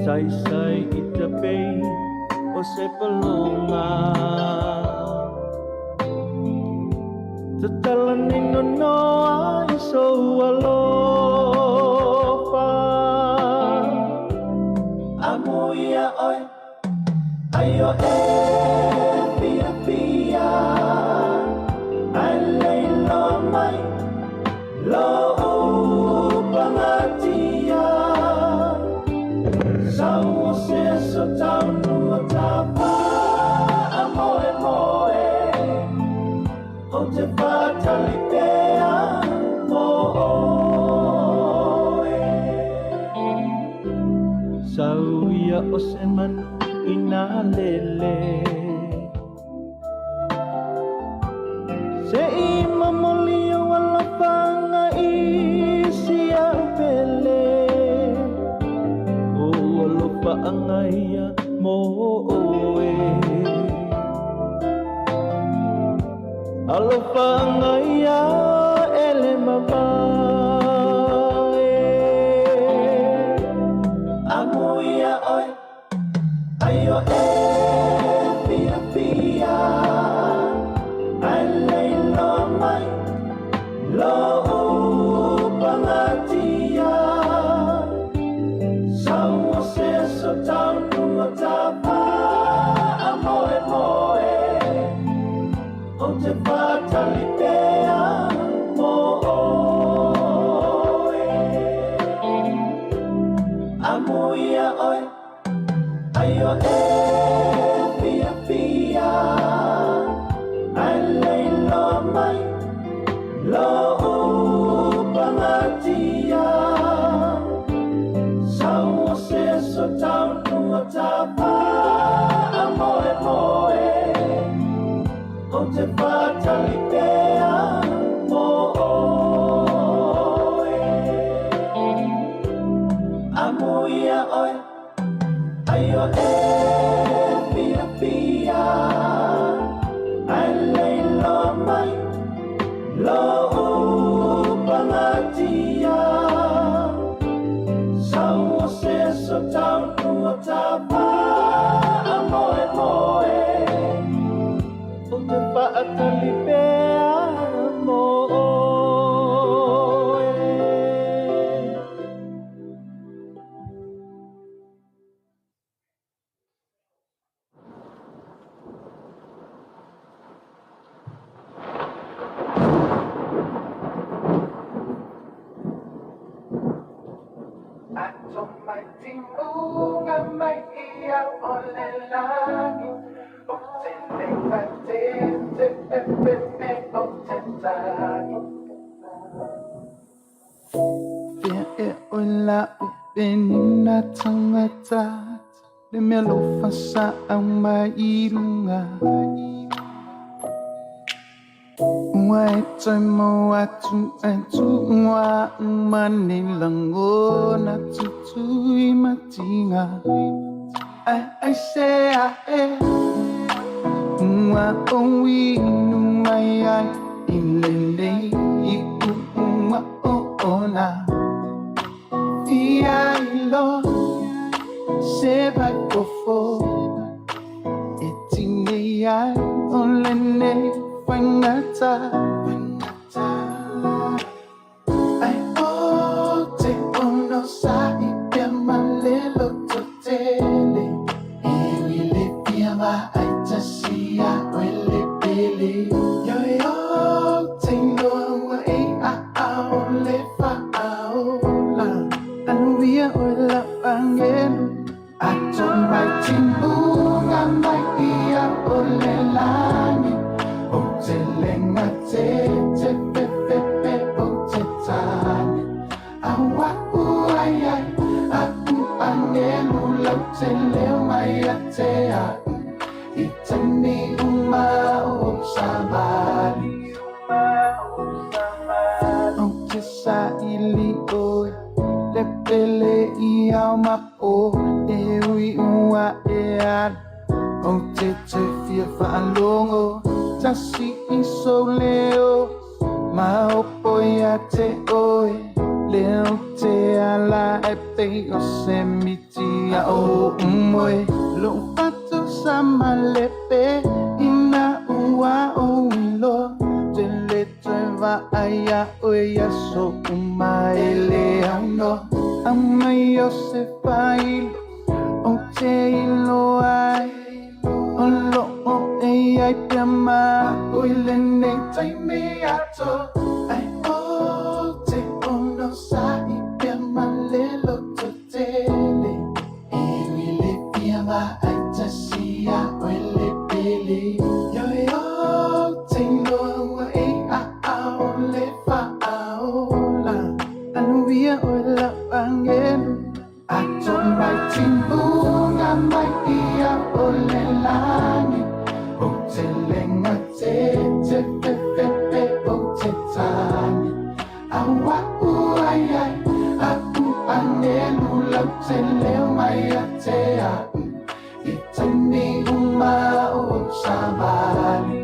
Tai sai i te pei o se palonga. Tatala ni no noa i so alofa. Amuia oi, aio e pia pia. Ai leilo mai, lo upangatia. Sau o se so taunu o tapa a moe moe. O te whatalipea mo oe. Sau ia o se manu ina lele. Se i mamoli o alafanga i si au pele. O alofa anga ia mo oe. Alofa anga ia ele mamae. Amuia oi, aio e pia pia. Ai leilo mai, lo upangatia. Sau o se so taunu o tapa a moe moe. O te whatalipea mo oe. Amuia oi, aio e pia pia. Ai leilo mai, lo upangatia. Sau o se so taunu o tapa a moe moe. O te whatalipea mo oe. Amuia oi, aio e pia pia. Ai leilo mai, lo upangatia. Sau o se so taunu o tapa a moe moe. O te whaatalipea mo oe. Ato mai timunga mai ia o le lagi. O te leifa te te pe pe pe o te tagi. Fea e oe la upenina tangata. Le mea lofa sa au mai i lunga. Ua e toe maua atu e tuua uma nei lagona tutui ma tiga. Ae aisea e ua ou inu mai ai i lenei iuga oona. Fia iloa se vaifofo e tinei ai o lenei faigata. Ai o te onosaʻi pea ma le lototele. E ui le fia ma ai tasi ia oe le pele. Ioe o te iloa ua e aao le faaola. Anuia oe lau agelu. Ato mai timuga mai ia o le lagi. Ou te le gatete fefefe ou te tane. Aua'u ai ai a'u agelu lau te leo mai ia te a'u. I taimi uma o ou savali. Ou te saʻili oe le pele i ao ma po. E ui ua e alu. Ou te toe fia faalogo tasi i sou leo. Maopo ia te oe. Lea ou te ala ai pei o se miti a o umoe. Lo'u fatu sa malepe ina ua ou iloa. Te le toe vaai iā oe i aso uma e le aunoa. Aumai o se failo ou te iloa ai. O loo e iai pea ma a'u i lenei taimi atoa. Ai ou te onosaʻi pea ma le lototele. E ui le fia ma ai tasi ia oe le pele. Ioe ou te iloa ua e aao le faaola. Anuia oe lau agelu. Ato mai timuga mai ia o le lagi. Ou te le gatete fefefe ou te tane. Aua'u ai ai a'u agelu lau te leo mai ia te a'u. I taimi uma o ou savali.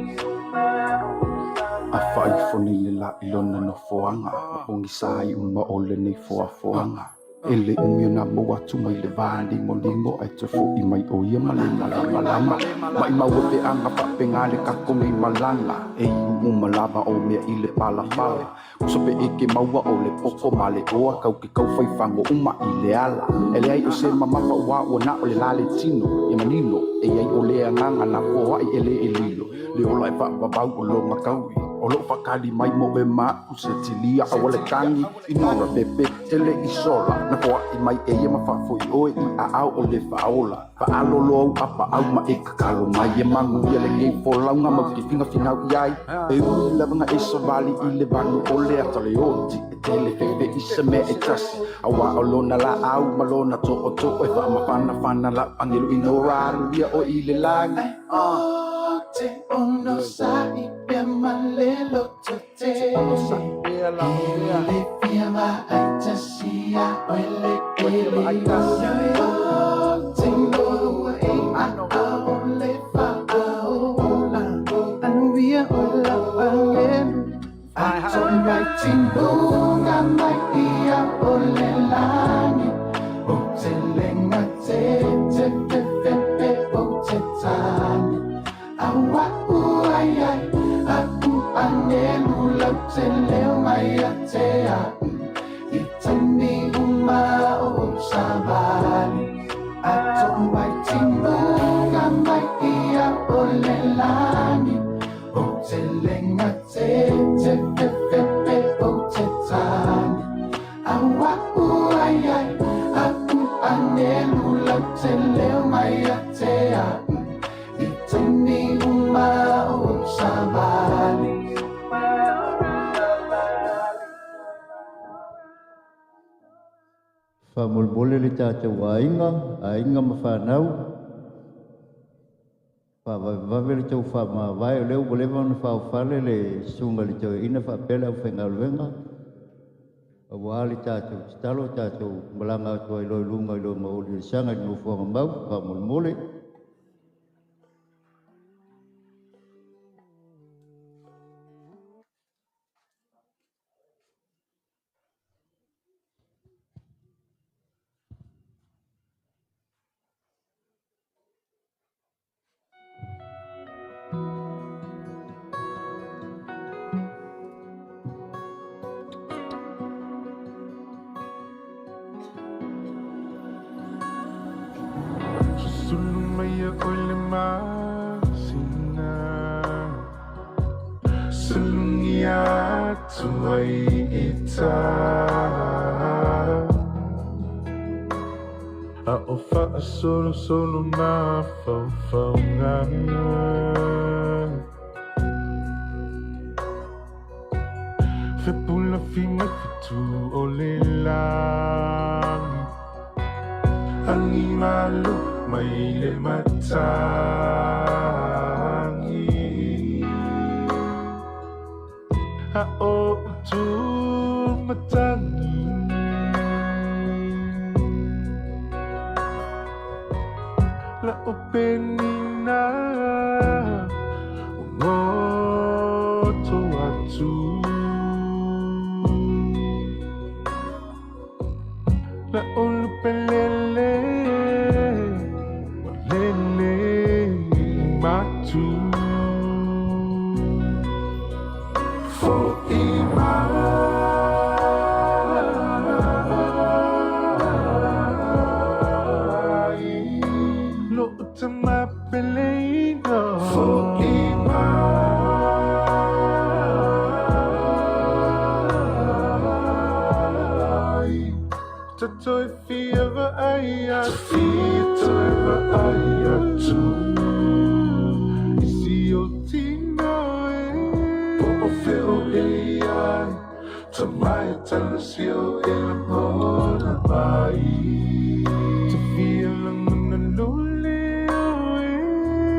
A faaifo nei le la i lona nofoaga ma pogisa ai uma o lenei foafoaga. E le umi ona maua atu mai le valimolimo ae toe foʻi mai o ia ma le malamalama. Maʻimau e peaga faapega le kako nei malaga. E iu uma lava o mea i le palapala. Uso pe e ke maua o le poko ma le oa kau ke kau faifago uma i le ala. E leai o se mamafa ua ua na o le la le tino. Ia manino e iai o le agaga na foaʻi e le e lilo. Le ola e faavavau o loga kaui. O loo faakali mai mo oe ma aʻu se tilia aua le tagi i nora pepe tele i sola. Na foaʻi mai e ia ma faafoʻi oe i aao o le faaola. Faalolo au apaau ma e kakalo mai e manuia lenei folauga mau te finafinau i ai. E ui lava na e savali i le vanu o le ata le oti e tele fefe i se mea e tasi. Auā o lona laau ma lona tootoo e faamafanafana lau agelu i nora aluia oe i le lagi. Ou te onosaʻi pea ma le lototele. E ui le fia ma ai tasi ia oe le pele. Ioe ou te iloa ua e aao le faaola. Anuia oe lau agelu. Ato mai timuga mai ia o le lagi. Ou te le gatete fefefe ou te tane. Aua'u ai ai a'u agelu lau te leo mai ia te a'u. I taimi uma o ou savali. Ato mai timuga mai ia o le lagi. Ou te le gatete fefefe ou te tane. Aua'u ai ai a'u agelu lau te leo mai ia te a'u. I taimi uma o ou savali. Faamolemole le tatou aiga, aiga ma fanau. Faavavevave le tou faamavae, o lea ua leva ona faofale le susuga i le toeaina faapea le aufaigaluega, auā le tatou tatalo, tatou malaga atu ai loa i luga i lona oliolisaga i le nofoaga mau, faamolemole. Susulu mai ia oe le masina Sulugia atu ai i tā A o faasolosolo mafaufauga Fepulafi mai fetu o le lagi Agi malu mai le matagi A o utu matagi La o penina Ua goto atu La o lupe lele Ua lele i matu Fo'i mai Lo'u tama peleina Fo'i mai Tatou e fia vaai atu Fia toe vaai atu I si ou tino e Po o fea o e i ai Tamai talosia o e lagona mai Te fia lagona lole oe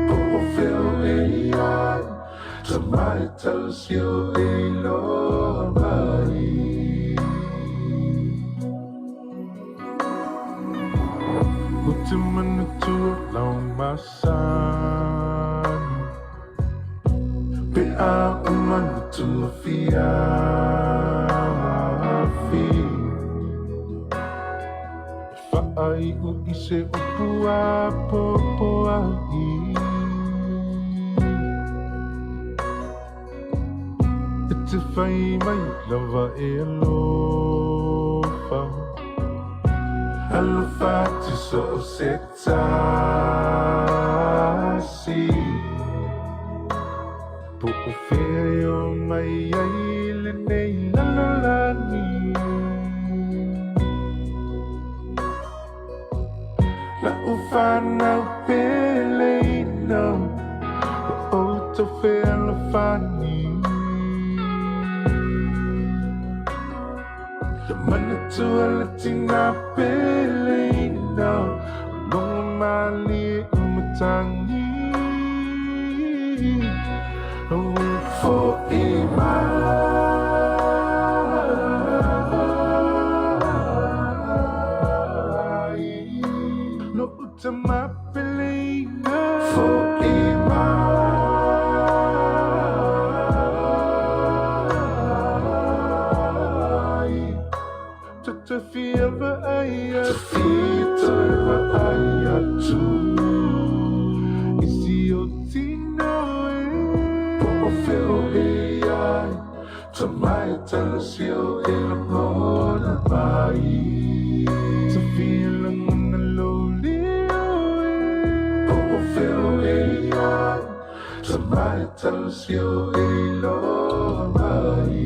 Po o fea o e i ai Tamai talosia o e iloa mai Ou te manatua lau masani Pe a uma le tuafiafi E faai'u i se upu apoapoa'i E te fai mai lava e alofa Alofa atu so o se tasi Po o fea e o mai ai lenei lalolagi La'u fanau peleina Ua outou fealofani Le manatua le tinā peleina O logo malie i matagi Ue fo'i mai Lo'u tama peleina Fo'i mai Tatou fia vaai atu Fia toe vaai atu I si ou tino e Po o fea o e i ai Tamai talosia o e lagona mai Te fia lagona lou leo e Po o fea o e i ai Tamai talosia o e iloa mai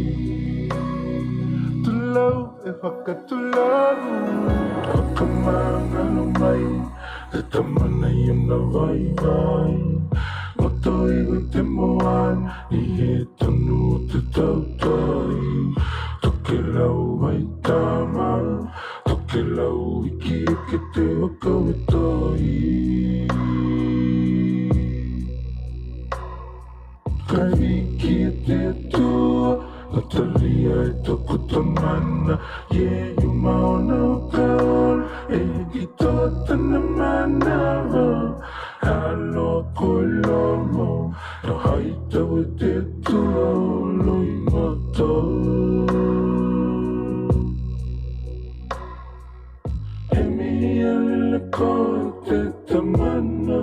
Tulou e whakatulou Whakamangalo mai Te tama nei ona vaivai Roto iwi te moana I he tonu o te tautai Tokelau ai tama Tokelau iki eke te waka e tai. Yeah, you my ono call E ki tōtana manawa Alo kolomo No haita we te tua o loimata E mihi a lele koe te tamana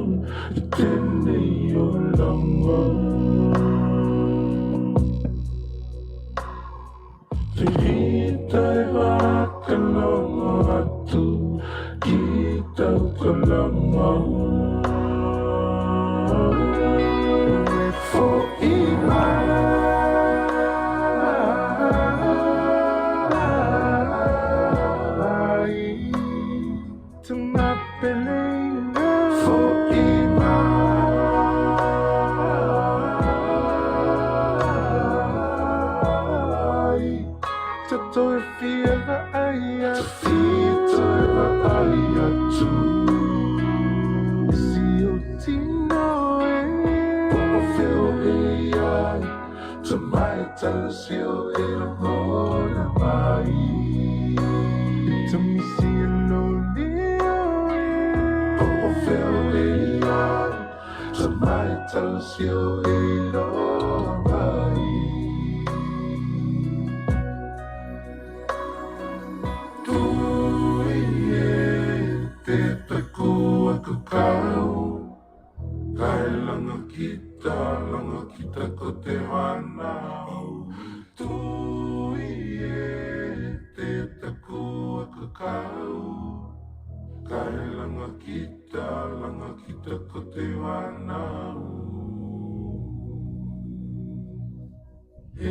I tēnei o langa Te hita e whakalongo atu Ki tau kalanga E fo'i mai Fo'i mai Tatou e fia vaai atu Toe vaai atu Si o tino e Po o feo e ai Te mai talasio e lagona mai Te misi e lo leo e Po o feo e ai Te mai talasio e loa mai Tui e te taku a kakau Kai langa kita, langa kita ko te whanau Tui e te taku a kakau Kai langa kita, langa kita ko te whanau E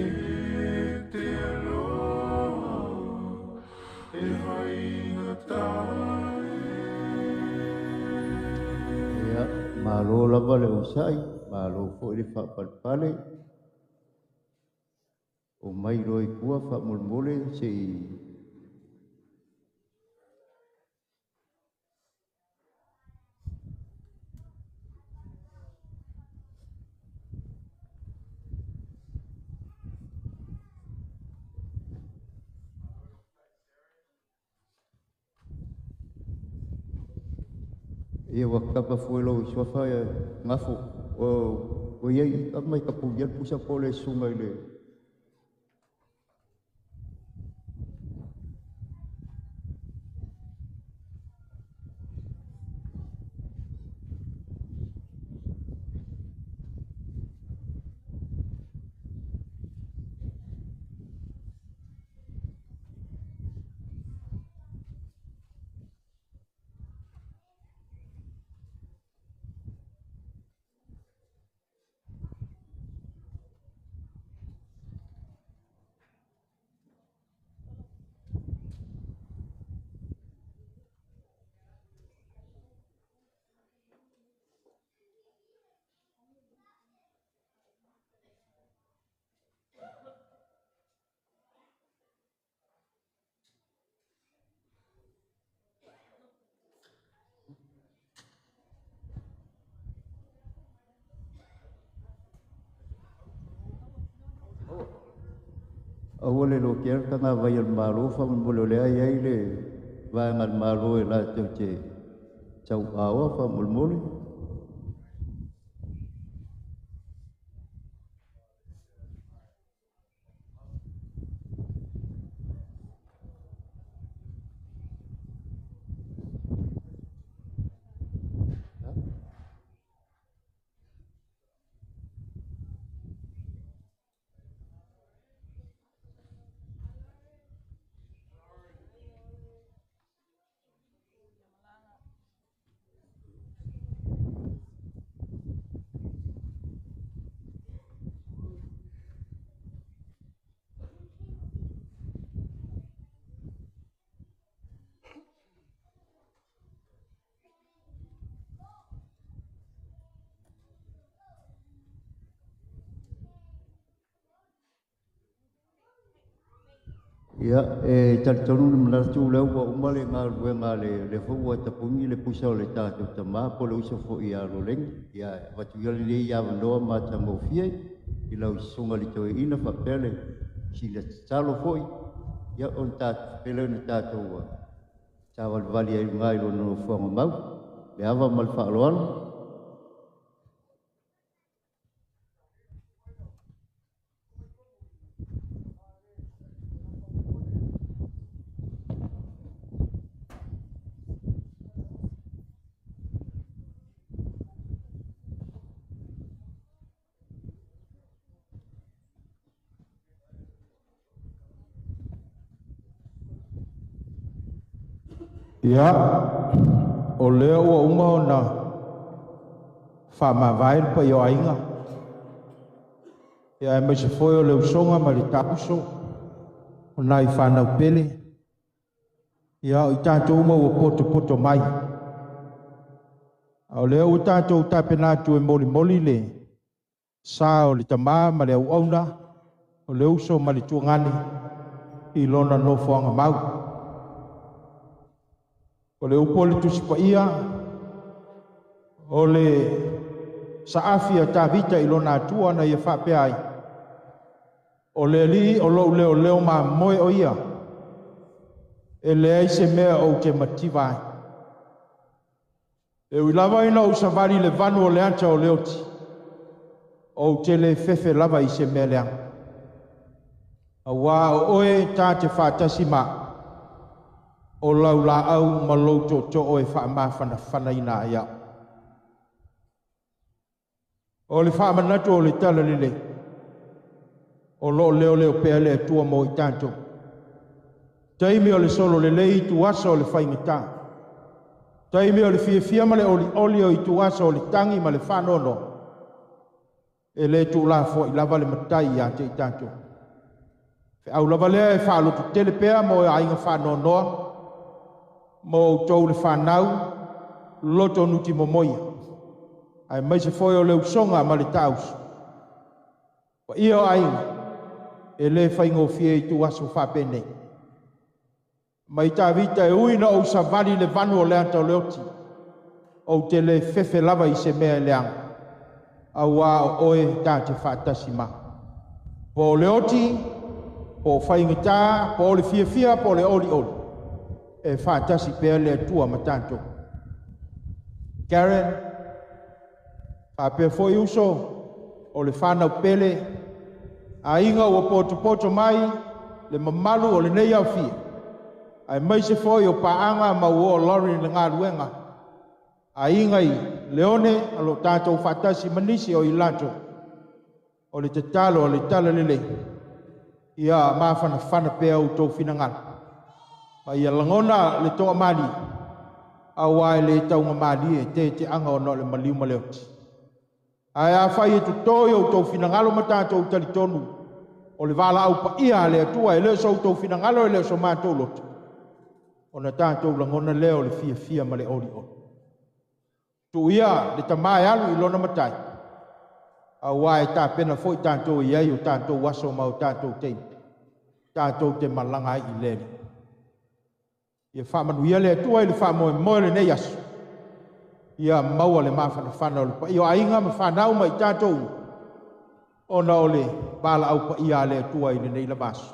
te aloha, e haingata Ia, malo lava le onosai, malo foi le faapalepale. O mai loa i tua faamolemole se i Ia ua kapa fua i lou suafa e gafo o iai mai ka punia le pusa po o le susuga i le Aua le lotea le tagavai a le Malo faamolemole o lea e i ai le vaega a le Malo e latou te tauaoa faamolemole. Ia, e talitonu le manatu lea ua uma le galuega a le lea foi ua tapuni le pusa o le tatou tamā po o le uso foi ia Loleni. Ia, e avatu ia lenei avanoa matagofie i lau susuga i le toeaina faapea le sina tatalo foi. ia ona faapea lea ona tatou savalivali ai i luga i lona nofoaga mau. Le ava ma le faaaloalo. Ia, o lea ua uma ona faamavae le paia o aiga, ia aemaise foi o le usoga ma le taauso o nai fanau pele, ia o i tatou uma ua potopoto mai. A o lea ua tatou tapena atu e molimoli le sa o le tama ma le auauna, o le uso ma le tuagane i lona nofoaga mau. O le upu a le Tusi Paia, o le saafi a Tavita i lona Atua na ia faapea ai, o le Alii o lou leoleo mamoe o ia, e leai se mea ou te mativa ai. E ui lava ina ou savali i le vanu o le ata o le oti, ou te le fefe lava i se mea leaga. Auā o oe ta te faatasi ma o lau laau ma lou tootoo e faamafanafanaina ai au. O le faamanatu o le talalelei, o loo leoleo pea le Atua mo i tatou. Taimi o le solo lelei i tuaso o le faigata. Taimi o le fiafia ma le olioli o ituaso o le tagi ma le faanoanoa. E le tuulafoai lava le matai ia te i tatou. Feau lava lea e faalototele pea mo aiga faanoanoa, mo outou le fanau, loto nuti momoia, aemaise foi o le usoga ma le taauso. Paia o aiga, e le faigofie ituaso faapenei. Mai Tavita e ui na ou savali i le vanu o le ata o le oti, ou te le fefe lava i se mea e leaga, auā o oe ta te faatasi ma. Po o le oti, po o faigata, po o le fiafia, po o le olioli, e faatasi pea le Atua ma tatou. Karen, faapea foi uso o le fanau pele, aiga ua potopoto mai le mamalu o lenei aofia, aemaise foi o paaga ma uo o Lauren i le galuega, aiga i Leone o lo tatou faatasi ma nisi o i latou, o le tatalo o le talalelei, ia mafanafana pea outou finagalo. Ma ia lagona le toamalie, auā e le taugamalie teteaga ona o le maliu ma le oti. Ae afai e toto i outou finagalo ma tatou talitonu, o le valaau paia a le Atua e le o so outou finagalo e le o so matou loto, ona tatou lagona lea o le fiafia ma le olioli. Tuuia le tama e alu i lona matai, auā e tapena foi tatou e i ai o tatou aso ma o tatou taimi, tatou te malaga ai i le Alii. Ia faamanuia le Atua i le faamoemoe o lenei aso, ia maua le mafanafana o le paia o aiga ma fanau ma i tatou, ona o le valaau paia a le Atua i lenei lava aso.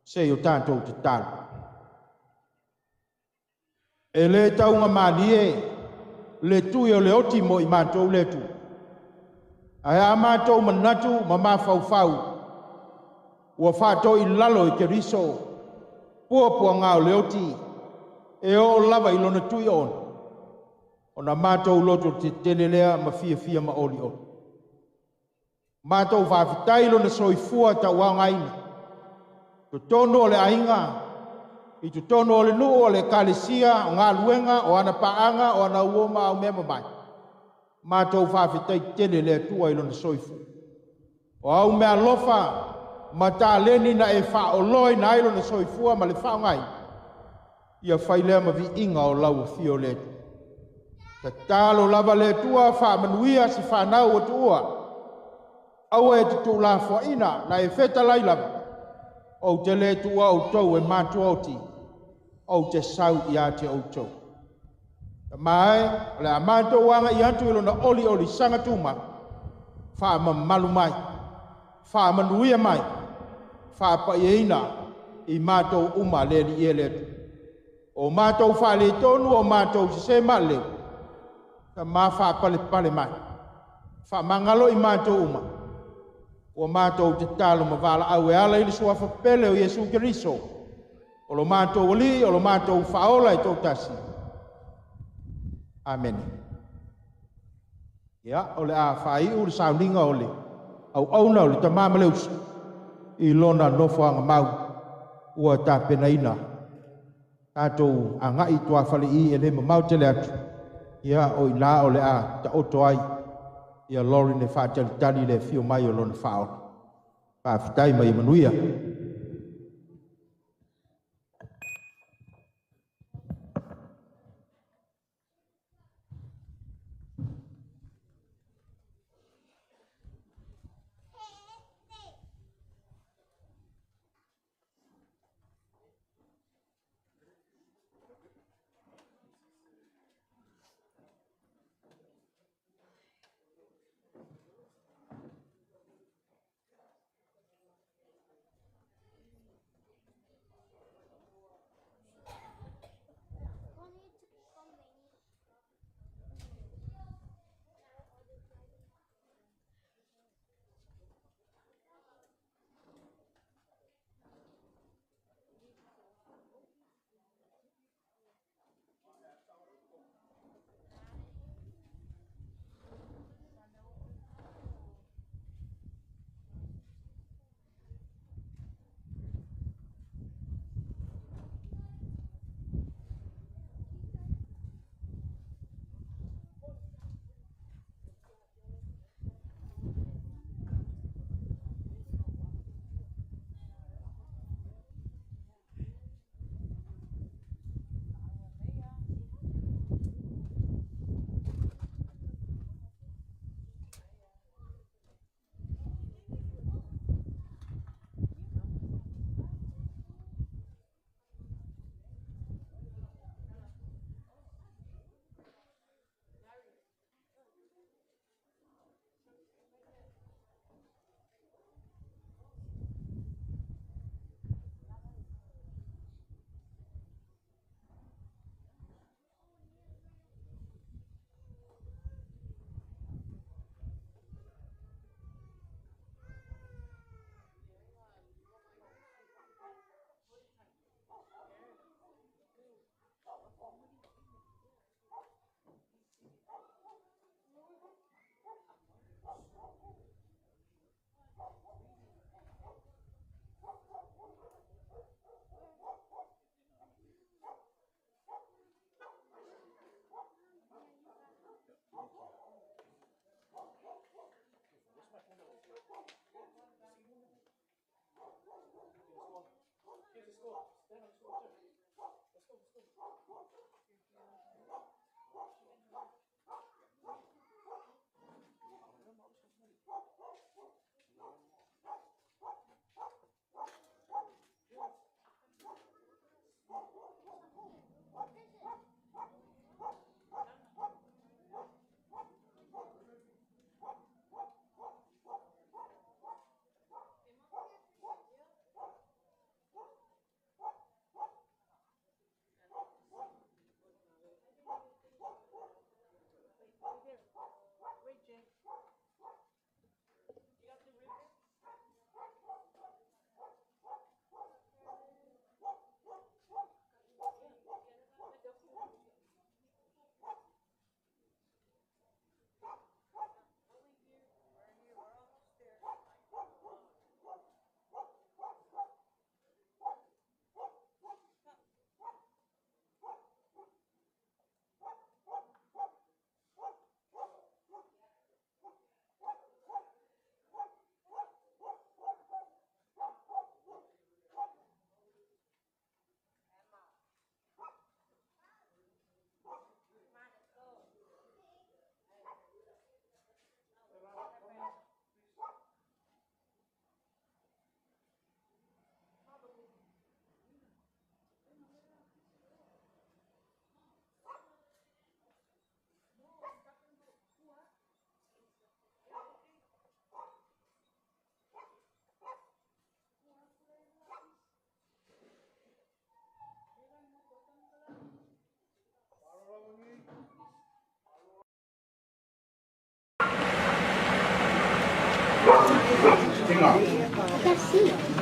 Se i o tatou tatalo. E le taugamalie le tui o le oti mo i matou le Atua. Ae a matou manatu ma mafaufau, ua faatoi lalo i Keriso, puapuaga o le oti, e oo lava i lona tui ona, ona matou loto tetele lea ma fiafia ma olioli. Matou faafetai lona soifua tauaogaina, totonu o le aiga, i totonu o le nuu o le ekalesia, o galuega, o ana paaga, o ana uo ma au mea mamae. Matou faafetai tele le Atua i lona soifua. O au mea alofa ma taleni na e faaoloaina ai lona soifua ma le faaaogaina, ia fai lea ma viiga o lau afio o le Atua. Tatalo lava le Atua faamanuia si fanau ua tuua, aua e te tuulafoaina na e fetalai lava, ou te le tuua outou e matua oti, ou te sau ia te outou. Tama e, o le a matou agai atu i lona olioli saga tumau, faamamalu mai, faamanuia mai, faapaiaina I matou uma le Alii e le Atua. O matou faaletonu o matou sesē maalelei, Tama faapalepale mai, faamagalo i matou uma, ua matou tatalo ma valaau e ala i le suafa pele o Iesu Keriso, o lo matou Alii, o lo matou Faaola e toatasi. Amene. Ia, o le a faaiu le sauniga o le auauna o le Tama ma le Uso i lona nofoaga mau ua tapenaina. Tatou agai i tuafale i e le mamao tele atu, ia o i ina o le a taoto ai ia Lauren e faatalitali i le afio mai o lona Faaola. Faafetai ma ia manuia.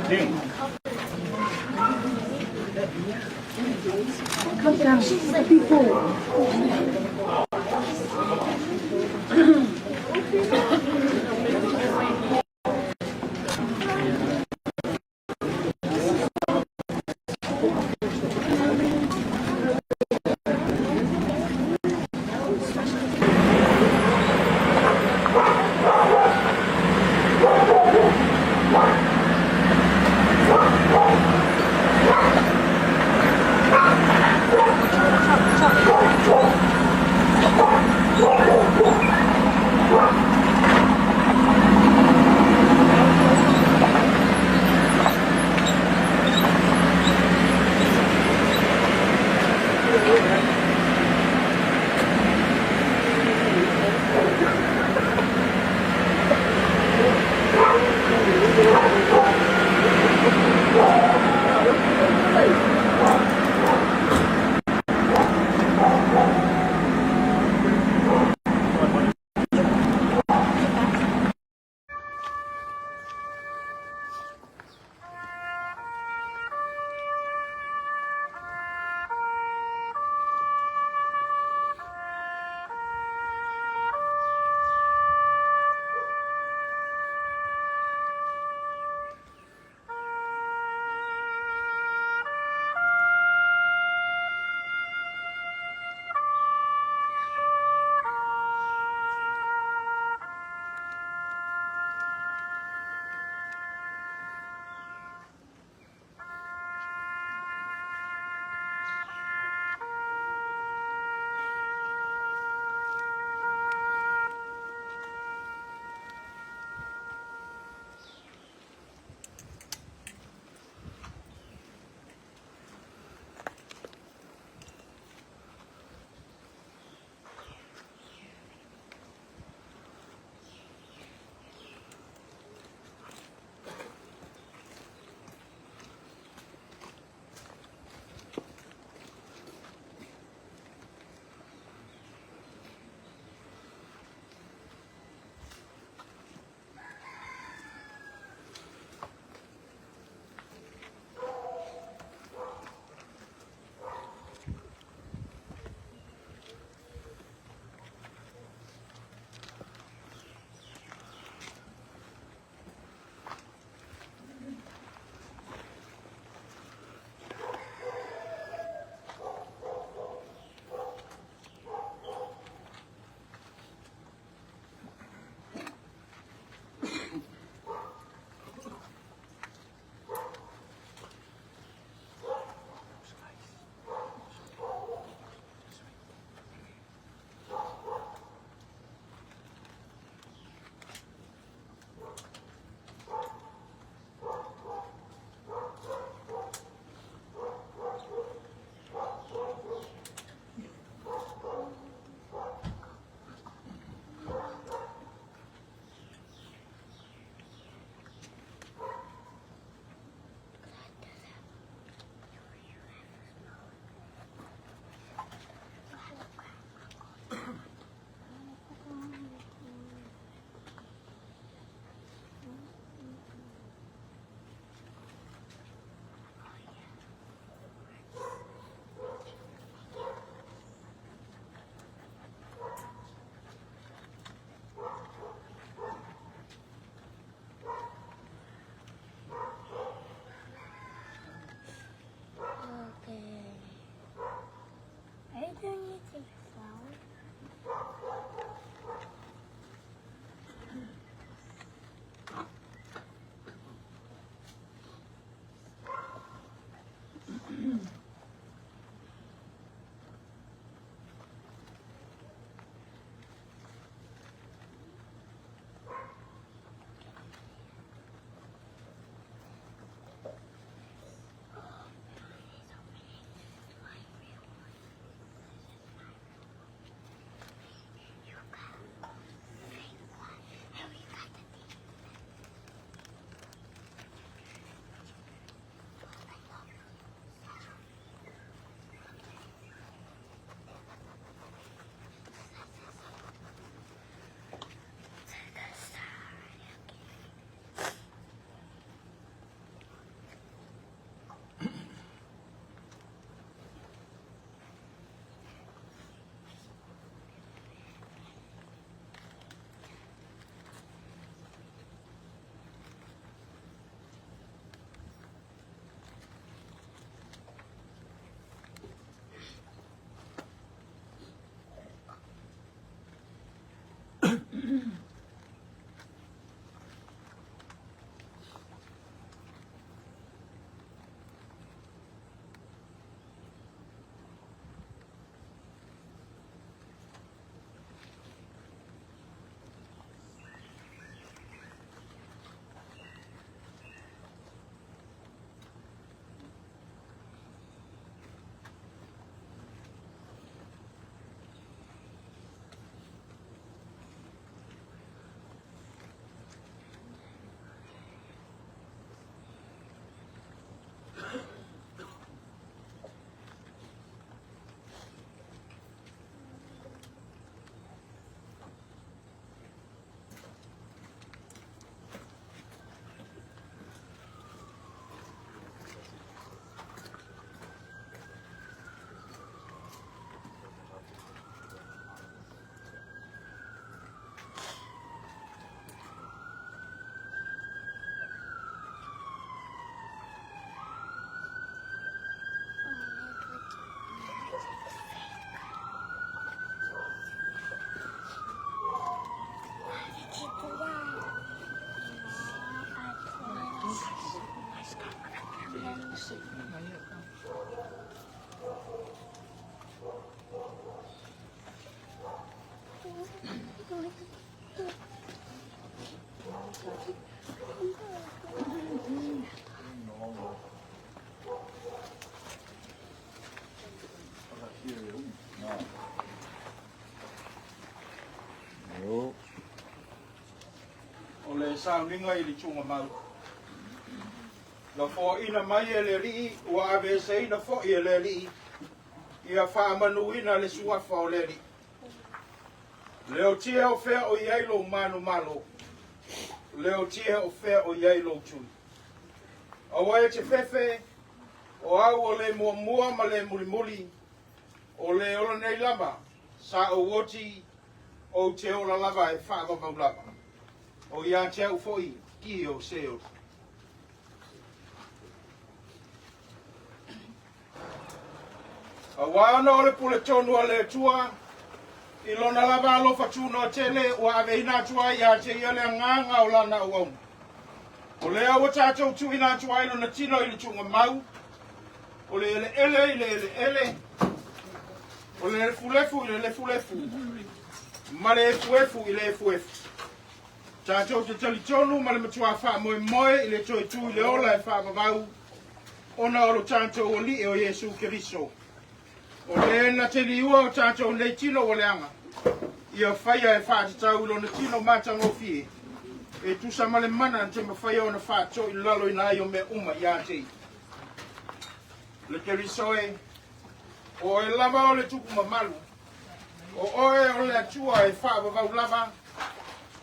Come down. People. O le sauniga i le tuugamau. Na foaina mai e le Alii ua aveeseina foi e le Alii ia faamanuina le suafa o le Alii. Leotia o fea o i ai lou manumalo, leotia o fea o i ai lou tui. Aua e te fefe, o au o le muamua ma le mulimuli, o le ola nei lava, sa ou oti, ou te ola lava e faavavau lava. O ia te au foi ki o se oti. Auā ona o le pule tonu a le Atua, i lona lava alofa tunoa tele ua aveina atu ai ia te ia le agaga o lana auauna. O lea ua tatou tuuina atu ai lona tino i le tuugamau, o le eleele i le eleele, o le lefulefu i le lefulefu, ma le efuefu i le efuefu. Tatou te talitonu ma le matua faamoemoe i le toe tu i le ola e faavavau ona o lo tatou Alii o Iesu Keriso. O le na te liua o tatou nei tino ua leaga, ia faia e faatatau i lona tino matagofie, e tusa ma le mana na te mafaia ona faatoilaloina ai o mea uma ia te ia. Le Keriso e, o oe lava o le tupu mamalu, o oe o le Atua e faavavau lava,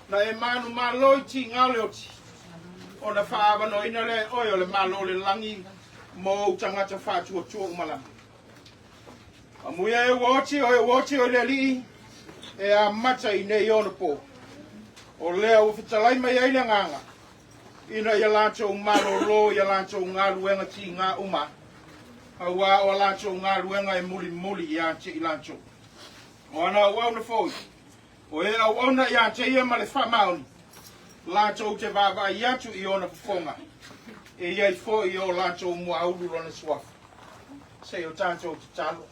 na e manumalo i tiga o le oti, ona faaavanoaina lea e oe o le Malo o le lagi mo ou tagata faatuatua uma lava. Amuia e ua oti o e ua oti o le Alii, e amata i nei ona pō. O lea ua fetalai mai ai le agaga, ina ia latou malōlō i a latou galuega tiga uma, auā o a latou galuega e mulimuli ia te i latou. O ana auauna foi, o e auauna ia te ia ma le faamaoni, latou te vaavaai atu i ona fofoga, e i ai foi i o latou muaulu lona suafa. Se i o tatou tatalo.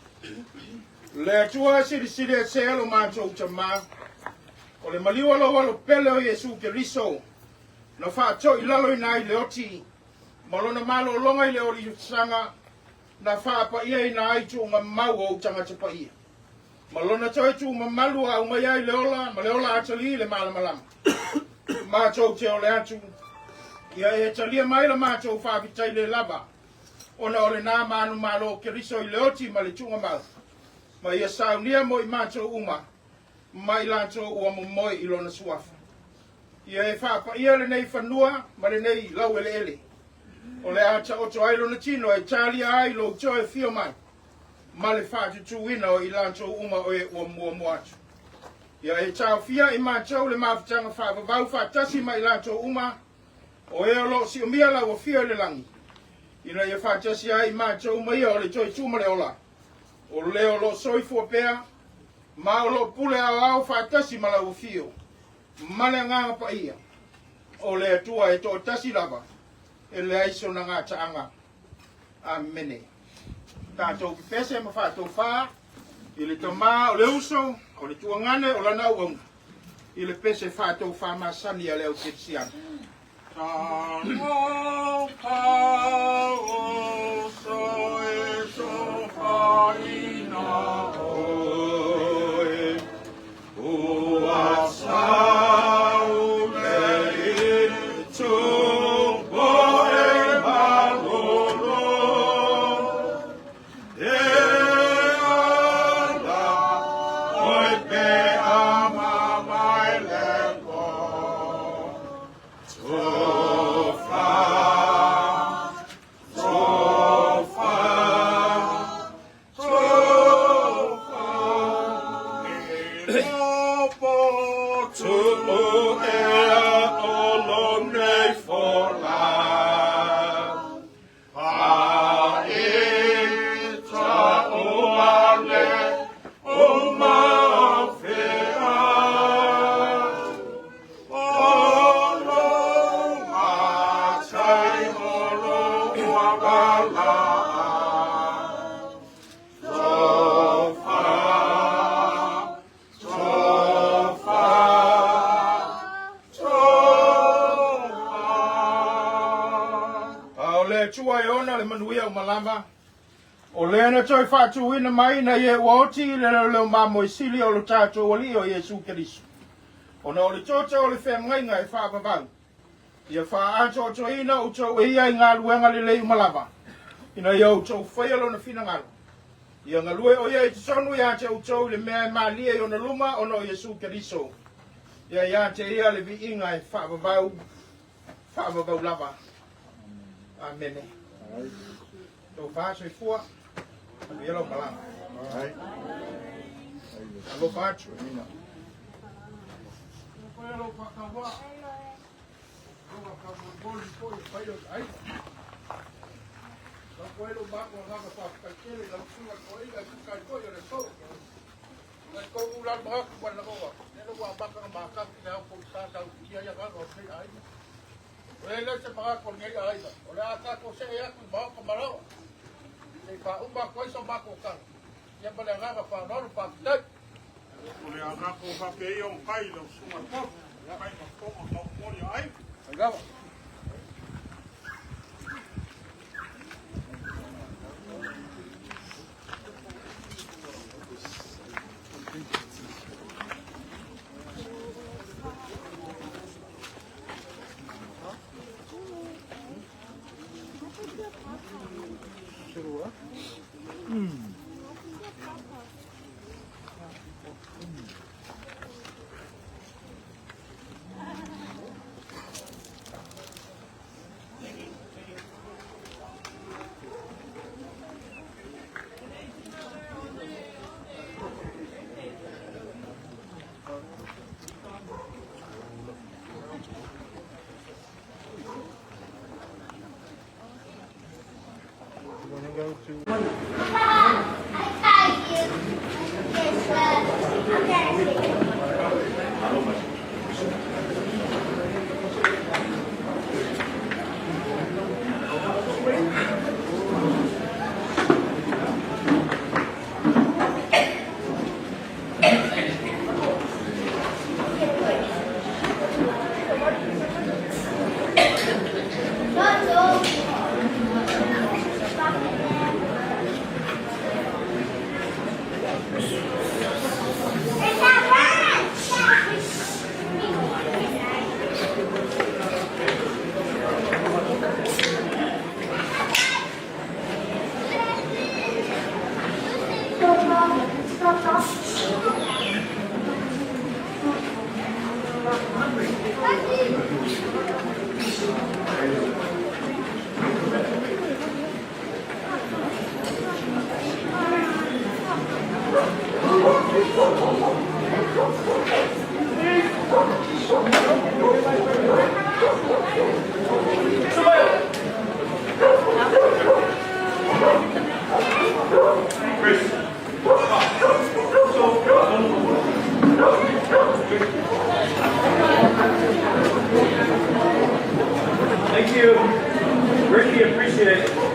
Le Atua silisili ese lo matou Tamā, o le maliu o lou alo pele o Iesu Keriso, na faatoilaloina ai le oti, ma lona malōlōga i le olisaga, na faapa'iaina ai tuugamau o ou tagata paia. Ma lona toe tuumamalu a aumai ai le ola ma le ola atalī le malamalama. Matou te ole atu, ia e talia mai la matou faafetai le lava, ona o lenā manumalo o Keriso i le oti ma le tuugamau, ma ia saunia mo i matou uma, ma i latou ua momoe i lona suafa. Ia e faapaia lenei fanua ma lenei laueleele, o le a taoto ai lona tino e talia ai lou toe afio mai, ma le faatutūina o i latou uma o e ua muamua atu. Ia e taofia i matou le mafutaga faavavau faatasi ma i latou uma, o e o loo siomia lau afio i le lagi, ina ia faatasi ai i matou ma ia o le toe tu ma le ola, o le o loo soifua pea, ma o loo pule aoao faatasi ma lau afio, ma le agaga paia, o le Atua e toatasi lava, e leai sona gataaga. Amene. Tatou pepese ma faatofā i le Tamā o le Uso, o le Tuagane, o lana auauna, i le pese faatofā masani a le au kerisiano. A o le Atua e ona le manuia uma lava, o lea na toe faatuina mai ina ia ua oti i le leoleo mamoe sili o lo tatou Alii o Iesu Keriso. Ona o le toto o le feagaiga e faavavau, ia faaatoatoina outou e ia i galuega lelei uma lava, ina ia outou faia lona finagalo. Ia galue o ia i totonu ia te outou i le mea e malie i ona luma ona o Iesu Keriso. Ia ia te ia le viiga e faavavau, faavavau lava. Amene. Tofa soifua, manuia lau malaga. Alofa atu. O le agaga o faapea ia o kai lau susuga i le poto, kai ma fofoga maumoli o aiga. Go to Thank you. Greatly appreciate it.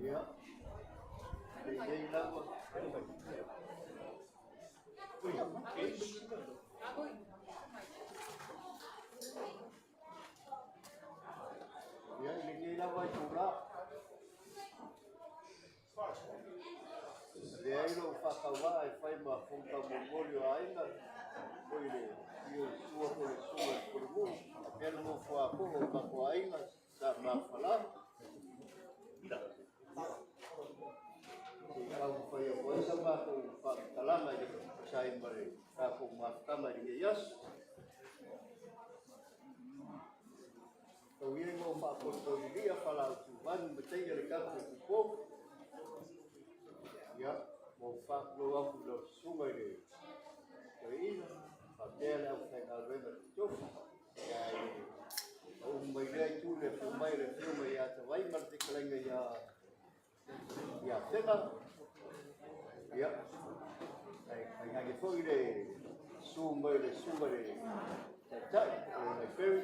Ia, i lenei lava itulā, e avea ai lo'u faatauvaa e fai ma fofoga taumolimoli o aiga foi le afio i le sua po o le susuga i le pulenuu faapea le nofo a poo o le matou aiga sa mafufalā. Se i taumafai atu ai sa matou faamatalaga i le tusa ai ma le tatou mafutaga i lenei aso. Tau ia ina ou faapoipoililia falautuvanu ma teia le tapu e tupo. Ia, ma ou faatulou atu i lau susuga i le toeaina, faapea faapea le aufaigaluega totofi. Ia e pau mai lea itu le afio mai le afioga ia Tavai ma le fetalaiga ia ia Fena. Ia, ai tainane foi le susu mai le susuga i le Taitai o le Library.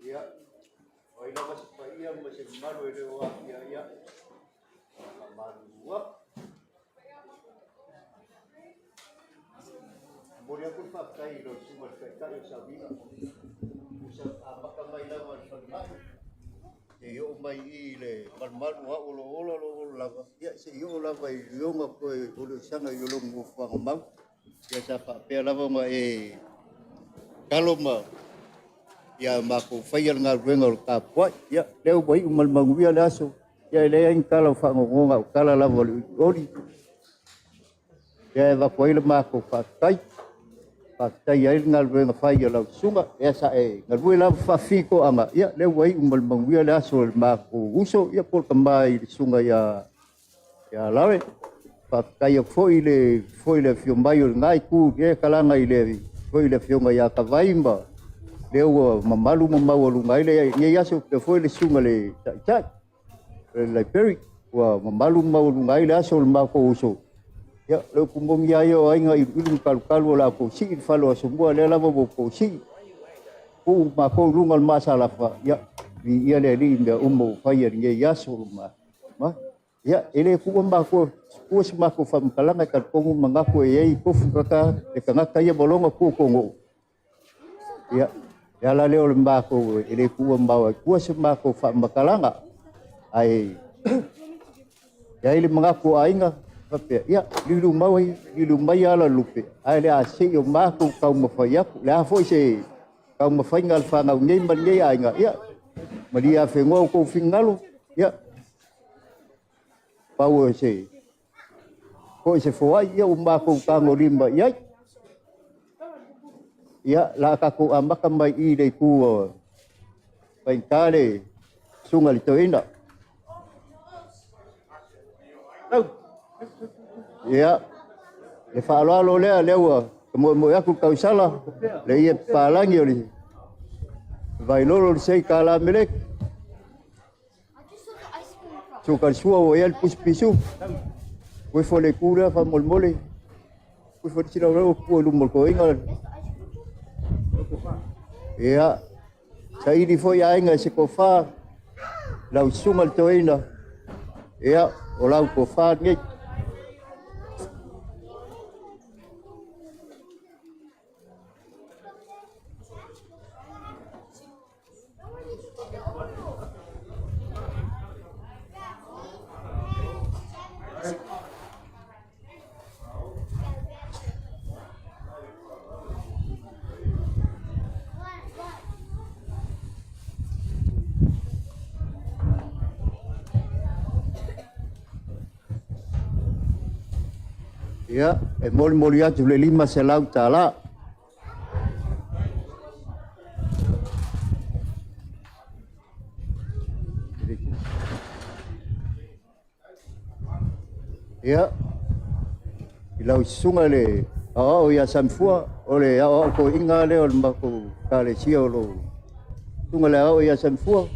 Ia, o ai lava se paia ma se mamalu e le o aafia, ia, faamalulu atu. Momoli atu le faafetai i lau Susuga i le Taitai o Sauniga, ua sa amata mai lava i le falemai, seia oo mai i i le malumalu o au o lo o ola, o lo o ola lava, ia seia oo lava i lioga toe o le saga i lou nofoaga mau. Ia sa faapea lava ona e talo ma ia matou faia le galuega o le tapuai. Ia, lea ua iu ma le manuia le aso. Ia e leai ni tala o faanonoga, o tala lava o le olioli. Ia e avatu ai le matou faafetai. Faafetai ai le galuega fai a lau susuga. Ia sa e galue lava faafitoaga, ia lea ua iu ma le manuia le aso i le matou uso, ia po o le tama i le susuga ia Lare. Faafetai atu foi i le foi le afio mai o lena itu i lea talaga i le foi le afioga ia Tavai ma lea ua mamalu ma maualuga ai lenei aso, faapea foi le susuga i le Taitai o le Library ua mamalu ma maualuga ai le aso o le matou uso. Ia, o le upu moni lava ia o aiga iluilu ma kalukalu o le a outou sii le fale o Asomua, lea lava ua outou sii. Tuu matou i luga o le maasalafa, ia, viia le Alii i mea uma ua faia i lenei aso. Ma, ia, e le tuua matou, tuua se matou faamatalaga e talitonu manatu e i ai tofi tagata, le tagata ia ma lona tuatuanuu. Ia, le ala lea o le matou, e le tuua ma ai tua se matou faamatalaga. Ae i ai le manatu o aiga, faapea, ia, liuliu mai, liuliu mai ala lupe, ae le a se i o matou taumafai atu. Le a foi se taumafaiga a le fanau nei ma lenei aiga, ia, malie afenoa outou finagalo, ia, pau o se foi se foai, ia, ua matou tagolima i ai. Ia, la tatou amata mai i le itu o faigata le susuga i le toeaina. Ia, le faaaloalo lea, lea ua moemoe atu le tausala, le ia papalagi o le vailolo o le sei tala meleki. Suka le sua ua i ai le pusi pisu. Ua ifo le itu lea faamolemole. Ua ifo le sila o pua i luma o le toeaina. Ia, saili foi aiga i se tofa, lau susuga i le toeaina. Ia, o lau tofa lenei. Ia, e molimoli atu le $500. Ia, i lau susuga i le aoao ia Samifua, o le aoao toeaina lea o le matou ekalesia o lo o susuga i le aoao ia Samifua.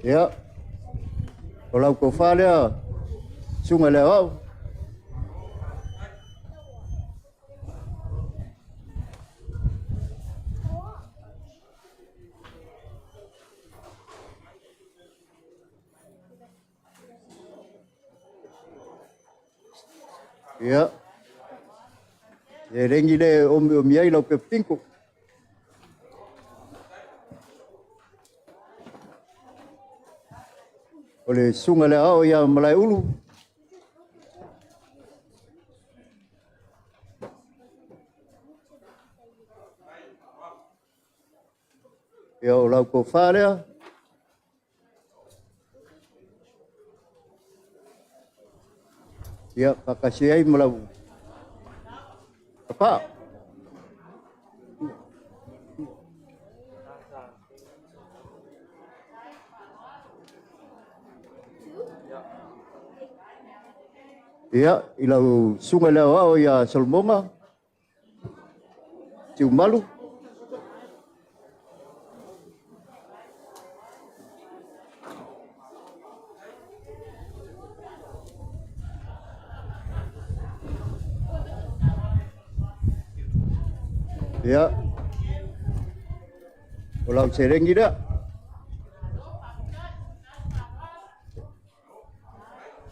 Ia, o lau tofa lea, susuga i le aoao. Ia, e legi le omiomi ai lau pepinko. O le susuga i le aoao ia Malaeulu. Ia, o lau tofa lea. Ia, faatasi ai ma lau papa. Ia, i lau susuga i le aoao ia Solomona Tiumalu. Ia, o lau seleni lea.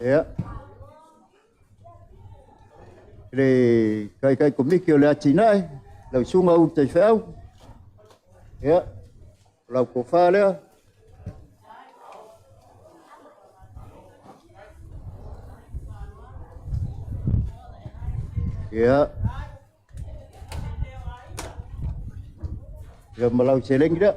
Ia, le taitai komiti o le atinae, lau susuga Ulu Taifeau. Ia, o lau tofa lea. Ia, ia ma lau seleni lea.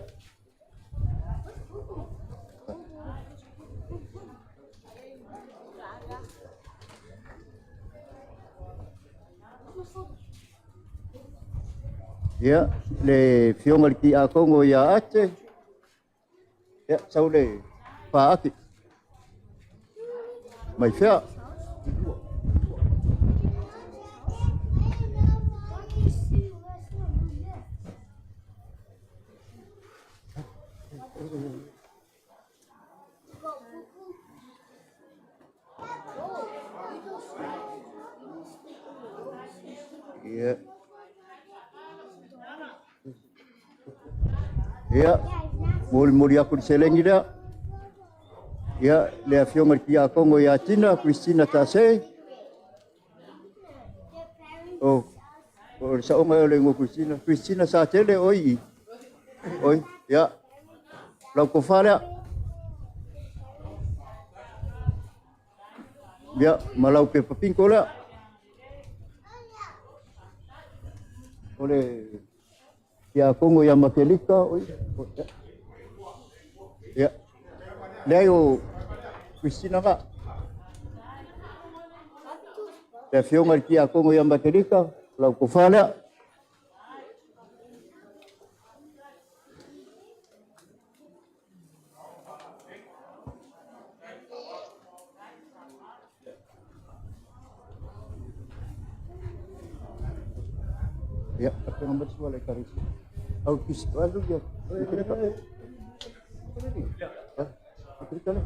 Ia, le afioga i le Tiakono ia Ate, ia, sau le faati. Mai fea. Ia. Ia, molimoli aku le seleni lea. Ia, le afioga i le Tiakono ia Tina, Christina Tase. O, o le saoga o le igoa Christina. Christina Satele, oi. Oi, ia. Lau tofa lea. Ia, ma lau pepa pinko lea. O le Tiakono ia Makelika, oi. Ia. Leai o Christina ka. Le afioga i le Tiakono ia Makelika, lau tofa lea. Ia, apenga mai sua le karisi. Au kisi alu ia. Makelika. Ha? Makelika le.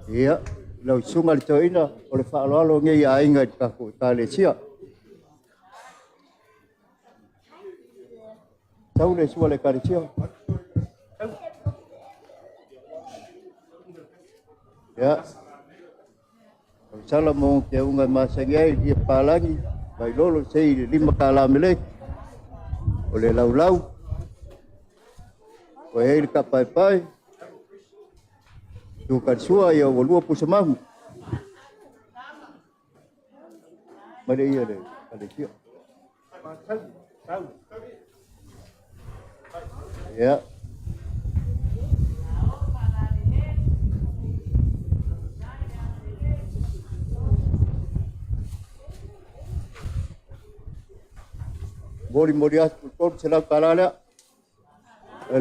Ia, lau susuga i le toeaina o le faaaloalo nei aiga i le tatou ekalesia. Sau le sua le ekalesia. Ia, o sala mo te unga masani ai ia palagi, mai lolo sei le 5 tala meleki. O le laulau, o e le kapaepae, tu ka sua ia ua lua pusa mahu. Mai le ia le ekalesia. Ia. Moli moli atu 300 tala lea.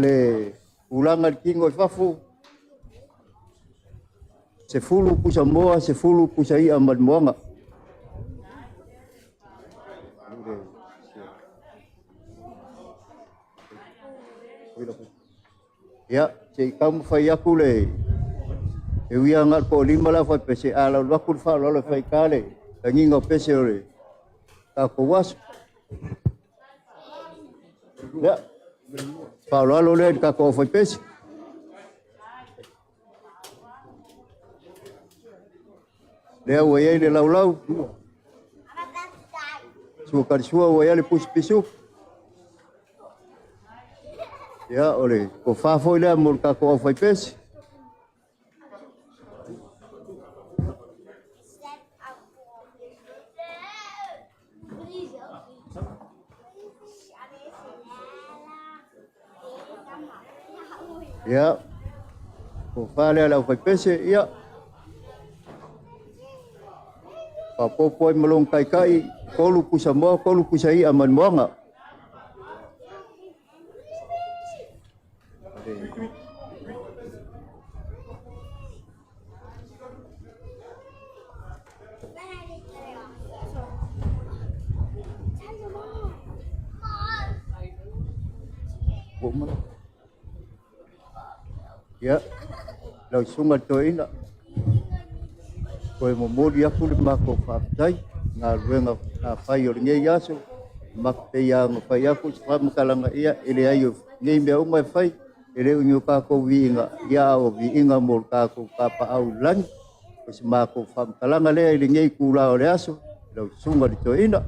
Le ulaga le tino i fafo. 10 pusa moa, 10 pusa ia ma le moaga. Ia, se i taumafai atu le e uia agai le po 5 la fai pese a lau atu le faaaloalo e fai ka le lagiga o pese o le tatou aso. Ia, faaaloalo lea i le tatou aufai pese. Lea ua i ai le laulau. Sua kalisua ua i ai le pusi pisu. Ia, o le tofa foi lea mo le tatou aufai pese. Ia, tofa lea le aufai pese, ia. Faaopoopo ai ma lona taitai, 3 pusamoa, 3 pusai'a ma le moaga. Ua uma la. Ia, lau susuga i le toeaina, toe momoli atu le matou faafetai i galuega sa fai o lenei aso. Ma pei lava ona fai atu se faamatalaga, ia e leai o nei mea uma e fai, e le o ni o tatou viiga, ia a o viiga mo le tatou Tapaau i le lagi. O se matou faamatalaga lea i lenei itula o le aso, lau susuga i le toeaina.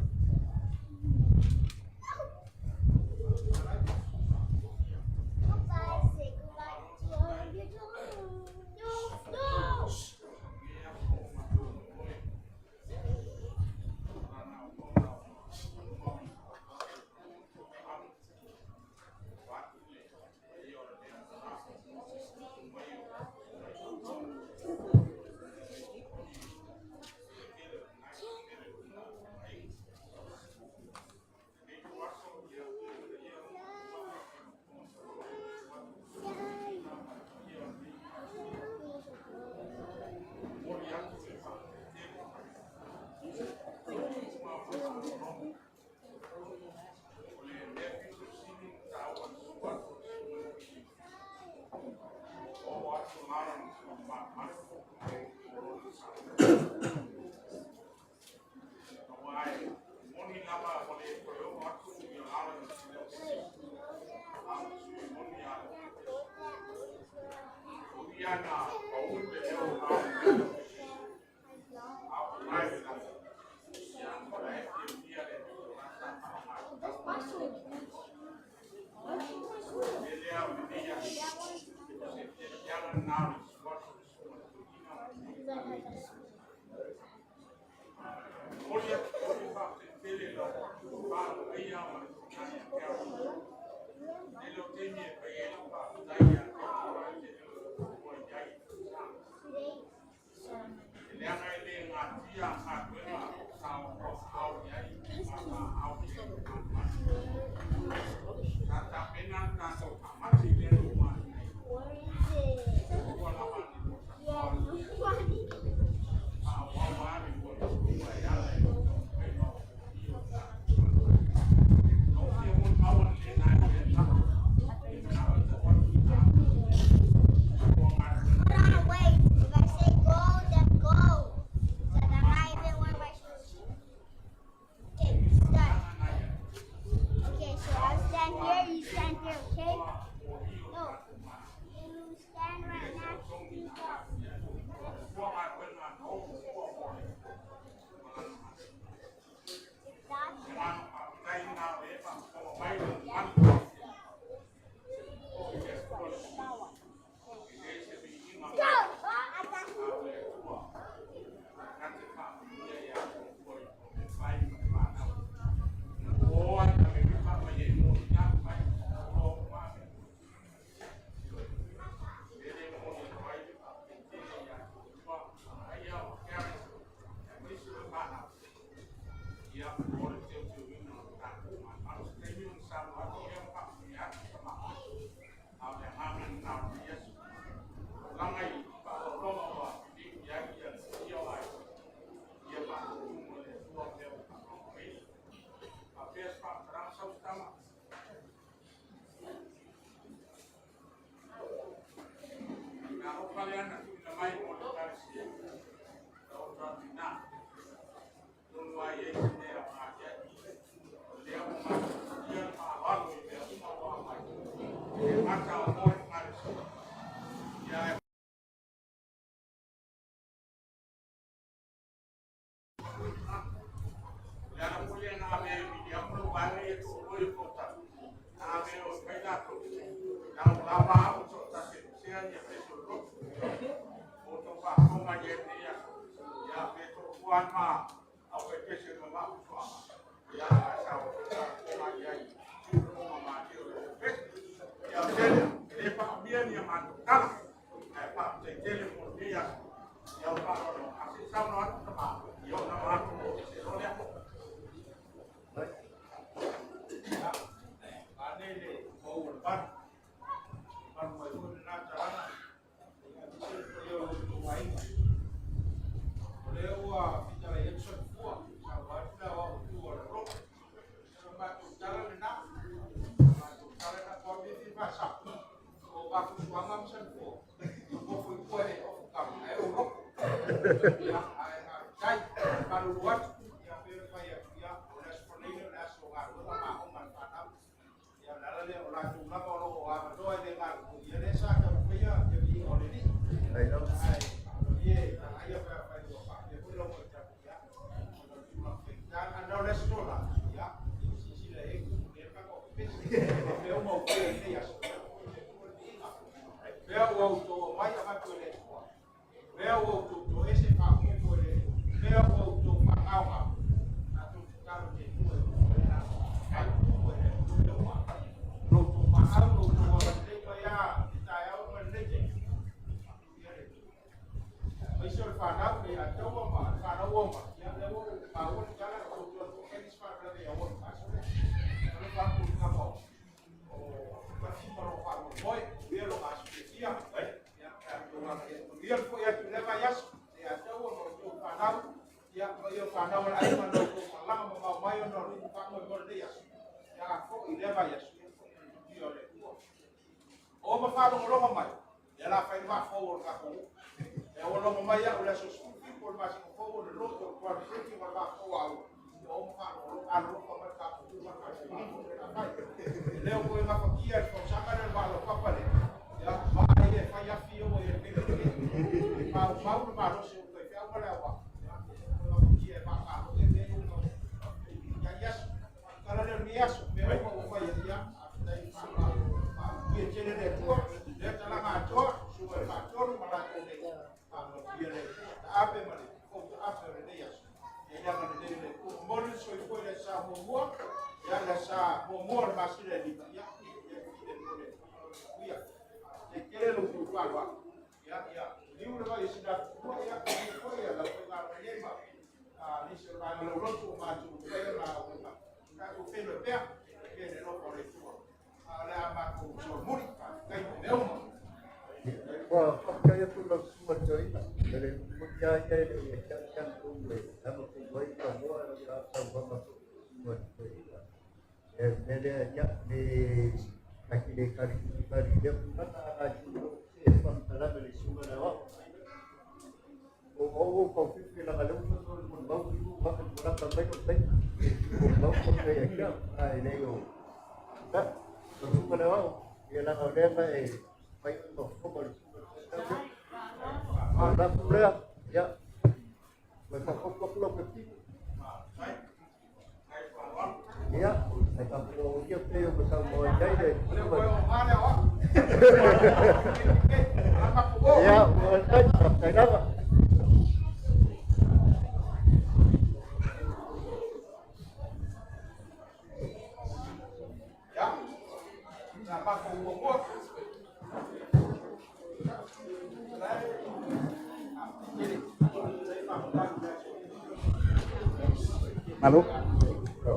Malo.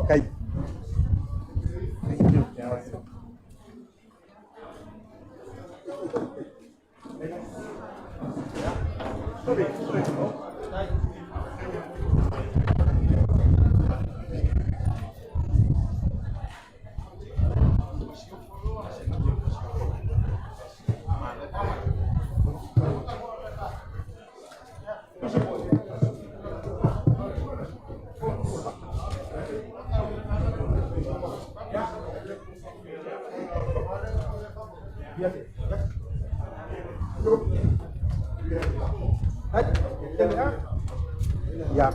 Kai. Sorry, sorry. Ya.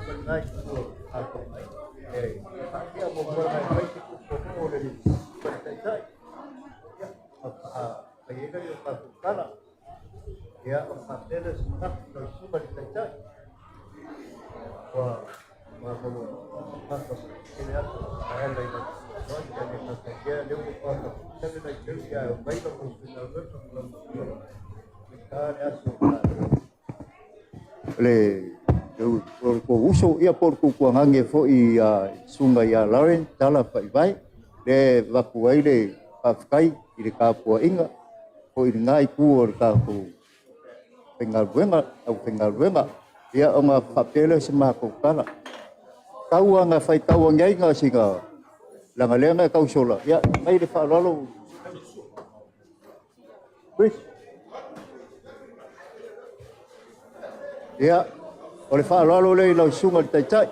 ma lena itu o tatou aiga. E faatea muamuaga e fai se tupu o le taitai. Ia, fai ai lea o tatou tala. Ia, o faapea lea o se manatu i lau susuga i le Taitai. Ua tele atu e ala i lau fesoasoani i le faataitaia lea ua faatafua nai teu ia e omai la outou faigaluega ma lau afioga i ta le aso le tou uso ia po o le tuatuagage foi ia susuga ia Lauren Tala Faivae lea e avatu ai le faafetai i le tapuaiga foi i lena itu o le tatou faigaluega, aufaigaluega. Ia ona faapea lea o se matou tala, tau lava ina faitau ane ai na o sina, leaga o lea na e tausola, ia mai le faaaloalo. Chris. Ia, o le faaaloalo lea i lau susuga i le Taitai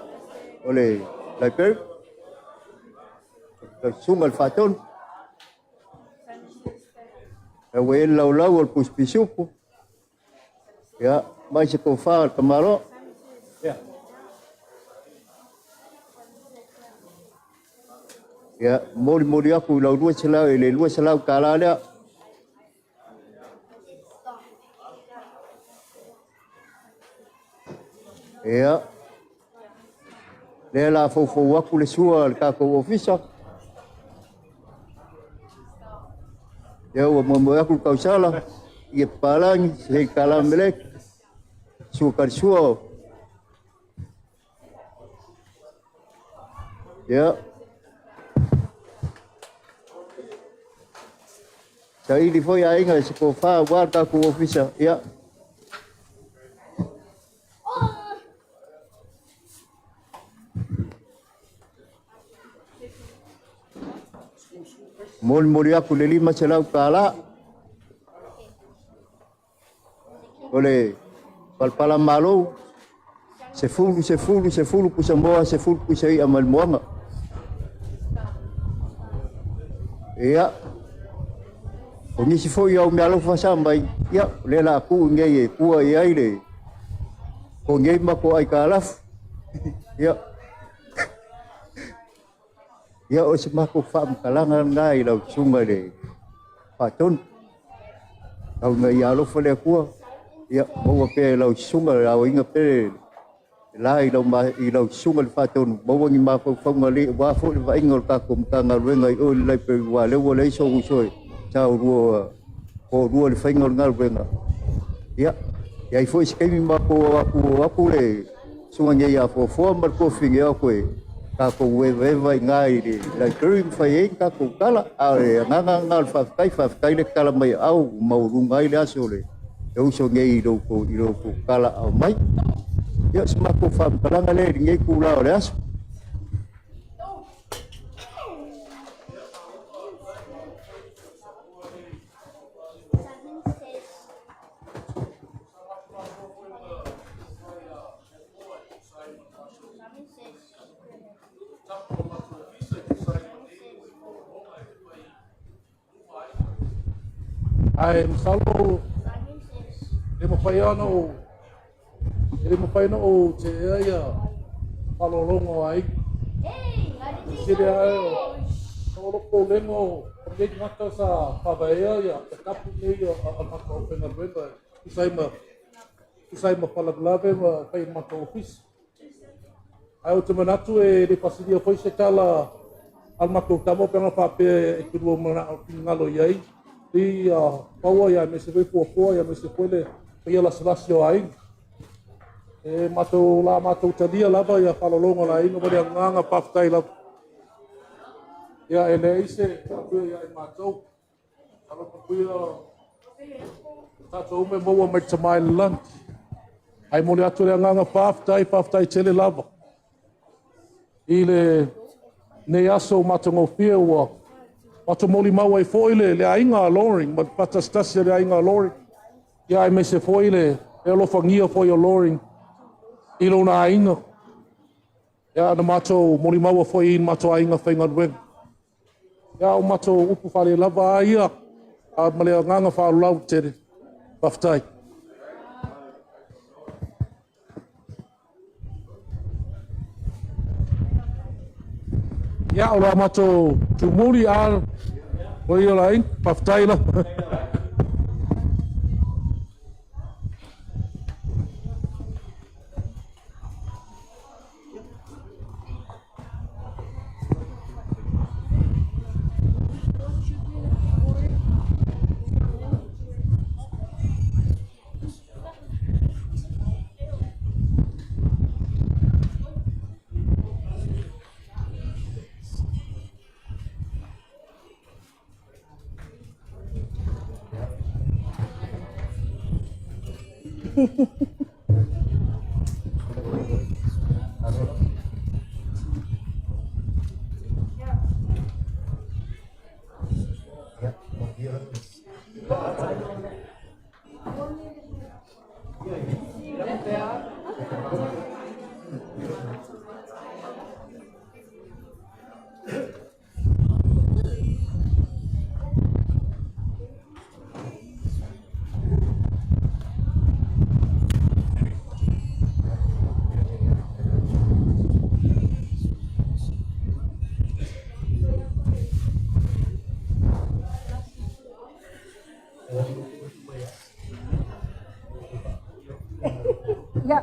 o le Library, lau susuga i le Faatonu, ua i ai le laulau o le Pusi Pisupo, ia, mai se tofa o le tamaloa. Ia, ia molimoli atu i lau 200, i le $200 lea. Ia, lea la foufou atu le sua a le tatou ofisa. Ia ua moemoe atu le tausala, ia papalagi, se tala meleki, sua kalisua. Ia, saili foi aiga i se tofa aua le tatou ofisa. Ia, molimoli atu le $500. O le palapala malo, 10, 10, 10 pusa moa, 10 pusa i'a ma le moaga. Ia, o nisi foi au mealofa sa mai, ia, o lea la tuu nei e tua i ai le ko nei ma ko aikalafu. Ia, ia o se matou faamatalaga lena i lau susuga i le Faatonu. Tau ina ia alofa le Atua, ia maua pea e lau susuga le aoina pea le la i lau susuga i le Faatonu, maua ni mafaufauga lelei aua foi le vaaiga o le tatou Matagaluega i o i le library, aua o lea ua leai sou uso e saolua toalua i le faiga o le galuega. Ia, e i ai foi se taimi matou o atu atu le susuga nei ia Fuafua ma le tuafafine o atu e tatou evaeva i ina i le library ma fai ai ni tatou tala. A o le agaga lena o le faafetai, faafetai le tatala mai o aao ua maualuga ai le aso o le uso nei i lo outou tala aumai. Ia, o se matou faamatalaga lea i lenei itula o le aso. Ae masalo e mafai ona ou e le mafai ona ou teea ia faaaloaloga o aiga. Tele ae o lou popolega o lenei tagata sa faavaea ia tapu nei a matou aufaigaluega tusa ai ma faalavelave ma fai i matou ofisa. Ae ou te manatu e le faasilia foi se tala a le matou tama pe ana faapea e te lua manao finagalo i ai i paua ia aemaise foi fuafua ia aemaise foi le paia lasilasi o aiga. E matou la matou talia lava ia faaaloaloga o le aiga ma le agaga faafetai lava. Ia e leai se faapea ia i matou. Alofa manuia tatou uma e maua mai le Tama i le lagi. Ae momoli atu le agaga faafetai, faafetai tele lava i lenei aso matagofie ua matou molimau ai foi le aiga a Loring ma le faatasitasi a le aiga a Loring, ia aemaise foi le alofagia foi o Loring i lona aiga. Ia na matou molimauina foi i matou aiga faigaluega. Ia o matou upu faalelava lava ia, ma le agaga faaaloalo tele. Faafetai. Ia, o lo o matou tumuli a o ia la faafetai lava. Ya,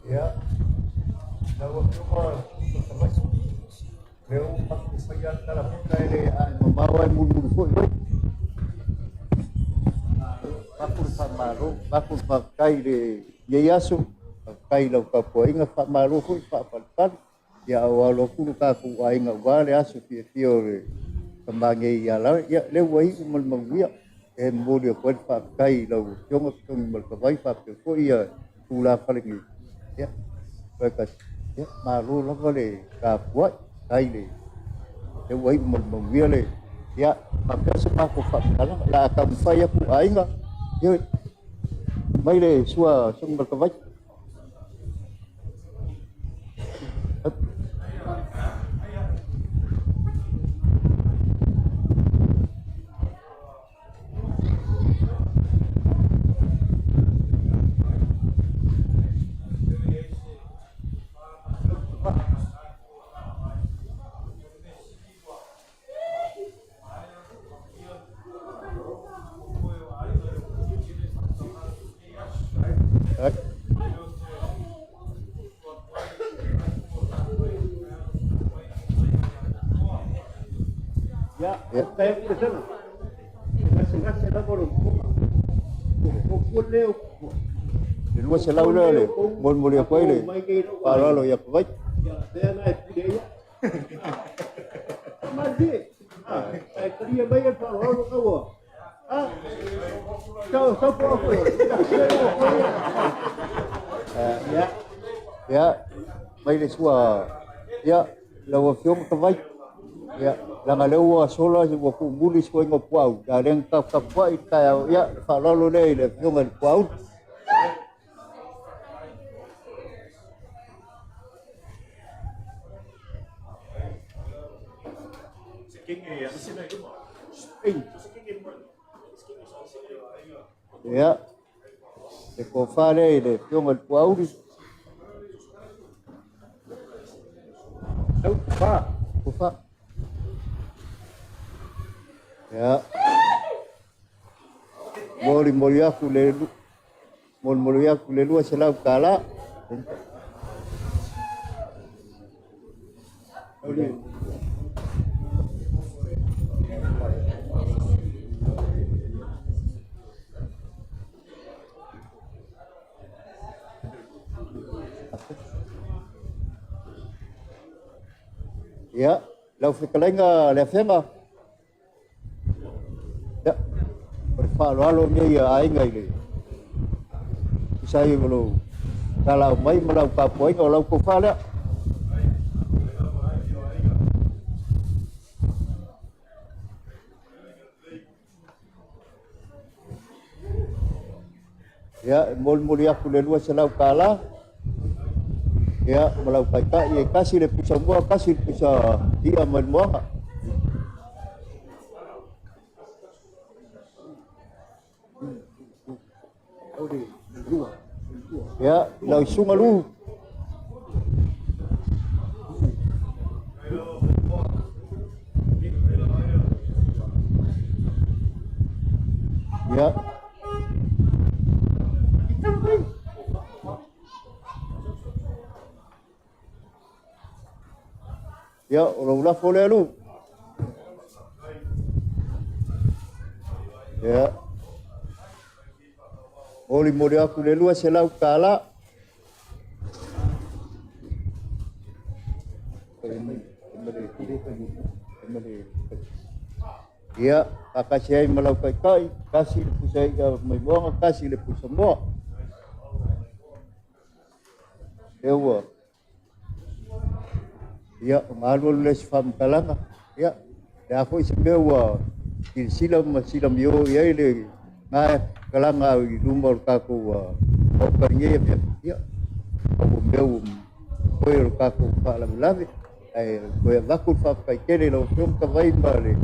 Ia, lau Afioga i le Fofoga Fetalai, lea ua matou faia le tala puta e le ae mamao ae mulimuli foi oe. Avatu le faamalo, avatu le faafetai i lenei aso, faafetai i lau tapuaiga, faamalo foi le faapalepale. Ia a o alo atu lo tatou aiga aua le aso fiafia o le tama nei ia Lare, ia lea ua iu ma le manuia. E momoli atu ai le faafetai i lau Afioga Togi Malekavai faapea foi ia tulafale nei. Ia, ia, malo lava le tapuai, faafetai le lea ua iu ma le manuia le ia faapea se matou faamatalaga. O le a taumafai atu aiga, ioe, mai le sua Togi Malekavai. Ia, faafetai atu Lesena. E gasegase lava lou toga. O fua lea o Le 200 lea le molimoli atu ai le faaaloalo ia Pavai. Ia, lea na e pule ia. Malie. Ae talia mai le faaaloalo kaua. Ah, tau tau po foi. Ia, ia, mai le sua, ia, lau Afioga Tavai. Ia, leaga lea ua sola ua tuumuli suaiga o Puaulu, a o lea na taputapuai le taeao, ia, le faaaloalo lea i le Afioga i le Puaulu. Ia, le tofa lea i le Afioga i le Puaulu. Tau tofa. Tofa. Ia. Molimoli atu le molimoli atu le $200. Ia, lau fetalaiga le Afega. Ia, o le faaaloalo lenei a aiga i le tusa ai o lou talaau mai ma lau tapuaiga o lau tofa lea. Ia, e molimoli atu le $200. Ia, ma lau taitai e kasi le pusa mua, kasi le pusa ia mai le moaga. Ia, lau susuga Lu. Ia. Ia, o lou lafo lea Lu. Ia. Molimoli atu le $200. Ia, faatasi ai ma lau taitai, kasi le pusa ia mai moaga, kasi le pusa moa. Lea ua. Ia, o galualu le se faamatalaga. Ia, le a foi se mea ua silasila ma silamio i ai le ngā kalaga i luma o le tatou maota i lenei afiafi. Ia, o mea ua koe o le tatou faalavelave. Ae toe avatu le faafetai tele i lau Afioga Tavai ma le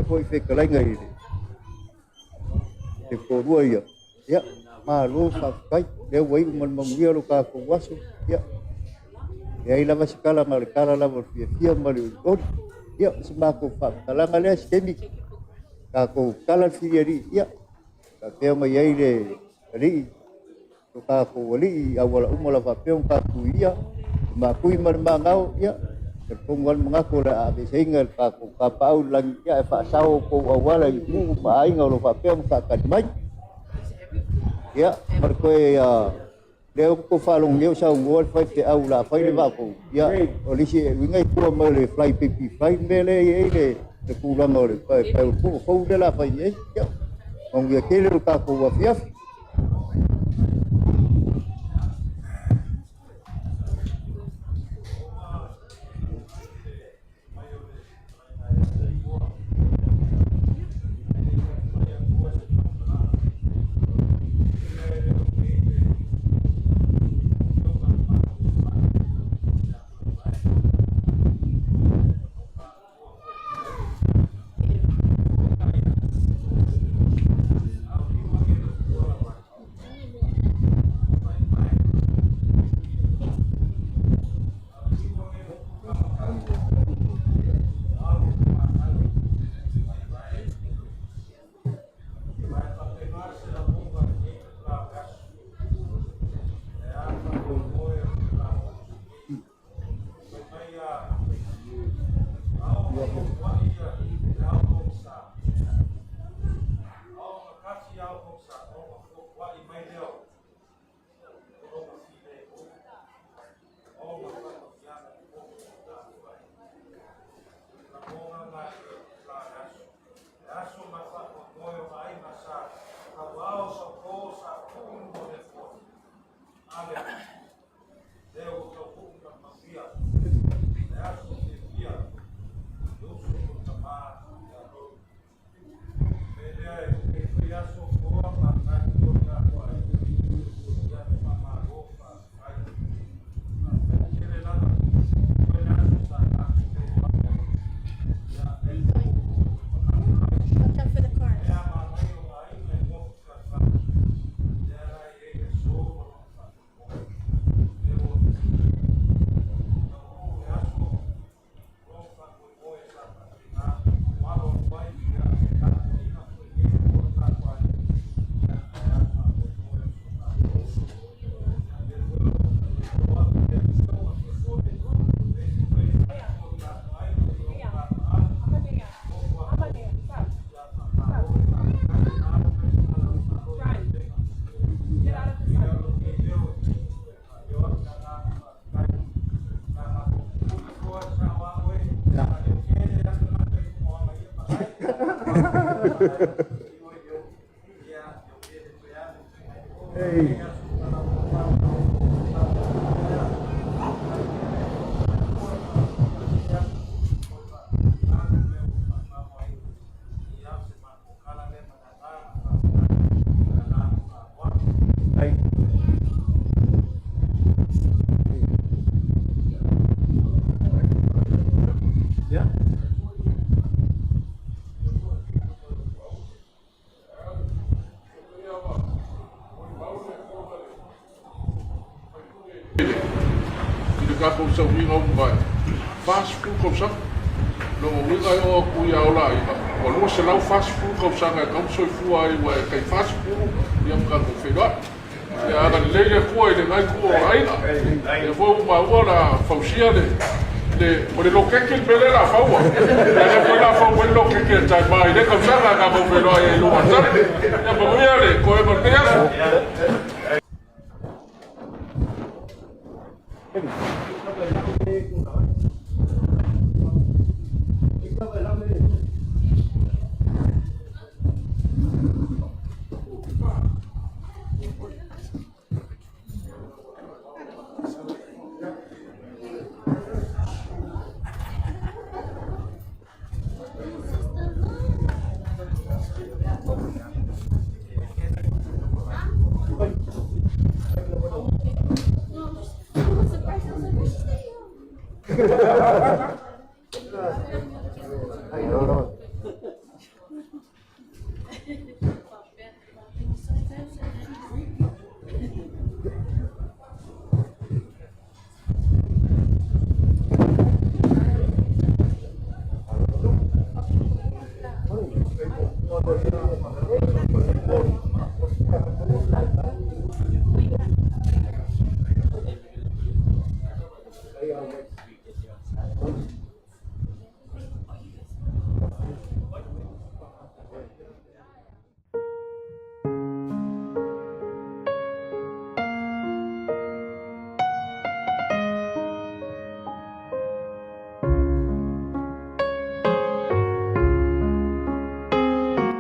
foi fetalaiga i le toalua ia. Ia, malo faafetai. Lea ua iu ma le manuia lo tatou aso. Ia, leai lava se tala na o le tala lava o le fiafia ma le olioli. Ia, o se matou faamatalaga lea se taimi. Tatou tala le filialii. Ia, faapea ona i ai le alii, lo tatou alii auala uma la faapea ona tatou ia, le makui ma le magao, ia, talitonu lava le manatu o le a aveeseina e le tatou tapaau i le lagi, ia, e faasao outou auala i nuu ma aiga o lo o faapea ona faatali mai. Ia, ma le toe lea ua outou faalogo nei o saunoa le faifeau o le a fai le vaafou, ia, o le isi uiga e tua mai o le fly baby fly le mea lea e i ai le tulaga o le pae o le fua fou lea o le a fai nei. Ia, manuia tele lo tatou afiafi. Watch out for the cars. Hey. Ai. tatou sauniga uma e 40 tausaga. Lona uiga e oo atu ia ola aiga, ua 240 tausaga e tatau ona soifua ai, ua e tai 40 ia ma tatou feiloai. Ia agalelei le Atua i lena itu o aiga. Lea foi ua maua o le a fausia le le o le loketi le mea lea o le a faua. Ia lea foi o le a fau mai le loketi a Taima i lea tausaga e tatou feiloai ai i luma tali. Ia manuia le toega o lenei aso.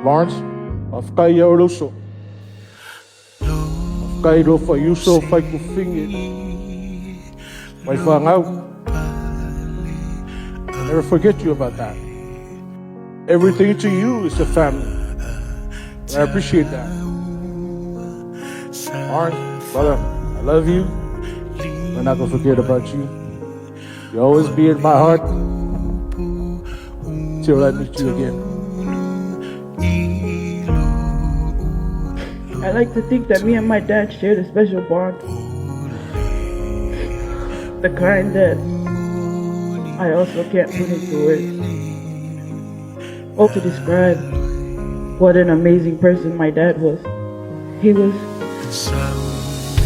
Lawrence, faafetai ia oe le uso. Faafetai i lou faiuso faitufinge mai fanau. Never forget you about that. Everything to you is a family. And I appreciate that. Lawrence, brother, I love you. I'm not gonna forget about you. You'll always be in my heart till I meet you again. I like to think that me and my dad shared a special bond. The kind that I also can't put into words. Or to describe what an amazing person my dad was. He was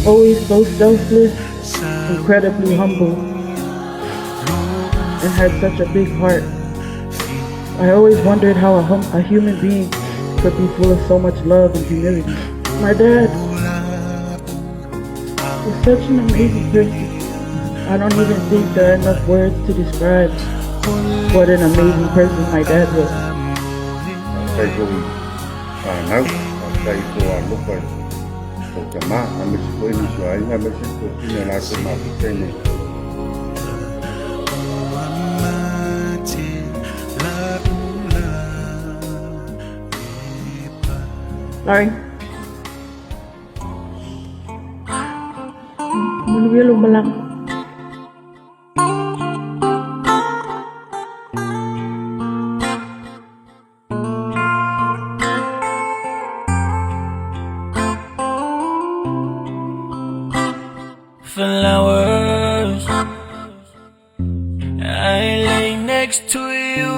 always so selfless, incredibly humble, and had such a big heart. I always wondered how a human being could be full of so much love and humility. My dad was such an amazing person. I don't even think there are enough words to describe what an amazing person my dad was. Faafetai foi i fanau, faafetai i tou alofa i tou tama, aemaise foi nisi o aiga, aemaise le toafine o latou mafuta i nei. Sorry. Manuia lou malaga. Flowers, I lay next to you.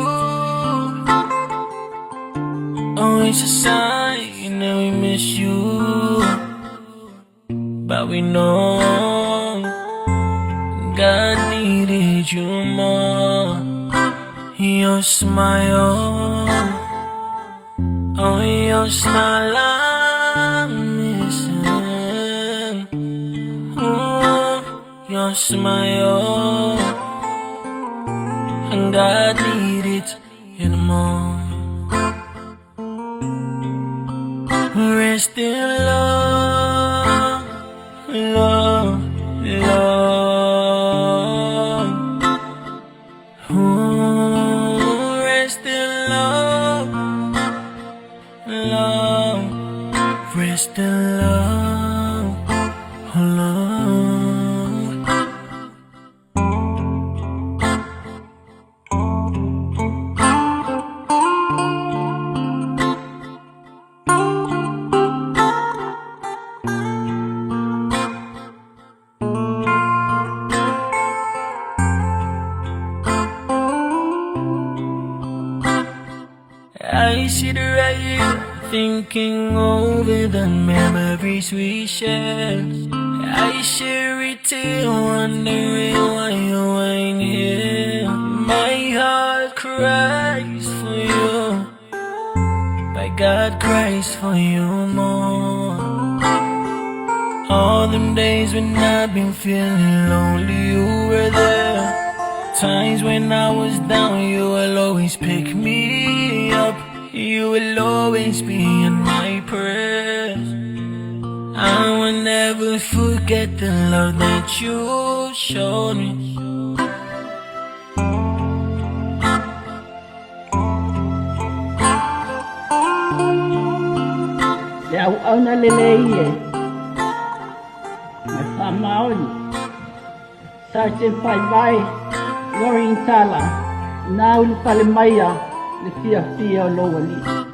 Oh, it's a sign that we miss you, but we know God needed you more. Your smile, oh, your smile I'm missing. Ooh, your smile, and God needed it more. Rest in love, love, love. Ooh, rest in love, love. Rest in love, love. I sit right here thinking over the memories we shared. I share it tear wondering why you ain't here. My heart cries for you, but God cries for you more. All them days when I've been feeling lonely, you were there. Times when I was down, you will always pick me up. You will always be in my prayers. I will never forget the love that you showed me. Le auauna lelei e ma faamaoni Sergeant Vaivai Loring Tala nau le fale maia le fiafia o lou alii.